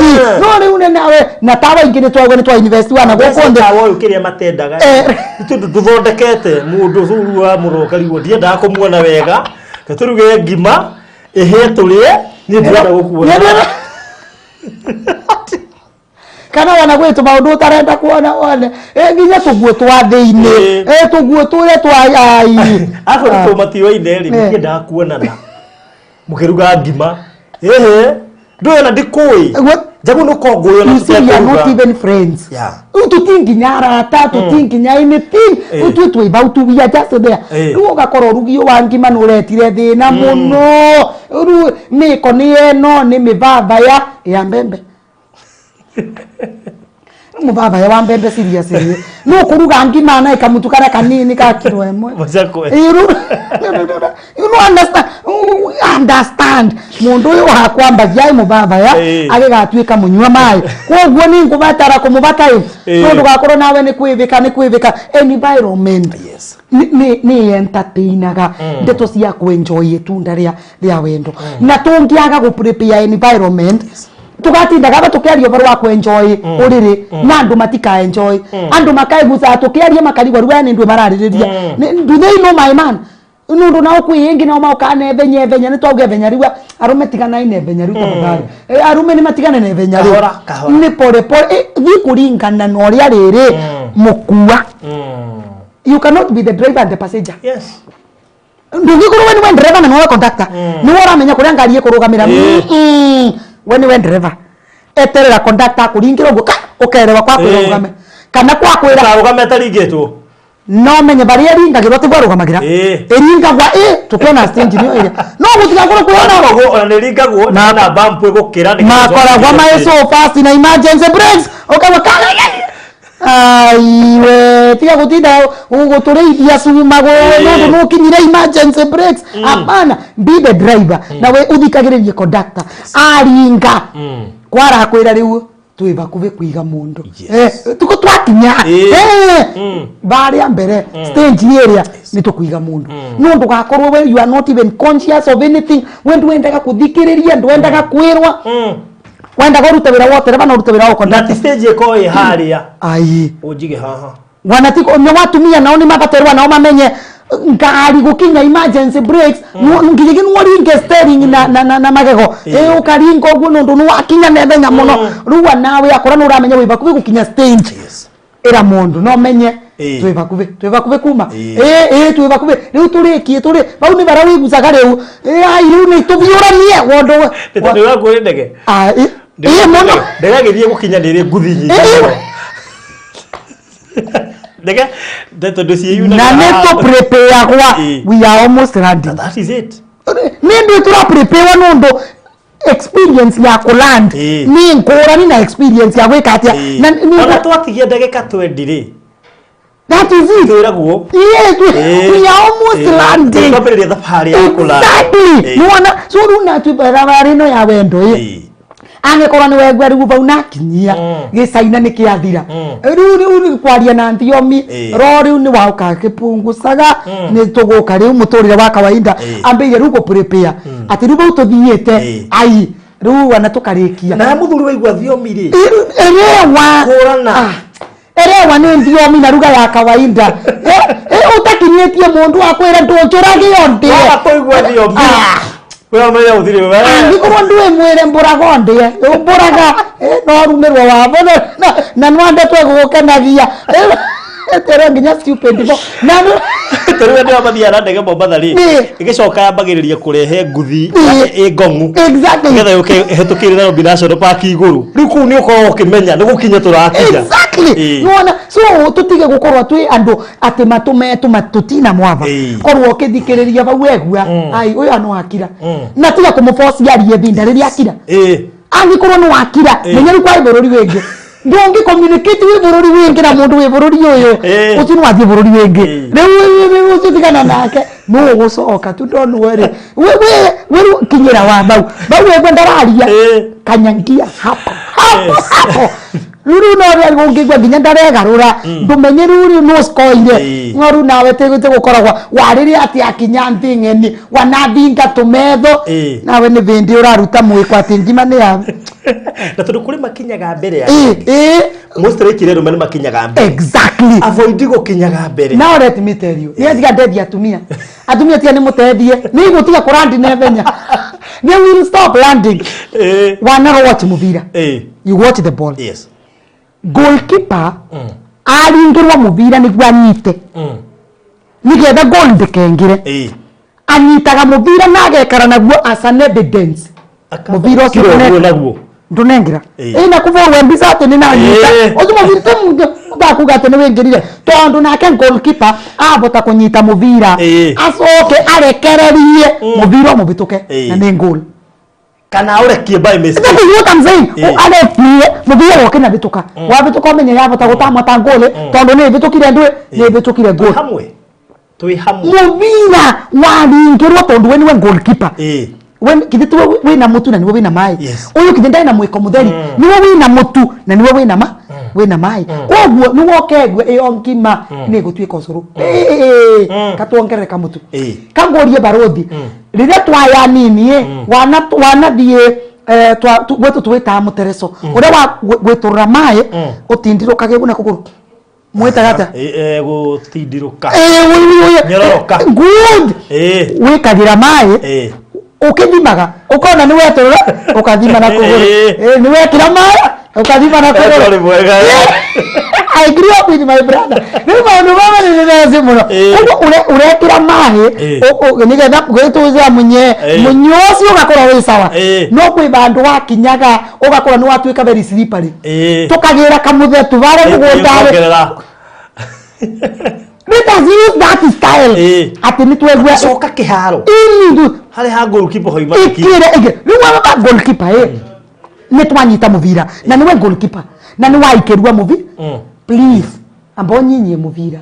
No riu nĩ nawe na tawa ingĩ nĩ twagwo nĩ twa invest wana gũkũ thĩ. Tawa ũyũ kĩrĩa matendaga nĩ tondũ ndũthondekete mũndũ thuru wa mũrokarigwo ndiendaga kũmuona wega, tũruge ngima ĩhĩe tũrĩe, niĩ ndirenda gũkuona. Kana wana gwĩ maũndũ ũtarenda kuona wone. Nginya tũguo twa thĩinĩ. Tũguo tũrĩa twa ai. Akorwo tũmatioine rĩ, mũtiendaga kuonana mũkĩruga ngima ĩhĩ ndũĩ ona ndikũĩ njagu nĩ ũkongũywo na You see, we are not tũtekũruga. even friends. Tutinginya arata, tutinginya anything. Utue twĩ bau tu, we are just there. Rĩu ũgakora ũrugi ũyũ wa ngima nĩ ũretire thĩna mũno. Rĩu mĩko nĩ ĩno nĩ mĩbaba ya mbembe. Mũbaba wa mbembe, seriously. No kũruga ngima na ikamutu karĩa kanini ka kiro ĩmwe. Mũcakwe. You know, understand, understand mundu uyu wakwa mbagia mubaba ya agigatuika munyua mai, koguo ni ngubatara kumubata i no ndugakorwo nawe ni kwivika ni kwivika environment. Ni entertainaga ndeto cia kwenjoy itunda ria wendo, na tungiaga gu prepare environment tugatindaga aba tukiaria ũhoro wa kwenjoy ũrĩrĩ na andũ matika enjoy, andũ makaigucaga tukiaria makarigwo rĩu aya nĩ ndũĩ mararĩrĩria. Do they know my man? Nundu nao kwĩ ĩngĩ nao maũkaga na ethenya ethenya nĩ twauga ethenya rĩu arũme tiganai na ethenya rĩu tafadhali. Arũme nĩ matigane na ethenya rĩu. Kahora, kahora. Nĩ pole pole, thiĩ kũringana na ũrĩa rĩrĩ mũkua. You cannot be the driver and the passenger. Ndũngĩkorwo we nĩwe driver na nĩwe conductor, nĩwe ũramenya kũrĩa ngari ĩkũrũgamĩra. We nĩwe driver, eterera conductor akũringĩra ũguo ka ũkerewa kwa kwĩra ũrũgame kana kwa kwĩra. Karũgame ataringĩtwo. No menye barĩa ĩringagĩrwo tiguo arũgamagĩra. Ĩringagwa ĩ tũkĩona stage nĩyo ĩrĩa no gũtigakorwo kwĩona. Koguo ona nĩ ĩringagwo na bump ĩgũkĩra nĩgetha makoragwo ũcoke. marĩ so fast na emergency brakes ũkaigua aiwe tiga gutinda gutũrĩithia cuma nũndũ nũkinyire emergency brakes. Hapana, be the driver na we ũthikagĩrĩrie conductor aringa kwarakwĩra rĩu twĩ bakubĩ kũiga mũndũ. Tuko twakinya barĩa mbere stage ĩrĩa nĩ tũkũiga mũndũ no ndũgakorwo we you are not even conscious of anything, we ndwendaga kũthikĩrĩria, ndwendaga kwĩrwa, wendaga ũrute wĩra wa tereba na ũrute wĩra wa na conductor. Ti stage ĩkorwo ĩ harĩa Ai. ũnjige haha. Wanatiko nĩ watumia nao nĩ mabaterwa nao mamenye ngari gukinya emergency brakes nginya nĩ steering na magego ũkaringa ũguo nũndũ nĩ wakinya naihenya mũno. Rĩu nawe akora nĩ ũramenya wĩ bakuhĩ gũkinya stage, ĩra mũndũ no menye twĩ bakuhĩ kuma twĩ bakuhĩ rĩu tũrĩkie tũrĩ bau nĩ bara wĩgucaga rĩu ai rĩu nĩ tũthiũranie wondo. Nĩ tondũ ũrakuĩ ndege. Ah, mũno. Ndege ĩgĩthiĩ gũkinya nĩ ĩrĩ nguthi nyingĩ mũno. Ndege tondũ ciĩyunaga. Na nĩ tũ prepare we are almost landing. That is it. Nĩ ndũ tũra prepare nũndũ experience ya kũland nĩ ngũrani na experience ya gwĩka atĩa na Ona twatigia ndagĩka 20 rĩ, that is it. Twĩragwo Yes, we are almost landing. Twambĩrĩria thabarĩ ya kũland. Exactly. Nĩwona, so rĩu na twĩ thabarĩ ĩno ya wendo ĩ angĩkorwo nĩ wegua rĩu bau nakinyia gĩcaina nĩ kĩathira rĩu nĩ kwaria na thiomi ro rĩu nĩ waũka kĩpungucaga nĩ tũgũka rĩu mũtũrĩre wa kawaida ambĩire rĩu gũ prepare atĩ rĩu bau tũthiĩte ai rĩu ona tũkarĩkia. Na mũthuri waigua thiomi rĩ, Erewa. Kũrana. Ah, erewa nĩ thiomi na ruga ya kawaida. Ũtakinyĩtie mũndũ akwĩra ndũnjũrage ndĩe. Waga kũigua thiomi, Ah. we ũmenye gũtirĩ we. Angĩkorwo ndũĩ mwĩre mbũraga ndĩe mbũraga no rumĩrwo wabo na nwande twegũgũkenagia. Eterwo nginya stupid bo na Tarĩu andũ aya mathiaga na ndege Mombatha rĩ, Ĩ. ĩgĩcoka yambagĩrĩria kũrehe nguthi Ĩ. ĩ ngong'u Exactly. nĩgetha yũke ĩhĩtũkĩire Nairobi National Park igũrũ. Rĩu kũu nĩ ũkoragwo ũkĩmenya nĩ gũkinya tũrakinya. Exactly. Ĩ. Nĩwona, so tũtige gũkorwo twĩ andũ atĩ matũmetũ tũtina mwatha. Ĩ. Korwo ũkĩthikĩrĩria bau egua ai ũyũ no akira na tiga kũmũbocia arie thinda rĩrĩa akira. Ĩ. Angĩkorwo nĩ wakira, menya rĩu kwĩ bũrũri wĩngĩ ndũngĩ communicate wĩ bũrũri wĩngĩ na mũndũ wĩ bũrũri ũyũ. Ũcio nĩ wathiĩ bũrũri wĩngĩ. Rĩu ũcio tigana nake, nũ ũgũcoka tu, don't worry. We rĩu kinyĩra wa bau bau wĩgua ndararia. Kanyangia hapo hapo hapo. Rĩu rĩu no rĩa ũngĩigua nginya ndaregarũra, ndũmenye rĩu rĩu nũ ũcoire. No rĩu nawe tĩgũkoragwo warĩrĩa atĩ akinya nthĩ ng'eni wanathinga tũmetho. Nawe nĩ bĩndĩ ũraruta mwĩko atĩ ngima nĩ ya Na tondũ kũrĩ makinyaga mbere ya mostly kire arũme nĩ makinyaga mbere. Avoid gũkinyaga mbere. Now let me tell you, nĩ tiga ndethi atumia, atumia tiga nĩ mũtethie, nĩ igũtiga kũrandi naihenya, they will stop landing. Wanaro watch mũbira? You watch the ball? Yes. Goalkeeper aringĩrwo mũbira nĩguo anyite nĩgetha goal ndĩkengĩre. Anyitaga mũbira na agekara naguo as an evidence. Mũbira ũcio Kiro ũguo naguo. Ndũnengera ĩ na kũbũrwo mbica atĩ nĩ nanyita ũcio mũbira ti mũndũ ũtakuga atĩ nĩ wĩngĩrire, tondũ nake goalkeeper abota kũnyita mũbira acoke arekererie mũbira ũmũbĩtũke na nĩ goal. Kana ũrekie by mistake. That is what I'm saying. Arekie mũbira woke na bĩtũka, wabĩtũka ũmenye yabota gũtamwa ta goal, tondũ nĩ ĩbĩtũkire, ndũĩ nĩ ĩbĩtũkire Twĩ goal. hamwe, twĩ hamwe. Mũbira waringĩrwo, tondũ we nĩwe goalkeeper. We githĩ tiwe wĩna mũtu na nĩwe wĩna maĩ? Ũyũ githĩ ndarĩ na mwĩko mũtheri? Nĩwe wĩna mũtu na nĩwe wĩna ma wĩna maĩ, koguo nĩwoke ĩyo ngima nĩ ĩgũtuĩka ũcũrũ. Katuongerere kamũtu. Kangũrie barothi, rĩrĩa twaya nini ĩ, wana wanathiĩ gwetũ twĩtaga mũtereco ũrĩa wa gwĩtũrũra maĩ ũtindirũkage na kũgũrũ, mwĩtaga atĩa? Gũtindirũka. Nyororoka. Good. Wĩkagĩra maĩ ũkĩthimaga, ũkona nĩ wetũrũra ũkathima na kũgũrũ. Nĩ wekĩra maĩ ũkathima na kũgũrũ. Sorry, mwega. I grew up with my brother. Rĩu maũndũ mama nĩ ndĩreci mũno. Koguo ũrekĩra maĩ nĩgetha gwĩtũcia mũnye mũnyo ũcio ũgakorwo wĩ sawa. No kwĩ vandũ wakinyaga ũgakorwo nĩ watuĩka very slippery. Tũkagĩra kamũthetu varĩa mũgũnda. Kuongerera. Let us use that style. Atĩ nĩ twegua Coka kĩharo. Ini harĩ ha goalkeeper hoima kĩ. Ikire ige rĩu waba goalkeeper ĩ nĩ twanyita mũbira na nĩwe goalkeeper na nĩ waikĩrua mũbi, please amba ũnyinyie mũbira,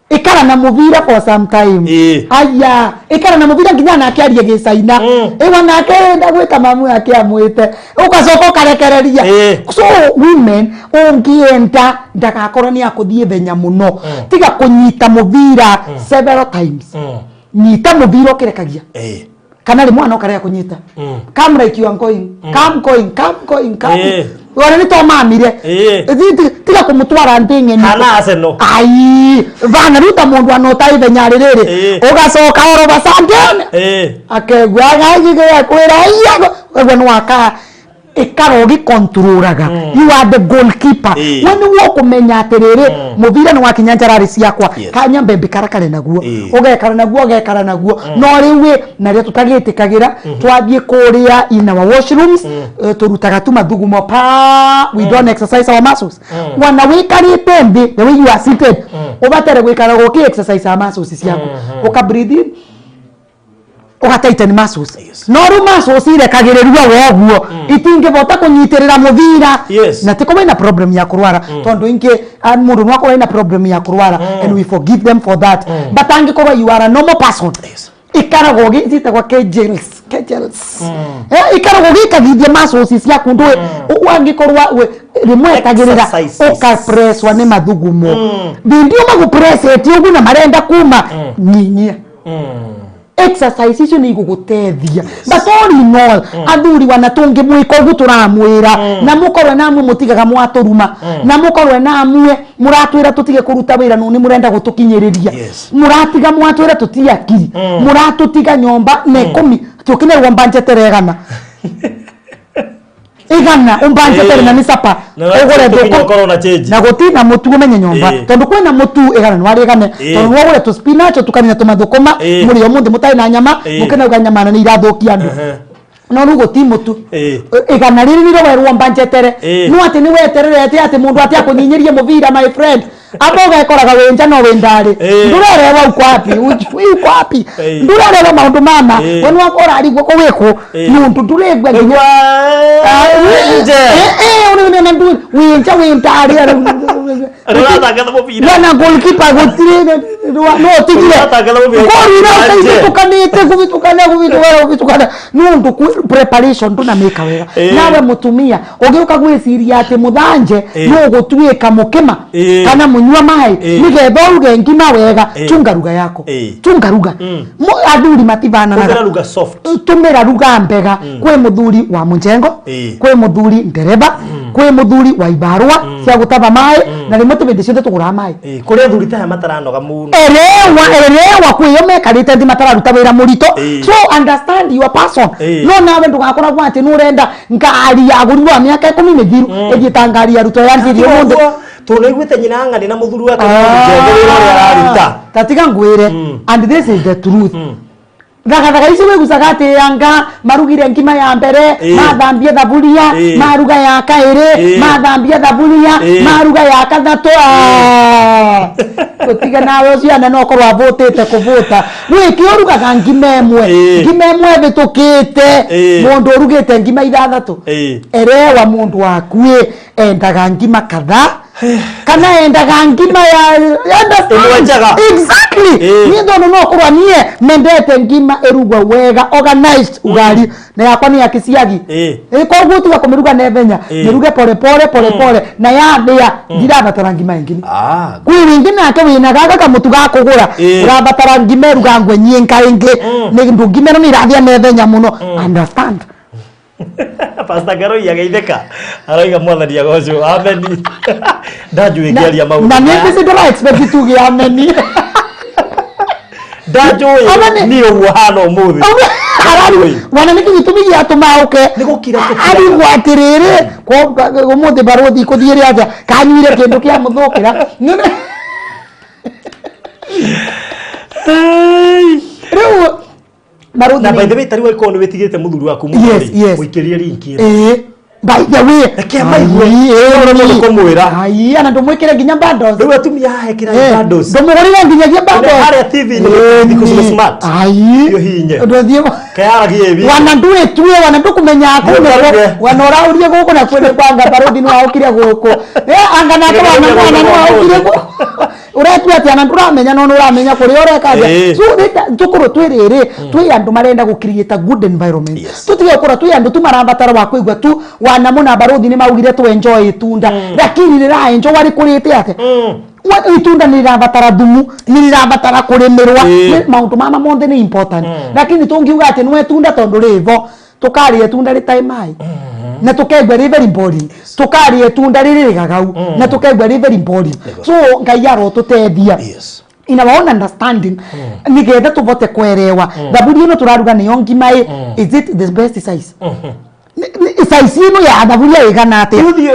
ikara na mũbira for some time. Aya, ikara na mũbira nginya nake arie gĩcaina. Ĩwa nake enda gwĩta mamu yake amwĩte, ũgacoka ũkarekereria. So women, ũngĩenda ndagakorwo nĩ akũthiĩ thenya mũno, tiga kũnyita mũbira several times. Nyita mũbira ũkĩrekagia kana rĩ mwana ũkarega kũnyita. Come like you are going, come going, come going, come. Wona nĩ to mamire. Tiga kũmũtwara nthĩ ng'eni. Kana Arsenal. Ai vana ruta mũndũ anota ithenya rĩrĩrĩ ũgacoka all of a sudden akegua kwĩra iya ũguo nĩ waka ikara ũgĩkontrolaga. You are the goalkeeper. We nĩguo ũkũmenya atĩrĩrĩ, mũbira nĩ wakinya njararĩ ciakwa. Kanya mbembe karakare naguo. Ũgekara naguo, ũgekara naguo. No rĩu ĩ narĩo tũtagĩtĩkagĩra twathiĩ kũrĩa in our washrooms, tũrutaga tu mathugumo pa, we don't exercise our muscles. Wana wĩkarĩte nthĩ, the way you are seated, ũbatere gwĩkara gũkĩ exercise our muscles ciaku, ũka breathe in, ũga tighten muscles. No rĩu muscles irekagĩrĩrio woguo itingĩbota kũnyitĩrĩra mũbira. Na tiko wĩna problem ya kũrwara, tondũ ingĩ mũndũ no akorwo ena problem ya kũrwara and we forgive them for that, but angĩkorwo you are a normal person, ikaragwo citagwo kegels, kegels. Ikaragwo ũgĩkagithia muscles ciaku, ndũĩ angĩkorwo rĩmwe ekagĩrĩra. Exercises. Ũkapresswa nĩ mathugumo bindi ũmagũpressete ũguo na marenda kuma nyinyia. Exercise icio nĩ igũgũteithia. But all in all, athuri wana tũngĩmwĩka ũguo tũramwĩra na mũkorwe namwe mũtigaga mwatũruma na mũkorwe namwe mũratwĩra tũtige kũruta wĩra, no nĩ mũrenda gũtũkinyĩrĩria. Mũratiga mwatwĩra tũtiakiri, mũratũtiga nyomba na 10 tũkinerwo mbanjeteregana. Igana umbanjetere na nĩ sapa. Na ũgũre tũkinya thũkũ ũkorwo na change. Na gũtina mũtu ũmenye nyũmba tondũ kwĩna mũtu igana nĩ warĩgane tondũ nĩwagũre tũ spinach ũtukanie na tũmathũkũma mũrĩo mũthĩ mũtarĩ na nyama mũkĩnauga nyama na nĩ irathũkia andũ no rĩu gũti mũtu. Igana rĩrĩ nĩrĩo werwo mbanjetere. No atĩ nĩ wetererete atĩ mũndũ atĩ akũnyinyĩrie mũbira, my friend, amba ũgekoraga wĩ nja no wĩ ndarĩ. Ndũrerewa uko wapi, uko wapi? Ndũrerewa maũndũ mama. We nĩ ũrarigwo kũ wĩkũ nĩ ũndũ ndũregua nginya Nje. Wĩ nja wĩ ndarĩ. Ũrathaka mũbira. Wana goalkeeper gũtirĩ no ũtigire. Ũrathaka mũbira. Ngorira Nje. ũtaithũkanĩte kũbĩtũkana kũbĩtũkana kũbĩtũkana nĩ ũndũ preparation ndũnamĩka wega. Nawe mũtumia ũgĩũka gwĩciria atĩ mũthanje nĩ ũgũtuĩka mũkĩma kana mũnyua maĩ nĩgetha ũruge ngima wega. Chunga lugha yako. Chunga lugha. Athuri matibananaga. Hũthĩra lugha soft. Tumĩra lugha mbega. Kwĩ mũthuri wa mũjengo, kwĩ mũthuri ndereba, kwĩ mũthuri wa ibarũa cia gũtaba maĩ na rĩmwe tũbĩndĩ ciothe tũgũraga maĩ. Kũrĩ athuri ta aya mataranoga mũno. Erewa, erewa kwĩyo mekarĩte thĩ matararuta wĩra mũritũ. So understand your person. No nawe ndũgakoragwo atĩ nĩ ũrenda ngari yagũrirwo ya mĩaka 10 mĩthiru ĩthiĩ ta ngari ya rutwo ya nthiri ũmũthĩ. Tondũ nĩaiguĩte nyina ng'ani na mũthuri wake nĩ mũjengo wĩra ũrĩa araruta. Tatiga ngwĩre, and this is the truth, thagathaga ici wĩgucaga atĩ anga marugire ngima ya mbere, mathambie thaburia, maruga ya kaĩrĩ, mathambie thaburia, maruga ya kathatũ. Gũtiga nawe ũcio ana no korwo avũtĩte kũvũta wĩkĩ ũrugaga ngima ĩmwe. Ngima ĩmwe ĩvĩtũkĩte mũndũ ũrugĩte ngima ithathatũ. Erewa mũndũ wakuĩ endaga ngima kadhaa kana endaga ngima ya you understand? Ĩmwe njega. Exactly. Niĩ tondũ no korwo niĩ mendete ngima ĩrugwo wega, organized, ugali na yakwa nĩ ya kĩciagi. Koguo tiga kũmĩruga naihenya, mĩruge pole pole pole pole na yathĩa ndirabatara ngima ĩngĩ. Kwĩ wĩngĩ nake wĩna gaka kamũtu ga kũgũra ũrabatara ngima ĩrugangwe nyinga ĩngĩ nĩ ndũ ngima ĩno nĩ irathĩa naihenya mũno. Understand? Pastor Ngaroi ageithĩka aroiga mwathani agocwo ameni ndanjũĩ ngĩaria maũndũ na nĩ maya. ndĩ ndĩra expect tuge ameni. Ndanjũĩ. Ameni. Niĩ ũguo hana ũmũthĩ. Arari wana nĩkĩ gĩtũmi gĩatũma ũke? Nĩ gũkira tũkiraga. Arigwo atĩrĩrĩ ũmũthĩ barũthi kũthiĩre atĩa kanyuire kĩndũ kĩa mũthũkĩra rĩu barũthi Na by the way tarĩu angĩkorwo nĩ wĩtigĩte mũthuri waku mũno rĩ, mũikĩrie link ĩno. By the way. Reke amaigue. Ai, Ũrĩa mũndũ kũmwĩra. Ai, ana ndũmwĩkĩre nginya bundles. Rĩu atumia haha ĩkĩra bundles. Ndũmũgũrĩre nginyagia bundles. Harĩa TV-inĩ thikũ ciĩ smart. Ai. Iyo hinye. Ndũthiĩ Kayaragie hivi. Wana ndwĩtue wana ndũkũmenya kũu nĩkuo. Ndũkaruge. Wana ũraũrie gũkũ na kwĩ kwanga barũthi nĩ waũkire gũkũ. Anga nake wana mwana nĩ waũkire gũkũ ũretua atĩ ana ndũramenya no nĩ ũramenya kũrĩa ũreka atĩa. So tũkorwo twĩ rĩrĩ twĩ andũ marenda gũ create a good environment. Tũtige gũkorwo twĩ andũ tu marabatara wa kũigua tu wana mũna barũthi nĩ maugire tu enjoy itunda lakini rĩra enjoy warĩkũrĩte atĩa? Itunda nĩ rĩrabatara thumu, nĩ rĩrabatara kũrĩmĩrwa. Maũndũ mama monthe nĩ important lakini tũngiuga atĩ nĩ itunda tondũ rĩvo tũkarĩa itunda rĩtarĩ maĩ na tũkaigua rĩ very boring, tũkarĩa itunda rĩrĩ rĩgagau na tũkaigua rĩ very boring. So Ngai arotũteithia in our own understanding nigetha tũvote kwerewa thaburia ĩno tũraruga nĩyo ngima ĩ, is it the best size? Size ĩno ya thaburia ĩgana atĩa? Rĩu thiĩ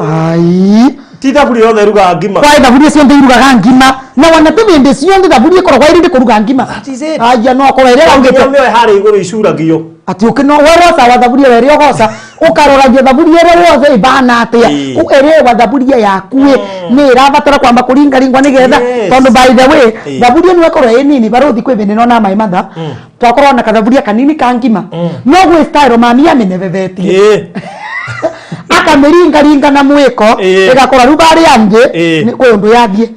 Ai. Ti thaburia yothe ĩrugaga ngima. Kwa thaburia ciothe irugaga ngima na wana ti hĩndĩ ciothe thaburia ĩkoragwo ĩrĩ kũruga ngima. That is it. Aya no akorwo ĩrĩa Nginya augĩte ũmĩoe harĩa igũrũ icuragio. Atĩ ũkĩno weroca wa thaburia ĩrĩa ũgoca ũkaroragia thaburia ĩrĩa wothe ĩbana atĩa. Ĩrĩwa thaburia yaku ĩ nĩ ĩrabatara kwamba kũringaringwa nĩgetha tondũ by the way thaburia nĩ ĩkorwo ĩ nini barũthi kwĩ hĩndĩ nona maĩ matha twakorwo na kathaburia kanini ka ngima no gwĩ style mami amĩnebebetie akamĩringaringa na mwĩko ĩgakora rĩu barĩa angĩ kwĩ ũndũ yathiĩ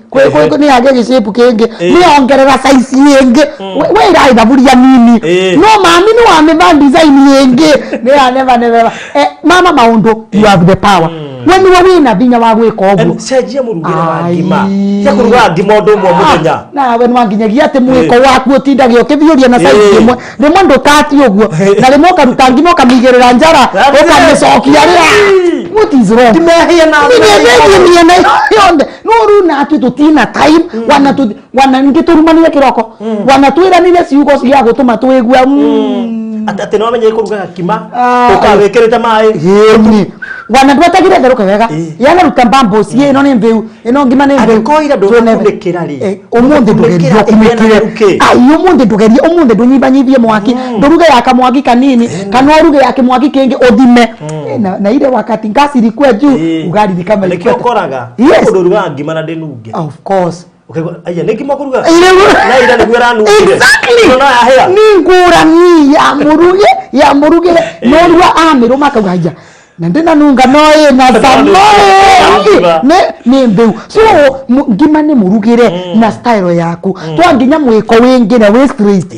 nĩ yagĩa gĩcĩpu kĩngĩ nĩ yongerera size ĩngĩ we ĩrarĩ thaburia nini no mami nĩ wamĩva design ĩngĩ nĩ yanebanebeba. Mama maũndũ, you have the power, we nĩwe wĩna vinya wa gwĩka ũguo. And cenjia mũrugĩre wa ngima. Ai. Tia kũrugaga ngima ũndũ ũmwe mũthenya. Nawe nĩwanginyagia atĩ mwĩko waku ũtindage ũkĩthiũria na size ĩmwe rĩmwe ndũtati ũguo na rĩmwe ũkaruta ngima ũkamĩigĩrĩra njara That's it. ũkamĩcokia rĩra. What is wrong? Ndimehia na Nĩmehia mĩena yothe no rĩu natwe tũtina time wana wana ningĩ tũrumanire kĩroko wana twĩranire ciugo cia gũtũma twĩgue. Atĩ nĩ wamenyire kũruga gakima Ah. ũkawĩkĩrĩte maĩ. Ĩni wana ndwetagire therũke wega. Yanaruta bubbles ĩno nĩ mbĩu, ĩno ngima nĩ mbĩu. Angĩkorwo ira ndũnakunĩkĩra rĩ, Ũmũthĩ ndũgerie kunĩkĩra ĩgĩe na ũkunĩkĩre. rũkĩ. Ai, ũmũthĩ ndũgerie, ũmũthĩ ndũnyibanyibie mwaki, ndũruge ya kamwaki kanini kana ũruge ya kĩmwaki kĩngĩ ũthime. Na ile wakati ngasi ilikuwa juu, ugali ni kama Nĩkĩo ilikuwa ũkoraga Yes. mũndũ ũrugaga ngima na ndĩnunge. Of course. Ũkaigua aya nĩ ngima kũruga Ile- na ira nĩguo ĩranungire. Exactly. Ĩno no yahĩa. Nĩ ngũrani ya mũruge ya mũrugĩre norua amĩrũma akauga haiya na ndĩnanunga no ĩna cama Ndĩnanunga. nĩ mbĩu. So ngima nĩ mũrugĩre na style yaku, twa nginya mwĩko wĩngĩre wĩ straight.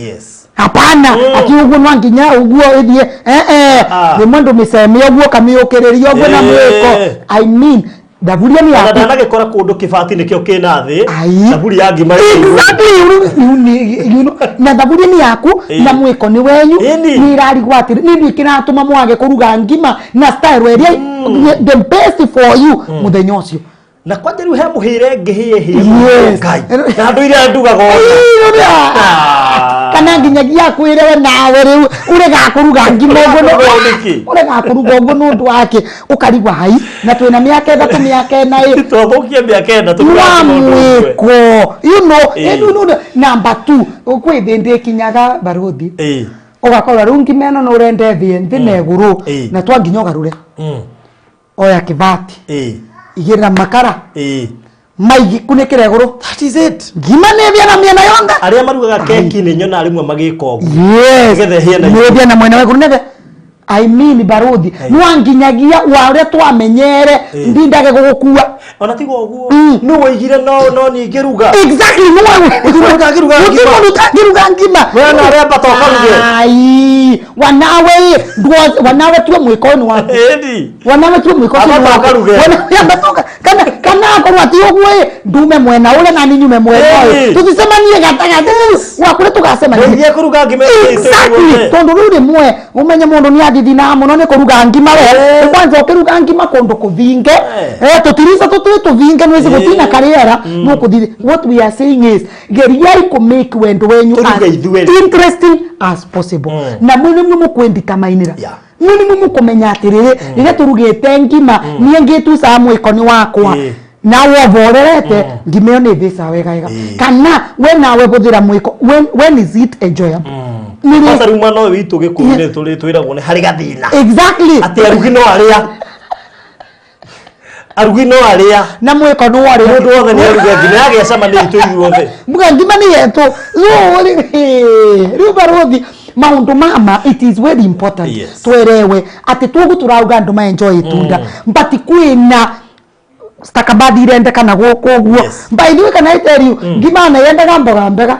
Hapana, ati ũguo no nginya ũguo ĩthiĩ Ah. rĩmwe ndũmĩceme ũguo ũkamĩũkĩrĩria ũguo na mwĩko. I mean, thaburia nĩ Ona yaku. ndanagĩkora kũndũ kĩbati nĩkĩo kĩna thĩ. Ai. Thaburi ya ngima ĩ igũrũ. Exactly. You know, na thaburia nĩ yaku na mwĩko nĩ wenyu. Nĩ irarigwo atĩrĩ nĩ ndĩ kĩratũma mwage kũruga ngima na style ĩrĩa the best for you mũthenya ũcio. Na kwanja rĩu he mũhĩre ngĩhĩe hĩe. Yes. Ngai na andũ iria ndugaga ũguo. Ah. Kana nginyagia akwĩre we nawe rĩu ũregaga kũruga ngima ũguo Ũguo nĩkĩ? Ũregaga kũruga ũguo nĩ ũndũ wake ũkarigwa hai na twĩna mĩaka 3 mĩaka 4 ĩ. Twathũkia mĩaka 4 tũrugaga Wa ngima ũndũ ũmwe. mwĩko you know. Number two, kwĩ thĩndĩ ĩkinyaga baruthi, ũgakora rĩu ngima ĩno nĩ ũrenda ĩthĩe nthĩ na ĩgũrũ na twa nginya ũgarũre. Oya kĩbati, igĩrĩra makara maigi, kunĩkĩra ĩgũrũ. That is it. Ngima nĩ ĩthĩe na mĩena yonthe. Arĩa marugaga keki nĩ nyonaga rĩmwe magĩka ũguo. Yes. Nĩgetha ĩhĩe na nĩ ĩthĩe na mwena wa igũrũ nĩgetha, I mean, baruthi nwanginyagia wa ũrĩa twamenyere ndindage gũgũkua. Ona tiga ũguo nĩ woigire no niĩ ngĩruga. Exactly, nĩwe. Gũtirĩ mũndũ ũtangĩruga Gũtirĩ ngima. mũndũ ũtangĩruga ngima. We na ũrĩa ambata ũkaruge. Ai, wanawe wanawe tuwe mwĩko ũyũ nĩ waku. Ĩni. Wanawe tuwe mwĩko ũcio nĩ Ambata waku. ũkaruge. Wanawe ambata kana akorwo ati ũguo ĩ ndume mwena ũrĩa nani nyume mwena ũyũ, tũticemanie gatagatĩ wakũrĩa tũgacemania. Woigire kũruga ngima ĩrĩa Exactly, tondu rĩu rĩmwe ũmenye mũndũ nĩ athithinaga mũno nĩ kũruga ngima we. Kwanza ũkĩruga ngima kũndũ kũthinge, tũtirica tũtwĩ tũthinge nwĩci gũtina karĩera no kũthithi. What we are saying is geriai kũ make wendo wenyu Tũruge as ithuerĩ. interesting as possible, na mwĩ nĩmwe mũkwĩnditamainĩra, mwĩ nĩmwe mũkũmenya atĩrĩrĩ rĩrĩa tũrugĩte ngima niĩ ngĩtucaga mwĩko nĩ wakwa nawe ũborerete ngima ĩyo nĩ ĩthĩcaga wega wega, kana we nawe hũthĩra mwĩko. When is it enjoyable? Nĩ Kwanza rĩu mwena ũyũ witũ gĩkũyũ-inĩ tũrĩ twĩragwo nĩ harĩ gathĩna. Exactly. Atĩ arugi no arĩa arugi no arĩa na mwĩko nĩ warĩ. Mũndũ wothe nĩ aruge ngima yagĩa cama nĩ itũ ithuothe. Muga ngima nĩ yetũ rĩu barothi maũndũ mama, it is very important twerewe atĩ tuogu tũrauga andũ ma enjoy itunda, but kwĩna stakabadhi irendekana gũkũ ũguo. By the way, kana I tell you, ngima na yendaga mboga mbega.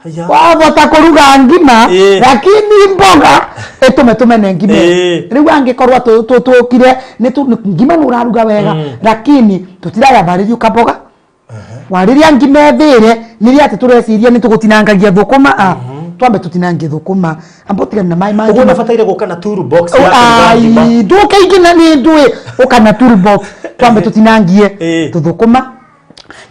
Haya. Wavota kũruga ngima lakini mboga ĩtũme tũmene ngima ĩyo. Rĩu angĩkorwo tũkire nĩ ngima nĩ ũraruga wega lakini tũtiraya kamboga warĩrĩa ngima ĩthĩre nĩrĩa atĩ tũreciria nĩ tũgũtinangagia thũkũma, a twambe tũtinangie thũkũma amba ũtigane na maĩ ma Ũguo ngima. nabataire gũka na toolbox ya kũruga ngima. Ai, ndũke ingĩ na nĩ ndũĩ ũka na toolbox twambe tũtinangie tũthũkũma.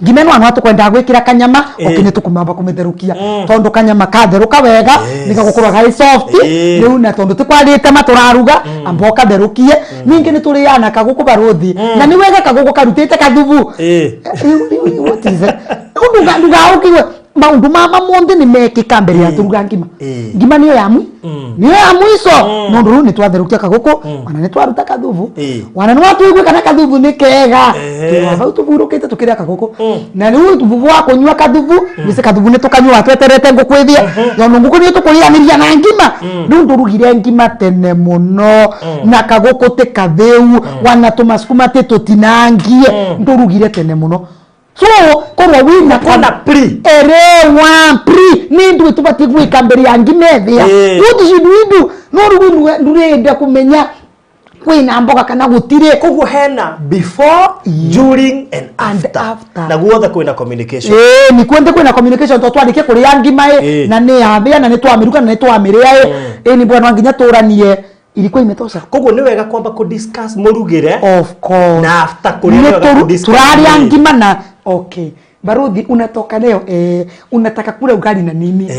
Ngima ĩno ano tũkwendaga gwĩkĩra kanyama. Okay, nĩ tũkũmamba kũmĩtherũkia tondũ kanyama katherũka wega nĩgagũkorwo garĩ soft. Rĩu na tondũ tĩkwarĩte ma tũraruga, amba ũkatherũkie. Ningĩ nĩ tũrĩaga na kagũkũ barũthi, na nĩ wega kagũkũ karutĩte kathubu. What is it? Ndũgaũkirwe maũndũ mama monthe nĩ mekĩka mbere ya tũruga ngima. Ngima nĩyo ya nĩyo ya mũico nondũ rĩu nĩ twatherũkia kagũkũ ona nĩ twaruta kathubu wana nĩ watũigue kana kathubu nĩ kega. Twĩ hau tũburũkĩte tũkĩrĩa kagũkũ na rĩu thubu wa kũnyua kathubu nĩci kathubu nĩ tũkanyua tweterete ngũkũ ĩthĩe tondũ ngũkũ nĩ tũkũrĩanĩria na ngima. Rĩu ndũrugire ngima tene mũno na kagũkũ tĩ kathĩu wana tũmacukuma tĩ tũtinangie, ndũrugire tene mũno, so korwo wina Kwĩna pre. Erewa pre nĩ ndũĩ tũbatiĩ gwĩka mbere ya ngima ĩthĩa. What should we do? No rĩu ndũrenda kũmenya kwĩna mboga kana gũtirĩ. Koguo hena before, during and And after. After. Na guothe kwĩna communication. Ĩĩ, nĩ kwende kwĩna communication to twarĩkie kũrĩa ngima ĩ na nĩ yathĩa na nĩ twamĩruga na nĩ twamĩrĩa ĩ ĩ nĩ bwana nginya tũranie ilikuwa imetosha. Koguo nĩ wega kwamba kũ-discuss mũrugĩre Of course. na after kũrĩa nĩ Nĩ wega kũ-discuss tũrarĩa mũrĩe. ngima na okay baruthi unatoka leo, unataka kula ugali na nini?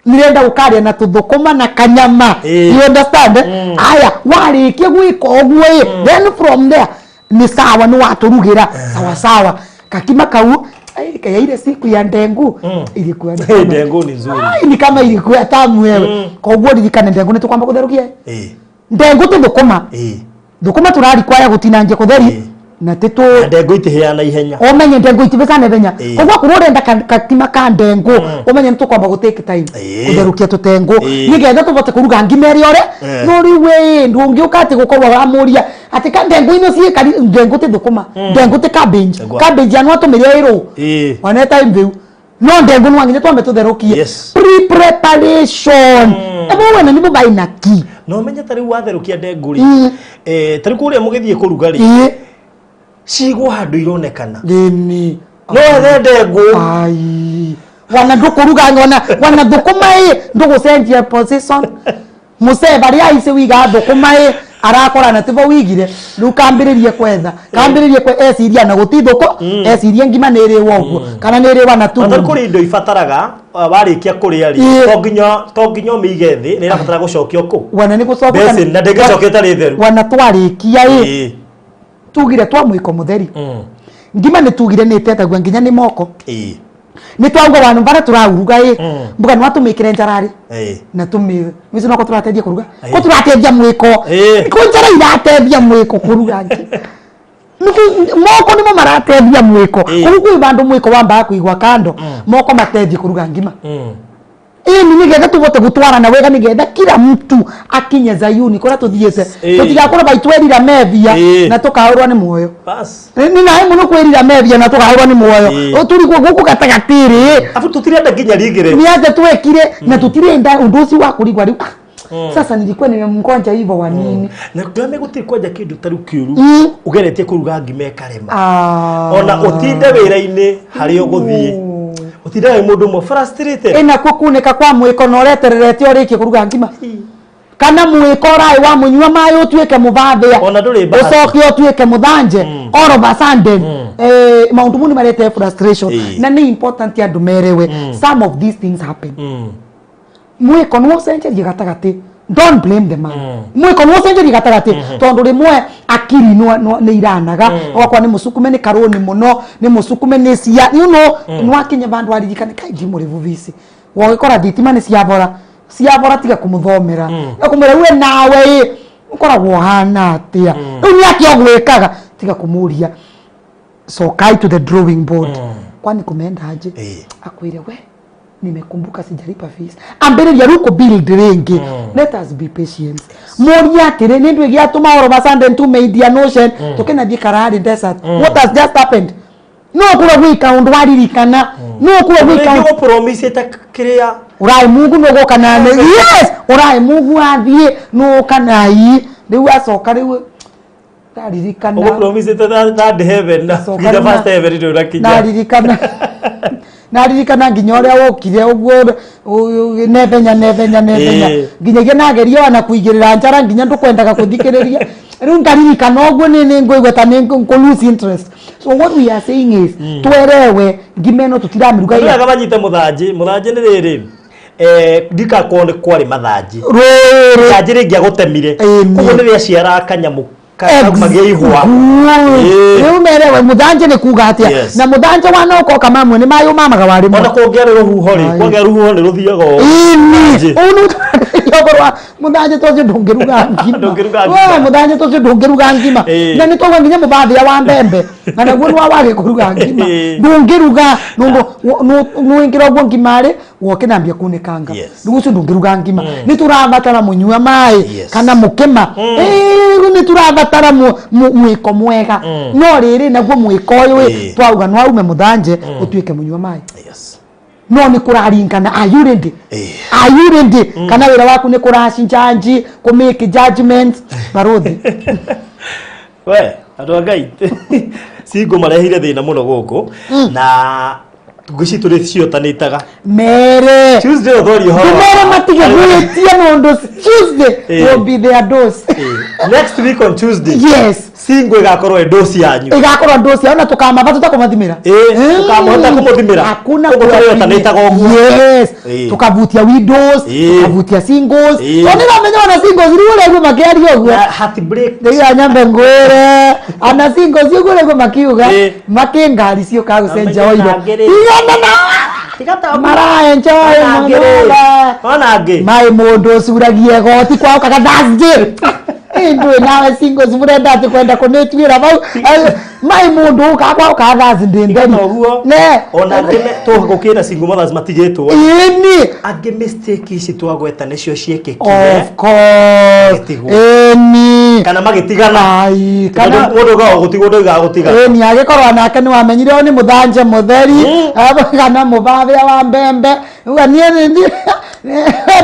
Nirenda gukaria na tuthukuma na kanyama. Ĩĩ. You understand? Aya, warikia gwika uguo ĩ, then from there ni sawa, ni waturugira sawa sawa kakima kau. Ai, ya ile siku ya ndengu ilikuwa ni kama- Ndengu ni nzuri. Ai, ni kama ilikuwa tamu wewe. Koguo ririkane, ndengu ni tukwamba kutherukia. Ndengu ti thukuma. Thukuma turarikwaya gutinangia kutheri na ti tu. Na ndengu itihĩaga na ihenya. Umenye ndengu itibĩca naihenya. Koguo akorwo urenda kakima ka ndengu, umenye nĩ tũkwamba gũ take time gũtherũkia tũtengũ nĩgetha tũvote kũruga ngima ĩrĩa ũrĩ. No rĩu ĩ ndũngĩũka atĩ gũkorwo ũramũria atĩ ka ndengu ino ciĩkari. Ndengu ti thũkũma, ndengu ti cabbage. Cabbage ano atũmĩrĩa ĩrũ waneta mbĩu, no ndengu no nginya twambe tũtherũkie. Pre-preparation ĩmwe wena nĩ mũbai ki. Na ũmenye ta rĩu watherũkia ndengu rĩ, ta rĩu kũrĩa mũgĩthiĩ kũruga rĩ, cigwo handũ ironekana. Ĩni. No wethe ndengu. Ai, wana ndukuruga wana thukuma ĩ ndugucenjia position musee baria aici wiga thukuma ĩ arakora na tibo wigire riu kambiririe kwetha, kambiririe kwe eciria na guti thuko, ecirie ngima nĩ ĩrĩwa ũguo kana nĩ ĩrĩwa na Na tondũ tu. Kũrĩ indo ibataraga warĩkia kũrĩa rĩ, to nginya ũmĩige thĩ, nĩ ĩrabatara gũcokio kũ Wana nĩ gũcoka. Basin, na ndĩngĩcoka ĩtarĩ theru. Wana twarĩkia ĩ, tugire twa mwĩko mũtheri ngima nĩ tugire nĩ ĩtetagua nginya nĩ moko. Nĩ twauga wandu bara tũrauruga ĩ, mbuga nĩ watũmĩkĩre njararĩ na tũmĩ wici noko tũrateithia kũruga, ko tũrateithia mwĩko, ko njara irateithia mwĩko kũruga ngima. Moko nĩmo marateithia mwĩko. Koguo kwĩ vandũ mwĩko wambaga kũigwa kando, moko mateithie kũruga ngima. Ĩni nĩgetha tũvote gũtwarana wega, nĩgetha kila mtu akinye Zayuni kũrĩa tũthiĩte. Tũtigakorwo baitwerira methia na tũkaũrwo nĩ muoyo. Bas. Nĩ naĩ mũno kwĩrira methia na tũkaũrwo nĩ muoyo. Tũrigwo gũkũ gatagatĩ rĩ. Afu tũtirenda nginya rigire. Ni aje twekire na tutirenda undu ucio wa kurigwa riu, "Ah, sasa nilikuwa nimemgonja hivyo wa nini?" Na ndame gũtirĩ kwanja kĩndũ ta rĩu kĩũru ũgeretie kũruga ngima ĩkarema. Ona ũtinde wĩra-inĩ harĩa ũgũthiĩ, ũtinde wĩ mũndũ ũmwe frustrated. Ĩna kuo kunĩka kwa mwĩko na ũretererete ũrĩkie kũruga ngima, kana mwĩko ũraĩ wa mũnyua maĩ ũtuĩke mũbathĩa. Ona ndũrĩ bahati. Ũcoke ũtuĩke mũthanje all of a sudden. Maũndũ mau nĩ marete frustration. Na nĩ important andũ merewe some of these things happen. Mwĩko nĩ ũcenjerie gatagatĩ, don't blame the man. Mwĩko nĩ ũcenjerie gatagatĩ tondũ rĩmwe akiri nĩ iranaga, ũgakora nĩ mũsukume nĩ karũni mũno, nĩ mũsukume nĩ cia nĩ wakinya vandũ aririkane kai ndimũrĩbu bici, wagĩkora thitima nĩ ciabora ciabora, tiga kũmũthomera na kũmwĩra we nawe ĩ ũkoragwo ũhana atĩa rĩu nĩ atĩa ũgwĩkaga, tiga kũmũria. Cokai to the drawing board. Kwani kumeenda aje? Akwire we nimekumbuka sijalipa fees, ambĩrĩria rĩu kũ build rĩngĩ. Let us be patient. Mũria atĩrĩ, nĩ ndũ ĩgĩatũma all of a sudden tume Indian Ocean tũkĩnathiĩ Kalahari Desert? What has just happened? No kũrwo gwĩka ũndũ waririkana, no kũrwo gwĩka. Rĩngĩ gũpromisĩte kĩrĩa. Ũraĩ Mungu nũgũka na yes, ũraĩ Mungu athiĩ nũka nai rĩu acoka rĩu ndaririkana. Ũgũpromisĩte third heaven na Acoka nginya rĩu first heaven ndũnakinya. Naririkana nginya ũrĩa ũkire ũguo nebenya nebenya nebenya nginyagia nageria ona kũigĩrĩra njara nginya ndũkwendaga kũthikĩrĩria. Rĩu ngaririkana ũguo nĩ ngũigua ta nĩ ngũ lose interest. So what we are saying is twerewe ngima ĩno tũtiramĩruga Andũ aya manyite mũthanjĩ, mũthanjĩ nĩ rĩrĩ, ndikakorwo nĩ kwarĩ mathanjĩ. Rũrĩ. Mũthanjĩ rĩngĩ agũtemire. Koguo nĩ rĩaciaraga kanyamũ kaumagia ihũa. Rĩu merewe mũthanje nĩ kuga atĩa. Na mũthanje wana ũkoka mamwe nĩ mayũ mamaga warĩmwe. Ona kũngĩarĩ rũhuho rĩ, kwagĩa rũhuho nĩ rũthiaga ũũ. Ini. Mũthanjĩ. Ũũ nĩ ũtarĩria ũhoro wa mũthanje tocio ndũngĩruga ngima. Ndũngĩruga ngima. We, mũthanje tocio ndũngĩruga ngima. Na nĩ twauga nginya mũbathĩa wa mbembe na naguo nĩ wa wage kũruga ngima. Ndũngĩruga nũingĩra ũguo ngima rĩ woke nambia kunĩkanga. Rĩu ũcio ndũngĩruga ngima. Nĩ tũrabatara mũnyua maĩ kana mũkĩma. Rĩu nĩ tũrabatara mwĩko mwega. No rĩrĩ naguo mwĩko ũyũ ĩ, twauga no aume mũthanje ũtuĩke mũnyua maĩ. No nĩ kũraringana, are you ready? Are you ready? Kana wĩra waku nĩ kũraci kũ make judgment, barothi? We andũ a Ngai, cingo marehire thĩna mũno gũkũ na ngwĩci tũrĩ ciotanĩtaga. Mere. Tuesday ũthoria ũhoro. Ndũmere matige gwĩtia nũndũ Tuesday will be their dose. Next week on Tuesday. Yes. Single ĩgakorwo ĩ ndũci yanyu. Igakorwo ndå ciao na tũkamaba tũtakũmathimĩra. Ĩĩ, tũkamũhota kũmũthimĩra. Hakuna. Ũguo tũrĩotanĩtaga ũguo. Yes. Tukavutia widows, tukavutia singles, tondũ nĩramenya ona singles rĩu ũrĩa makĩaria ũguo. Na heartbreak. Rĩu nyambe ngwĩre ana singles ũguo ũrĩa makiuga makĩ ngari ciũkaga gũcenjia Amenye oiro. nangĩrĩ. Tigana na Tiga ta maraenjoy Ona mũno. angĩ-rĩ. Ona angĩ. Mai mũndũ ũcuragia igoti kwao kaga Thursday ndũĩ nawe singles mũrenda atĩ kwenda kũnĩtuĩra bau. Mai mũndũ ũkaga kwao kaga Thursday Tiga nderi ta ũguo. Ne. Ona angĩ tũgũkĩra single mothers matigĩtwo. Ĩni. Angĩ mistake ici twagweta nĩcio ciĩkĩkire. Of course. Magĩtigwo. Ĩni. Kana magĩtigana. Ai, kana kana mũndũ ugaga gũtigwo ndaugaga gũtigana. Ĩni, agĩkorwo nake nĩ wamenyire ũyũ nĩ mũthanje mũtheri kana mũbabĩa wa mbembe. Uga niĩ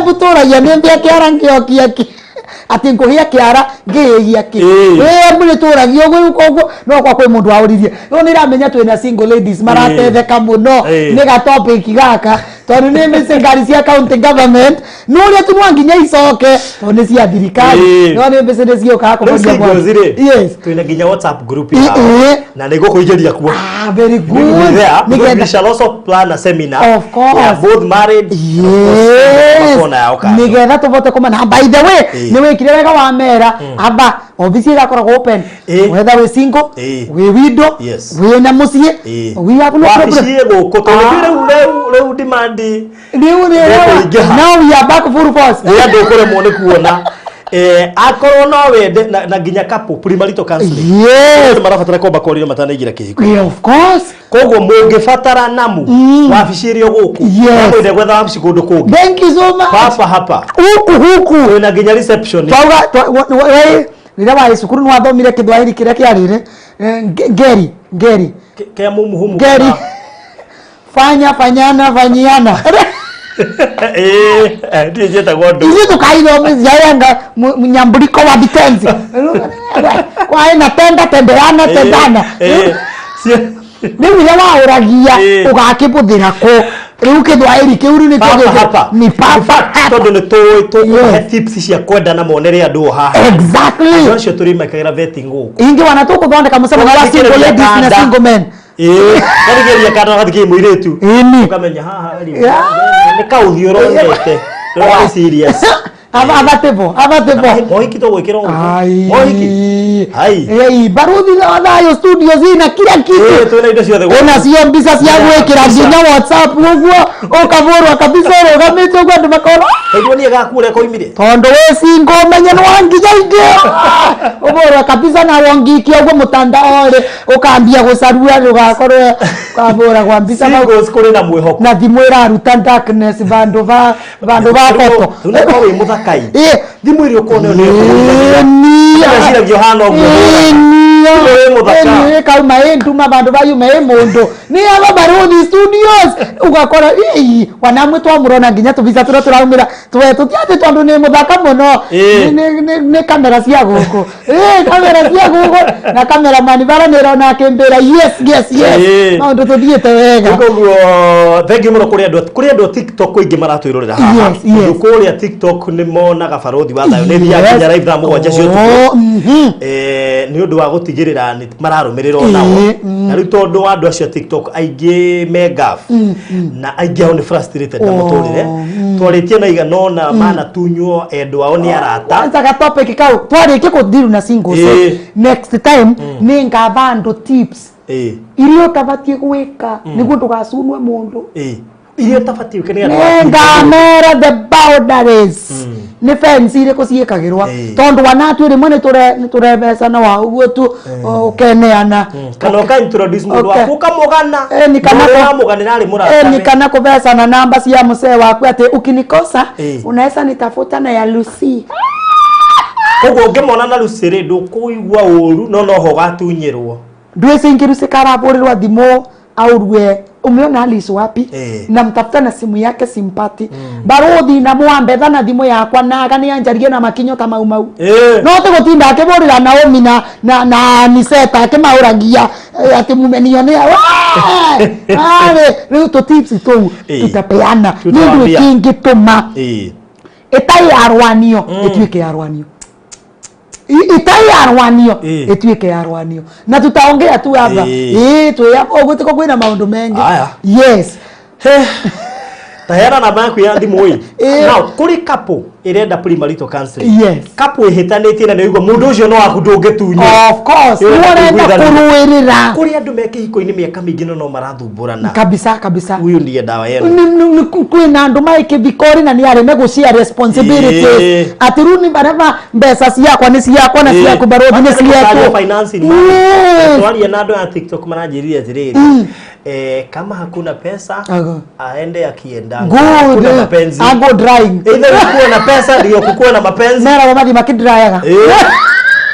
mbutũragia nĩ mbĩa kĩara ngĩokia kĩ atĩ ngũhĩa kĩara ngĩĩgia kĩ. Ĩĩ, mũrĩtũragia ũguo rĩu koguo no kwa kwĩ mũndũ waũririe. Rĩu nĩ iramenya twĩna single ladies maratetheka mũno nĩ ga topic gaka, tondũ nĩ mĩcĩ ngari cia county government nĩ ũrĩa tu no nginya icoke tondũ nĩ cia thirikari. No nĩ mĩcĩ nĩ ciũkaga Rĩu kũhonia singles mwaki. rĩ, twĩna nginya WhatsApp group yao na nĩ ngũkũingĩria kuo. Ah, very We will be good. there because we Nĩgetha shall also plan a seminar. Of course. Yeah, both married and of course makona yao kando. Nigetha tũvote kũmana. By the way, nĩ wĩkire wega wa mera amba obici ĩgakoragwo open whether wĩ single, wĩ widow, wĩ na mũciĩ, we have no wabici problem. ĩ gũkũ tondũ rĩu rĩu rĩu demand Rĩu nĩ Nĩkũingĩha. Now we are back full force. Nĩ andũ ũkũremwo nĩ kuona. Akorwo no wende na nginya couple premarital counseling. Andũ marabatara kwamba kwaria matanaingĩra kĩhiko. Yeah, of course. Koguo mũngĩbatara namu wabici ĩrĩ o gũkũ. Mwende gwetha wabici kũndũ kũngĩ. Thank you so much. Papa hapa. Huku huku. Twĩna nginya reception. Twauga we rĩrĩa warĩ cukuru nĩ wathomire kĩthwaĩri kĩrĩa kĩarĩre ngeri ngeri Kĩa mumuhumu. Ngeri fanya fanyana fanyiana. Ĩĩ, ndiĩ njĩtagwo ndũ. Ithuĩ tũkaithomithia yanga mnyambuliko wa vitenzi kwaĩ na tenda tendeana tendana. Rĩu rĩrĩa waũragia ũgakĩbũthĩra kũ rĩu kĩthwaĩri kĩu rĩu nĩkĩo Papa gĩkĩ- hapa. Ni In papa fact, hapa. tondũ nĩ tũĩ tũkũhe tips cia kwendana monere andũ o haha. Andũ acio tũrĩmekagĩra vetting gũkũ. Ingĩ wana tũkũthondeka mũcemanio wa single Ũgathikĩrĩria ladies na kanda. single men. Ĩĩ, ũgathikĩrĩria kanda ũgathikĩrĩria mũirĩtu. Ũkamenya haha rĩ, nĩ kaũthiũ ũronete. Ndũrarĩ serious. Abatĩbo abatĩbo. Mohiki tũgwĩkĩra ũguo. Ai. Mohiki. Ai. Ei, Baruthi wa Thayũ studio zina kila Ĩĩ, kitu. twĩna indo ciothe gũkũ. Ona cio mbica cia gwĩkĩra Mbica. nginya WhatsApp ũguo ũkavũrwa kabisa ũrũgamĩte ũguo andũ makona. Kaigua niĩ gaku ũrĩa koimire. Tondũ wĩ single ũmenye nĩ wanginya ingĩ ũvũrwa kabisa na wongikia ũguo mũtandao rĩ ũkambia gũcarua ndũgakorwo ũkavũra kwa mbica bau. Singles kũrĩ na mwĩhoko. Na thimũ ĩraruta darkness vandũ va foto. Rĩu nĩ korwo wĩ mũthakai. Thimũ ĩrĩa ũkona ĩyo nĩyo ĩkũgũrithagia. Ũgeciragia ũhana ũguo. Thimũ ĩ mũthaka. Kauma ĩ nduma vandũ va yuma ĩ mũndũ nĩ aba Baruthi studios ũgakora ii wanamwe twamũrona nginya tũbica tũrĩa tũraumĩra twe tũtiatĩ tondũ nĩ mũthaka mũno. Nĩ kamera cia gũkũ. Ĩĩ, kamera cia gũkũ na cameraman bara nĩ ĩrona akĩmbĩra yes. Maũndũ tũthiĩte wega. Koguo thank you mũno kũrĩ andũ a TikTok aingĩ maratwĩrorera haha. Tondũ kũrĩa TikTok nĩ monaga Baruthi wa Thayũ nĩ thiaga nginya live thaa 7 cia ũtukũ. Nĩ ũndũ wa gũtigĩrĩra nĩ mararũmĩrĩra onao. Na rĩu tondũ andũ acio a TikTok aingĩ me gaf na aingĩ ao nĩ frustrated na mũtũrĩre twarĩtie na igana ũna manatunywo endwa ao nĩ arata. Kwanza ga topic kau twarĩkie kũthiru na singles, next time nĩ ngaba andũ tips iria ũtabatiĩ gwĩka nĩguo ndũgacunwe mũndũ. Iria ũtabatiĩ gwĩka nĩ andũ Nĩ ngamera the boundaries nĩ fence irĩkũ ciĩkagĩrwa tondũ wanatue rĩmwe nĩ tũrebecana wa ũguo tu ũkeneana. Kana ũka introduce mũndũ waku ũkamũgana. Ni kana Na ũrĩa wamũganĩra arĩ mũratawe. Ni kana kuvesana namba cia musee waku ati ukinikosa unaweza nitafuta na ya Lucy. Koguo ũngĩmona na Lucy rĩ ndũkũigua ũru no noho ũgatunyĩrwo. Ndwĩcingi Lucy karabũrĩrwa thimũ aurue umeona Alice wapi? Na mtafuta na simu yake simpati. Baruthi na mwambetha na thimũ yakwa naga nĩ anjarie na makinyo ta mau mau. No tũgũtinda akĩbũrĩra Naomi na Aniseta akĩmaũragia atĩ mumenionea arĩ rĩu tũ tips tũu tutapeana nĩ ũndũ Tutawaambia. kĩngĩtũma ĩtarĩ ya rwanio ĩtuĩke ya rwanio. Itai ya rwanio. Ĩtuĩke ya rwanio na tutaongea tu hapa. Ĩĩ, twĩ ũguo tiko kwĩna maũndũ mengi. Aya. Yes. Taheana namba yaku ya thimũ ĩ. Now kũrĩ couple ĩrenda premarital counseling, couple ĩhĩtanĩtie na nĩ ũigua mũndũ ũcio no waku ndũngĩtunywo. Of course. Ĩĩ, nĩ ũrenda kũiguithania. Kũrũĩrĩra. Kũrĩ andũ me kĩhiko-inĩ mĩaka mĩingĩ no no marathumbũrana. Kabisa kabisa. Huyu ndiye dawa yenu. Kwĩna andũ marĩ kĩthikori na nĩ areme gũcia responsibilities, atĩ rĩu nĩ baraba mbeca ciakwa nĩ ciakwa na ciaku barothi nĩ ciaku. Financing. Twaria na andũ a TikTok maranjĩrire atĩrĩrĩ, kama hakuna pesa, aende akienda. Good. Hakuna mapenzi. Ago drying. Either kukuwe na pesa ndio kukuwe na mapenzi. Meragwo mathiĩ makĩdrayaga.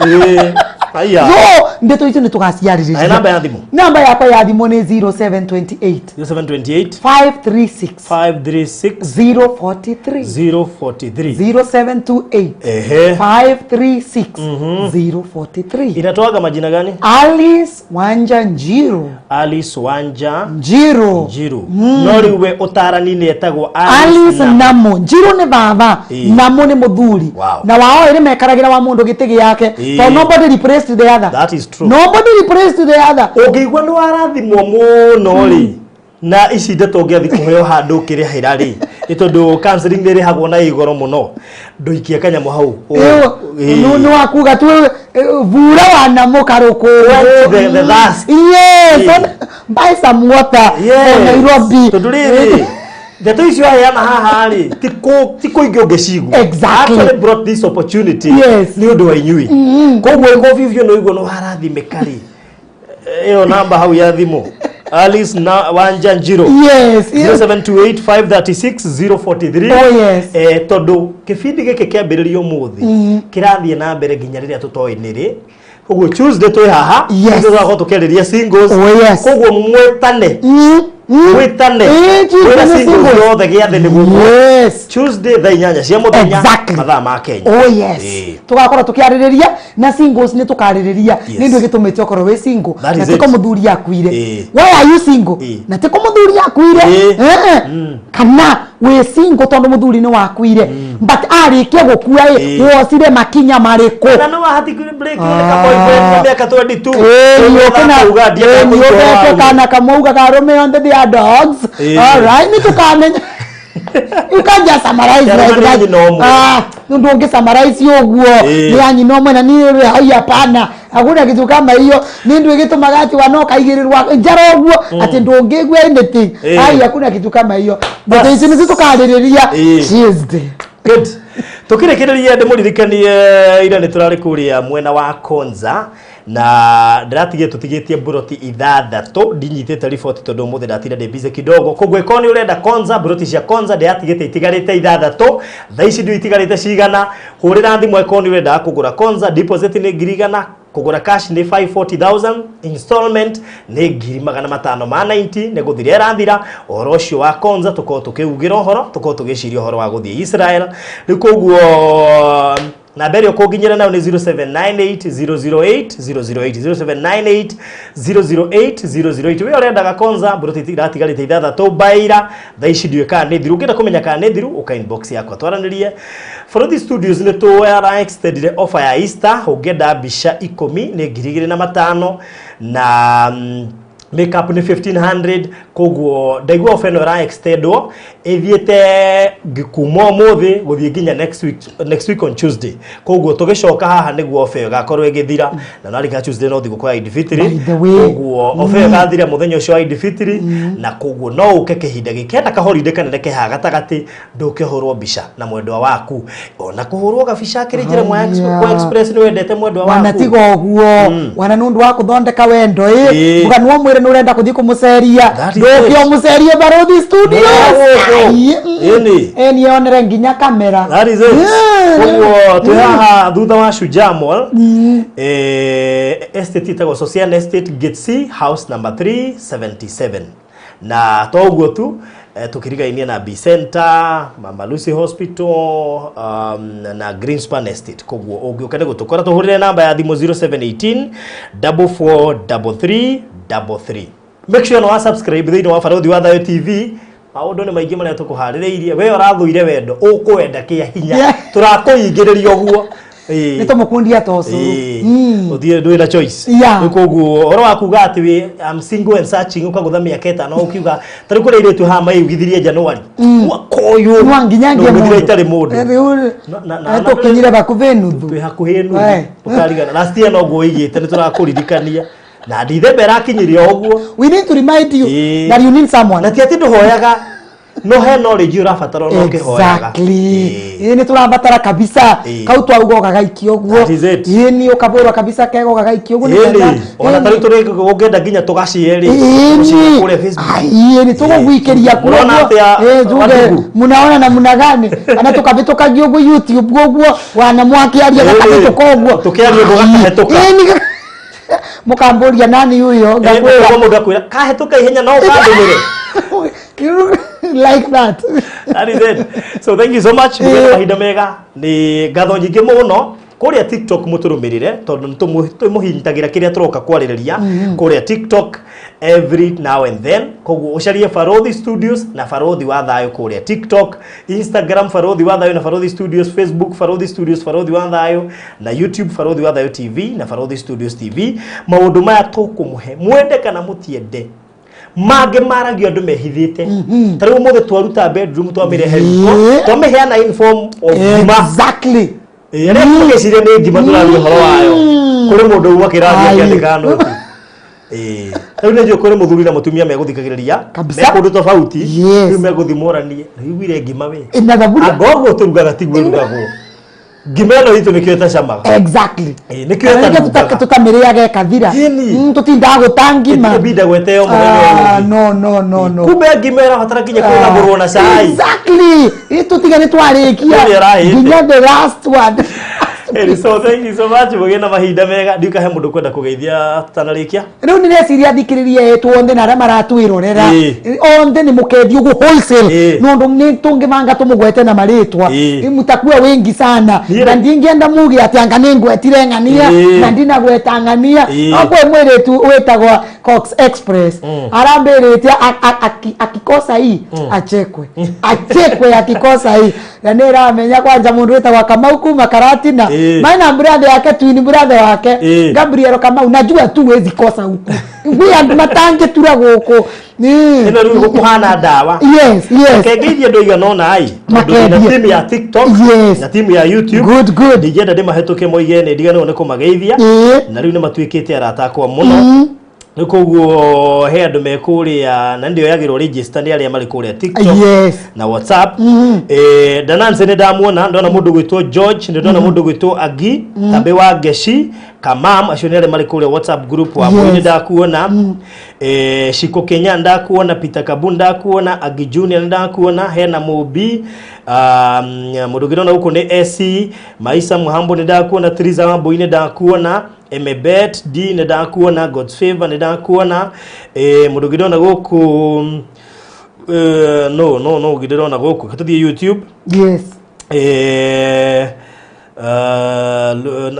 Eh, aya. So ndeto icio nĩ Aya, tũgaciarĩrĩria. Namba ya thimũ. Namba yakwa ya thimũ nĩ 0728 0728 536 536 043. 043. 0728 536 043. Inatoaga majina gani? Alice Wanja Njiru. Alice Wanja Njiru. Njiru. No rĩu we ũtarani-inĩ etagwo Alice Alice. Namo. Njiru nĩ baba, Namo nĩ mũthuri. Na wao ĩrĩ mekaragĩra wa mũndũ gĩtĩ gĩake, tondũ nobody replaced the other. That is true. Nobody replaced the other. Ũngĩigua nĩ warathimwo mũno rĩ, na ici ndeto ũngĩathiĩ kũheo handũ ũkĩrĩhĩra rĩ, nĩ tondũ counseling nĩ ĩrĩhagwo na igoro mũno, ndũikie kanyamũ hau. Nĩ wakuga tu vura wa namo karũkũ. Quench the thirst. Yes. Buy some water for Nairobi. Tondũ rĩrĩ, ndeto icio aheana haha rĩ, ti kũingĩ ũngĩcigua. Actually brought this opportunity nĩ ũndũ wa inyuĩ. Koguo ĩko biũ biũ nĩ ũigua nĩ warathimĩka rĩ, ĩyo namba hau ya thimũ, Alice na Wanja Njiro, 0728 536 043. Oh, yes. Tondũ kĩbindi gĩkĩ kĩambĩrĩrio ũmũthĩ kĩrathiĩ na mbere nginya rĩrĩa tũtoĩ nĩrĩ. Koguo Tuesday twĩ haha. Tũgakorwo tũkĩarĩria singles. Koguo mwĩtane, mwĩtane. Tuesday Kwĩna nĩ singles singles. yothe gĩathĩ nĩ gũkũ Tuesday thaa 8 cia mũthenya, mathaa ma Kenya. Oh yes. Tugakorwo tukiarĩrĩria na singles, nĩ tũkarĩrĩria nĩ ndũ gĩtũmĩte ũkorwo wĩ single That na is tiko it. mũthuri akuire. Why are you single? Na tiko mũthuri akuire. Kana wĩ single tondũ mũthuri nĩ wakuire, but arĩkia gũkua ĩ, wocire makinya marĩkũ? Na no wahati break nĩ ka boyfriend wa mĩaka 22. Ũgũtha kuuga ndienda kũigua Nĩũkĩte waru. Kana kamwe ugaga arũme othe they are dogs. Alright, nĩ tũkamenya. You can't just summarize Arũme like nĩ that. nyina ũmwe. Ah, ndũngĩ summarize ũguo. Nĩ ya nyina ũmwe na niĩ hau hapana, hakuna kitu kama hiyo. Nĩ ndũ ĩgĩtũmaga atĩ wana ũkaigĩrĩrwo njara ũguo atĩ ndũngĩigua anything. Ai, hakuna kitu kama hiyo. But ici nĩcio tũkarĩrĩria Tuesday. Good. Tukĩrĩkĩrĩria ndĩmũririkanie ira nĩ tũrarĩ kũrĩa mwena wa Konza na ndĩratigire tũtigĩtie mburoti 6 ndinyitĩte riboti tondũ ũmũthĩ ndatinda ndĩ busy kidogo. Koguo ĩkorwo nĩ ũrenda Konza, mburoti cia Konza ndĩratigĩte itigarĩte 6, thaa ici ndiũ itigarĩte cigana. Hũrĩra thimũ ĩkorwo nĩ ũrenda kũgũra Konza. Deposit nĩ 100,000, kũgũra cash nĩ 540,000, installment nĩ 590,000. Nĩ gũthira ĩrathira ũhoro ũcio wa Konza, tũkorwo tũkĩugĩra ũhoro, tũkorwo tũgĩciria ũhoro wa gũthiĩ Israel rĩu. Koguo namba ĩrĩa ũkũnginyĩra nayo nĩ 0798 008 008, 0798 008 008. We ũrendaga Konza, mburoti iratigarĩte 6 baira, thaa ici ndiũĩ kana nĩ thiru. Ũngĩenda kũmenya kana nĩ thiru, ũka inbox yakwa twaranĩrie. Bũrũthi Studios nĩ tũra extendire offer ya Easter. Ũngĩenda mbica 10 nĩ 2500 na makeup nĩ 1500. Koguo ndaigua offer ĩno ĩra extendwo ĩthiĩte kuma ũmũthĩ gũthiĩ nginya next week, next week on Tuesday. Koguo tũgĩcoka haha nĩguo offer ĩyo ĩgakorwo ĩgĩthira, na narika Tuesday no thigũkũ ya Eid Fitri. By the way. Koguo offer ĩyo ĩgathira mũthenya ũcio wa Eid Fitri, na koguo no ũke kĩhinda gĩkĩ hena kaholiday kanene ke haha gatagatĩ, ndũke ũhũrwo mbica na mwendwa waku, ona kũhũrwo gabica akĩrĩ njĩra mwa kwa express nĩ wendete mwendwa waku. Wanatiga ũguo wana nĩ ũndũ wa kũthondeka wendo ĩ, muga nĩ mwĩre nĩ ũrenda kũthiĩ kũmũceria, That is ndũke it. ũmũcerie Barothi Studios. Gũkũ. Ai, Ĩni. ĩ nĩonere nginya kamera. That is it. Koguo twĩ haha thutha wa Shujaa Mall, estate ĩtagwo Socian Estate, Gate C, house number 377. Na to ũguo tu, tukĩrigainie na B Center, Mama Lucy Hospital, na Greenspan Estate. Koguo ũngĩũka nĩ gũtũkora, tũhũrĩre namba ya thimũ 0718 4433 33. Make sure no wa subscribe thĩinĩ wa Barothi wa Thayo TV. Maũndũ nĩ maingĩ marĩa tũkũharĩrĩirie. We ũrathũire wendo, ũkũwenda kĩa hinya. Tũrakũhingĩrĩria ũguo. Nĩ tũmũkundia ta ũcũrũ. Ũthiĩ ndũrĩ na choice. Rĩu koguo ũhoro wa kuga atĩ wĩ I'm single and searching ũkagũtha mĩaka 5 ũkiuga ta rĩu kũrĩ airĩtu haha mayugithirie January mwaka ũyũ No nginya ngĩe mũndũ itarĩ mũndũ. Rĩu tũkinyire hakuhĩ nuthu. Twĩ hakuhĩ nuthu. Ũkarigana last year noguo ũigĩte, nĩ tũrakũririkania na Dithemba ĩrakinyirie o ũguo. We need to remind you that you need someone. Na ti atĩ ndũhoyaga, no he knowledge ũrabatara ona ũkĩhoyaga. Exactly. Ĩĩ, nĩ tũrabatara kabisa. Kau twauga ũgagaikia ũguo. That is it. Ĩĩ, nĩ ũkabũrwa kabisa kega ũgagaikia ũguo nĩ Ĩni, ona tarĩu tũrĩ ũngĩenda nginya tũgacie rĩ, tũgũciria kũrĩa Facebook. Ĩĩ, nĩ tũgũgwikĩria kũrĩa Mũrona ũguo. atĩa, Ĩĩ, tuge Wandugu? munaona namna gani ana tukavĩtũkagia ũguo YouTube ũguo wana mwakĩaria gakavĩtũka ũguo. Tũkĩaria ũguo gakahĩtũka. Ĩĩ, nĩ mũkambũria nani huyo ngakwĩra. Ũguo mũndũ akwĩra kahĩtũka ihenya no ũkandũmĩre. Like that. That is it. So thank you so much. Mũgĩe na mahinda mega. Nĩ ngatho nyingĩ mũno kũrĩa TikTok mũtũrũmĩrĩre tondũ nĩ tũmũhintagĩra kĩrĩa tũroka kwarĩrĩria kũrĩa TikTok every now and then. Koguo ũcarie Barothi Studios na Barothi wa Thayũ kũrĩa TikTok, Instagram Barothi wa Thayũ na Barothi Studios, Facebook Barothi Studios Barothi wa Thayũ na YouTube Barothi wa Thayũ TV na Barothi Studios TV. Maũndũ maya tũkũmũhe mwende kana mũtiende, mangĩ maragio andũ mehithĩte. Ta rĩu ũmũthĩ twaruta bedroom twamĩrehe riko, twamĩheana in form of ngima. Ĩĩ, arĩa tũgĩciria nĩ ngima tũraria ũhoro wayo, kũrĩ mũndũ uma kĩrathi akĩandĩka noti. Ĩĩ, rĩu nĩ njũĩ kũrĩ mũthuri na mũtumia megũthikagĩrĩria me kũndũ tofauti. Rĩu megũthiĩ moranie, "Ũiguire ngima we?" Na thaburia. Anga ũguo tũrugaga tiguo ĩrugagwo. Ngima ĩno itũ nĩkĩo ĩtacamaga. Ĩĩ, nĩkĩo Kana nĩkĩo ĩtanungaga. Tũtamĩrĩaga ĩkathira. Ĩni. Tũtindaga gũta ngima. Ĩbinda gweteo mũthenya ũyũ Ah, ũngĩ. no, no, no, no. Kumbe ngima ĩrabatara nginya kwĩgagũrwo na cai. Exactly. Ĩ, tũtiga nĩ twarĩkia Nĩ ũrahĩte. nginya the last one. Ĩni, so thank you so much, mũgĩe na mahinda mega. Ndiũka he mũndũ kwenda kũgeithia tũtanarĩkia. Rĩu nĩ reciria thikĩrĩria etũ othe na arĩa maratwĩrorera othe nĩ mũkendio ũguo wholesale, nũndũ nĩ tũngĩbanga tũmũgwete na marĩtwa, mtakuwa wengi sana. Na ndingĩenda muge atĩ anga nĩ ngwetire ng'ania na ndinagweta ng'ania. No kwĩ mwĩrĩtu wĩtagwo Cox Express arambĩrĩte akikosa hii achekwe, achekwe akikosa hii, na nĩ ĩramenya kwanja mũndũ wĩtagwo Kamau kuma Karatina maina brother yake, twin brother wake Gabriel Kamau. Najua tu huwezi kosa huku, gwĩ andũ matangĩtura gũkũ. Ĩno rĩu gũkũhana ndawa. Yes. Kengeithie andũ aigana ũna ai tondũ ndĩna Makendia. timu ya TikTok na timu ya YouTube. Good, good. Ndingĩenda ndĩmahĩtũke moige nĩ ndiganĩrwo nĩ kũmageithia. Na rĩu nĩ matuĩkĩte arata akwa mũno. Rĩu koguo he andũ me kũrĩa na ndĩoyagĩrwo register nĩ arĩa marĩ kũrĩa TikTok na WhatsApp. Danance nĩ ndamuona, ndona mũndũ gwĩtwo George, nĩ ndona mũndũ gwĩtwo Agi Tambĩ wa Ngeci Kamam, acio nĩ arĩa marĩ kũrĩa WhatsApp group wa Mbui. Nĩ ndakuona Shiko Kenya, ndakuona Peter Kabu, ndakuona Agi Junior, nĩ ndakuona hena Mũmbi, mũndũ ũngĩ ndona gũkũ nĩ AC Maisa Muhambo, nĩ ndakuona Triza Wambui, nĩ ndakuona Emebet D, nĩ ndakuona God's Favor, nĩ ndakuona mũndũ ũngĩ ndona gũkũ, no no no ũngĩ ndĩrona gũkũ. Tũthiĩ YouTube.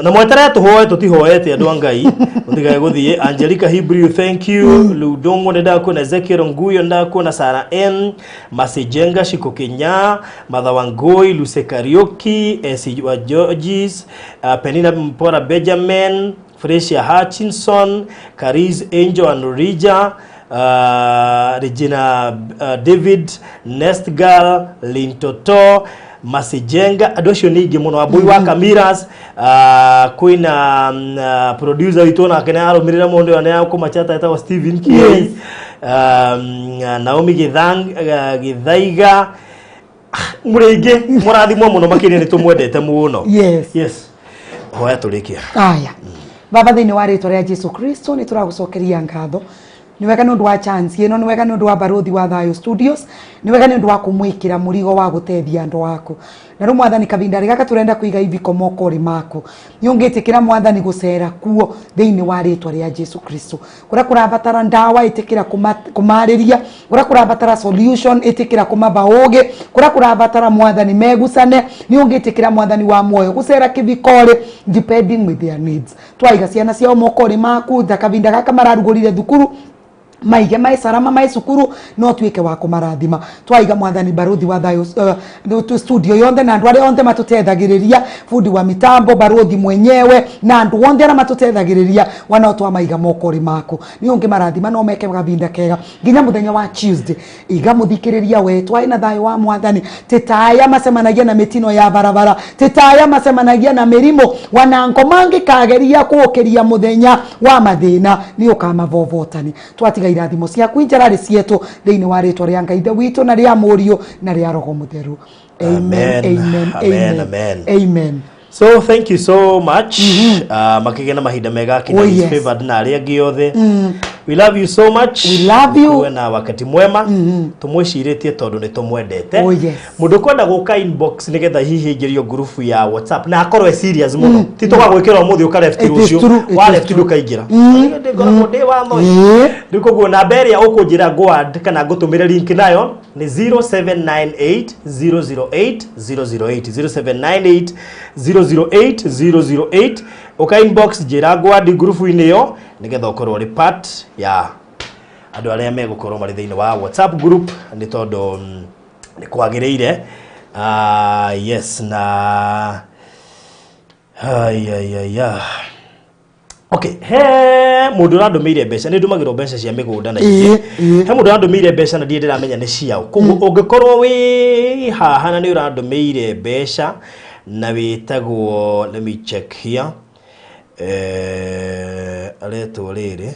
Na mweterere tũhoe, tũtihoete andũ a Ngai, mũtigae gũthiĩ. Angelica Hebrew, thank you. Ludongo nĩ ndakuona, Ezekiel Nguyo nĩ ndakuona, Sara N Masijenga, Shiko Kenya, Martha Wangui, Luce Kariuki, AC wa Georges, Penina Mpora, Benjamin Fresia, Hutchinson Karis, Angel and Rija, Regina, David Nest Girl, Lintoto Masijenga, andũ acio nĩ aingĩ mũno, Wambui wa Kamiras, kwĩna producer witũ nake nĩ ararũmĩrĩra mũndũ ũyũ nĩ akũmachata etagwo Stephen Kiei, Naomi Githaiga, mũrĩ aingĩ, mũrathimwo mũno makĩria, nĩ tũmwendete mũno. Yes, hoya tũrĩkie. Aya, Baba, thĩinĩ wa rĩtwa rĩa Jesu Kristo, nĩ tũragũcokeria ngatho. Nĩ wega nĩ ũndũ wa chance ĩno, nĩ wega nĩ ũndũ wa Barothi wa Thayũ Studios, nĩ wega nĩ ũndũ wa kũmwĩkĩra mũrigo wa gũteithia andũ aku. Na rĩu Mwathani, kavinda gaka tũrenda kũiga iviko moko-rĩ maku, nĩ ũngĩtĩkĩra Mwathani gũcera kuo thĩinĩ wa rĩtwa rĩa Jesu Kristo. Kũrĩa kũrabatara ndawa, ĩtĩkĩra kũmarĩria. Kũrĩa kũrabatara solution, ĩtĩkĩra kũmaba ũgĩ. Kũrĩa kũrabatara Mwathani megucane, nĩ ũngĩtĩkĩra Mwathani wa muoyo gũcera kĩvikorĩ depending with their needs. Twaiga ciana ciao moko-rĩ maku ta kavinda gaka mararugũrire thukuru. Maige mai salama mai cukuru, no tuike wa kumarathima. Twaiga Mwathani baruthi wa thayo studio yonthe na andu aria onthe matutethagiriria, fundi wa mitambo, baruthi mwenyewe na andu onthe aria matutethagiriria, wanao twamaiga mokori maku ni ungi marathima no meke gavinda kega nginya muthenya wa Tuesday. Iga muthikiriria we twai na thayo wa Mwathani. Titaya macemanagia na mitino ya barabara, titaya macemanagia na mirimo wanango mangi kageria kuukiria muthenya wa mathina ni ukamavovotani. Twatiga irathimo ciaku injarari cietu thiini wa ritwa ria Ngai Ithe witu na ria Muriu na ria Roho Mutheru. Amen, amen, amen, amen, amen. So thank you so much. Makigena mahinda mega kina Oh, His yes. Favored na aria angĩ othe. We love you so much. We love you. Kuwe na wakati mwema. Tumwicirĩtie tondũ nĩ tũmwendete. Oh, yes. Mũndũ kwenda gũka inbox nĩgetha hihi ingĩrio ngurubu ya WhatsApp na akorwo e serious mũno. Ti tũgagwĩkĩra ũmũthĩ ũka left It is rũciũ. true, it Wa is left true. ndũkaingĩra. Ngoragwo ndĩ wa thoni. Rĩu koguo namba ĩrĩa ũkũnjĩra go add kana ngũtũmĩre link nayo nĩ 0798 008 008, 0798 008 008. Ũka inbox njĩra ngũ add ngurubu-inĩ ĩyo nĩgetha ũkorwo ũrĩ part ya andũ arĩa megũkorwo marĩ thĩinĩ wa WhatsApp group, nĩ tondũ nĩ kwagĩrĩire. Yes, na ai ai ai ai. Okay, he mũndũ ũrandũmĩire mbeca, nĩ ndũmagĩrwo mbeca cia mĩgũnda na ingĩ. He mũndũ ũrandũmĩire mbeca na ndirĩ ndĩramenya nĩ ciaũ. Koguo ũngĩkorwo wĩ haha na nĩ ũrandũmĩire mbeca na wĩtagwo, let me check here, aretwo rĩrĩ.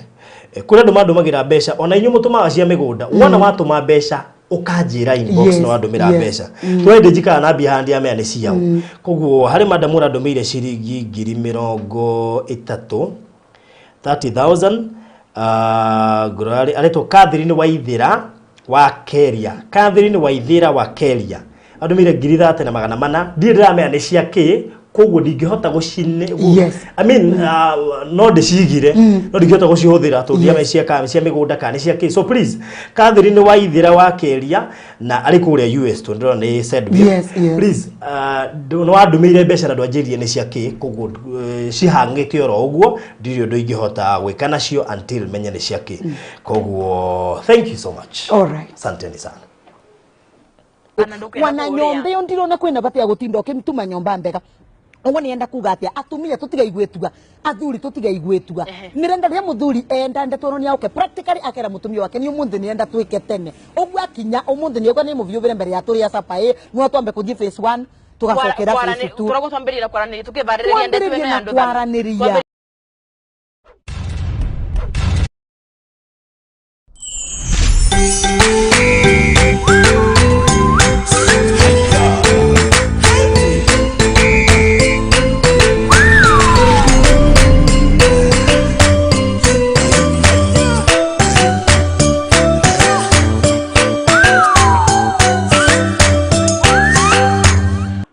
Kũrĩ andũ mandũmagĩra mbeca, ona inyuĩ mũtũmaga cia mĩgũnda, wona watũma mbeca ũkanjĩra inbox na wandũmĩra mbeca twende njikara na mbia haha ndiamenya nĩ ciaũ. Koguo harĩ madam ũrandũmĩire ciringi 30,000, 30,000, ngũrari aretwo Catherine Waithira wa Keria. Catherine Waithira wa Keria andũmĩire 30,400, ndirĩ ndĩramenya nĩ cia kĩ, koguo ndingĩhota gũcine I mean, no ndĩcigire no ndingĩhota gũcihũthĩra tondũ ndiamenya cia kana cia mĩgũnda kana nĩ cia kĩ. So please, Catherine Waithira wa Keria na arĩ kũrĩa US, tondũ ndĩrona nĩ Sendwave. Please, nĩ wandũmĩire mbeca na ndwanjĩrire nĩ cia kĩ, koguo cihang'ĩte oro ũguo, ndirĩ ũndũ ingĩhota gwĩka nacio until menye nĩ cia kĩ. Koguo thank you so much. All right. Asanteni sana. Wana nyomba ĩyo ndirona kwĩna bata ya gũtinda ũkĩmtuma nyomba mbega. Ũguo nĩenda kuga atĩa? Atumia tũtiga igwĩtua, athuri tũtiga igwĩtua. Nĩrenda rĩrĩa mũthuri enda ndeto nĩ auke practically akera mũtumia wake nĩ ũmũthĩ nĩenda twĩke tene ũguo, akinya ũmũthĩ nĩauga nĩ mũbiũbĩre mbere ya tũrĩa sapa ĩ no twambe kũthiĩ phase 1 tũgacokera phase 2. Tũragwo twambĩrĩria kwaranĩria tũkĩbarĩrĩria ndeto ĩno Twambĩrĩrie ya na andũ. kwaranĩria.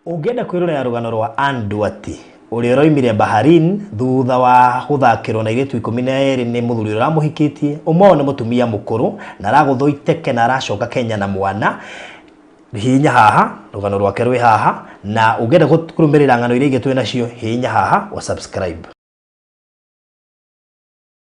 Ũngĩenda kwĩrorera rũgano rwa Anduati ũrĩa ũroimire Bahrain thutha wa gũthakĩrwo na airĩtu 12 nĩ mũthuri ũrĩa ũramũhikĩtie, ũmwe wao nĩ mũtumia mũkũrũ na aragũthwo iteke na aracoka Kenya na mwana, hihinya haha, rũgano rwake rwĩ haha. Na ũngĩenda kũrũmĩrĩra ng'ano iria ingĩ twĩ nacio, hihinya haha wa subscribe.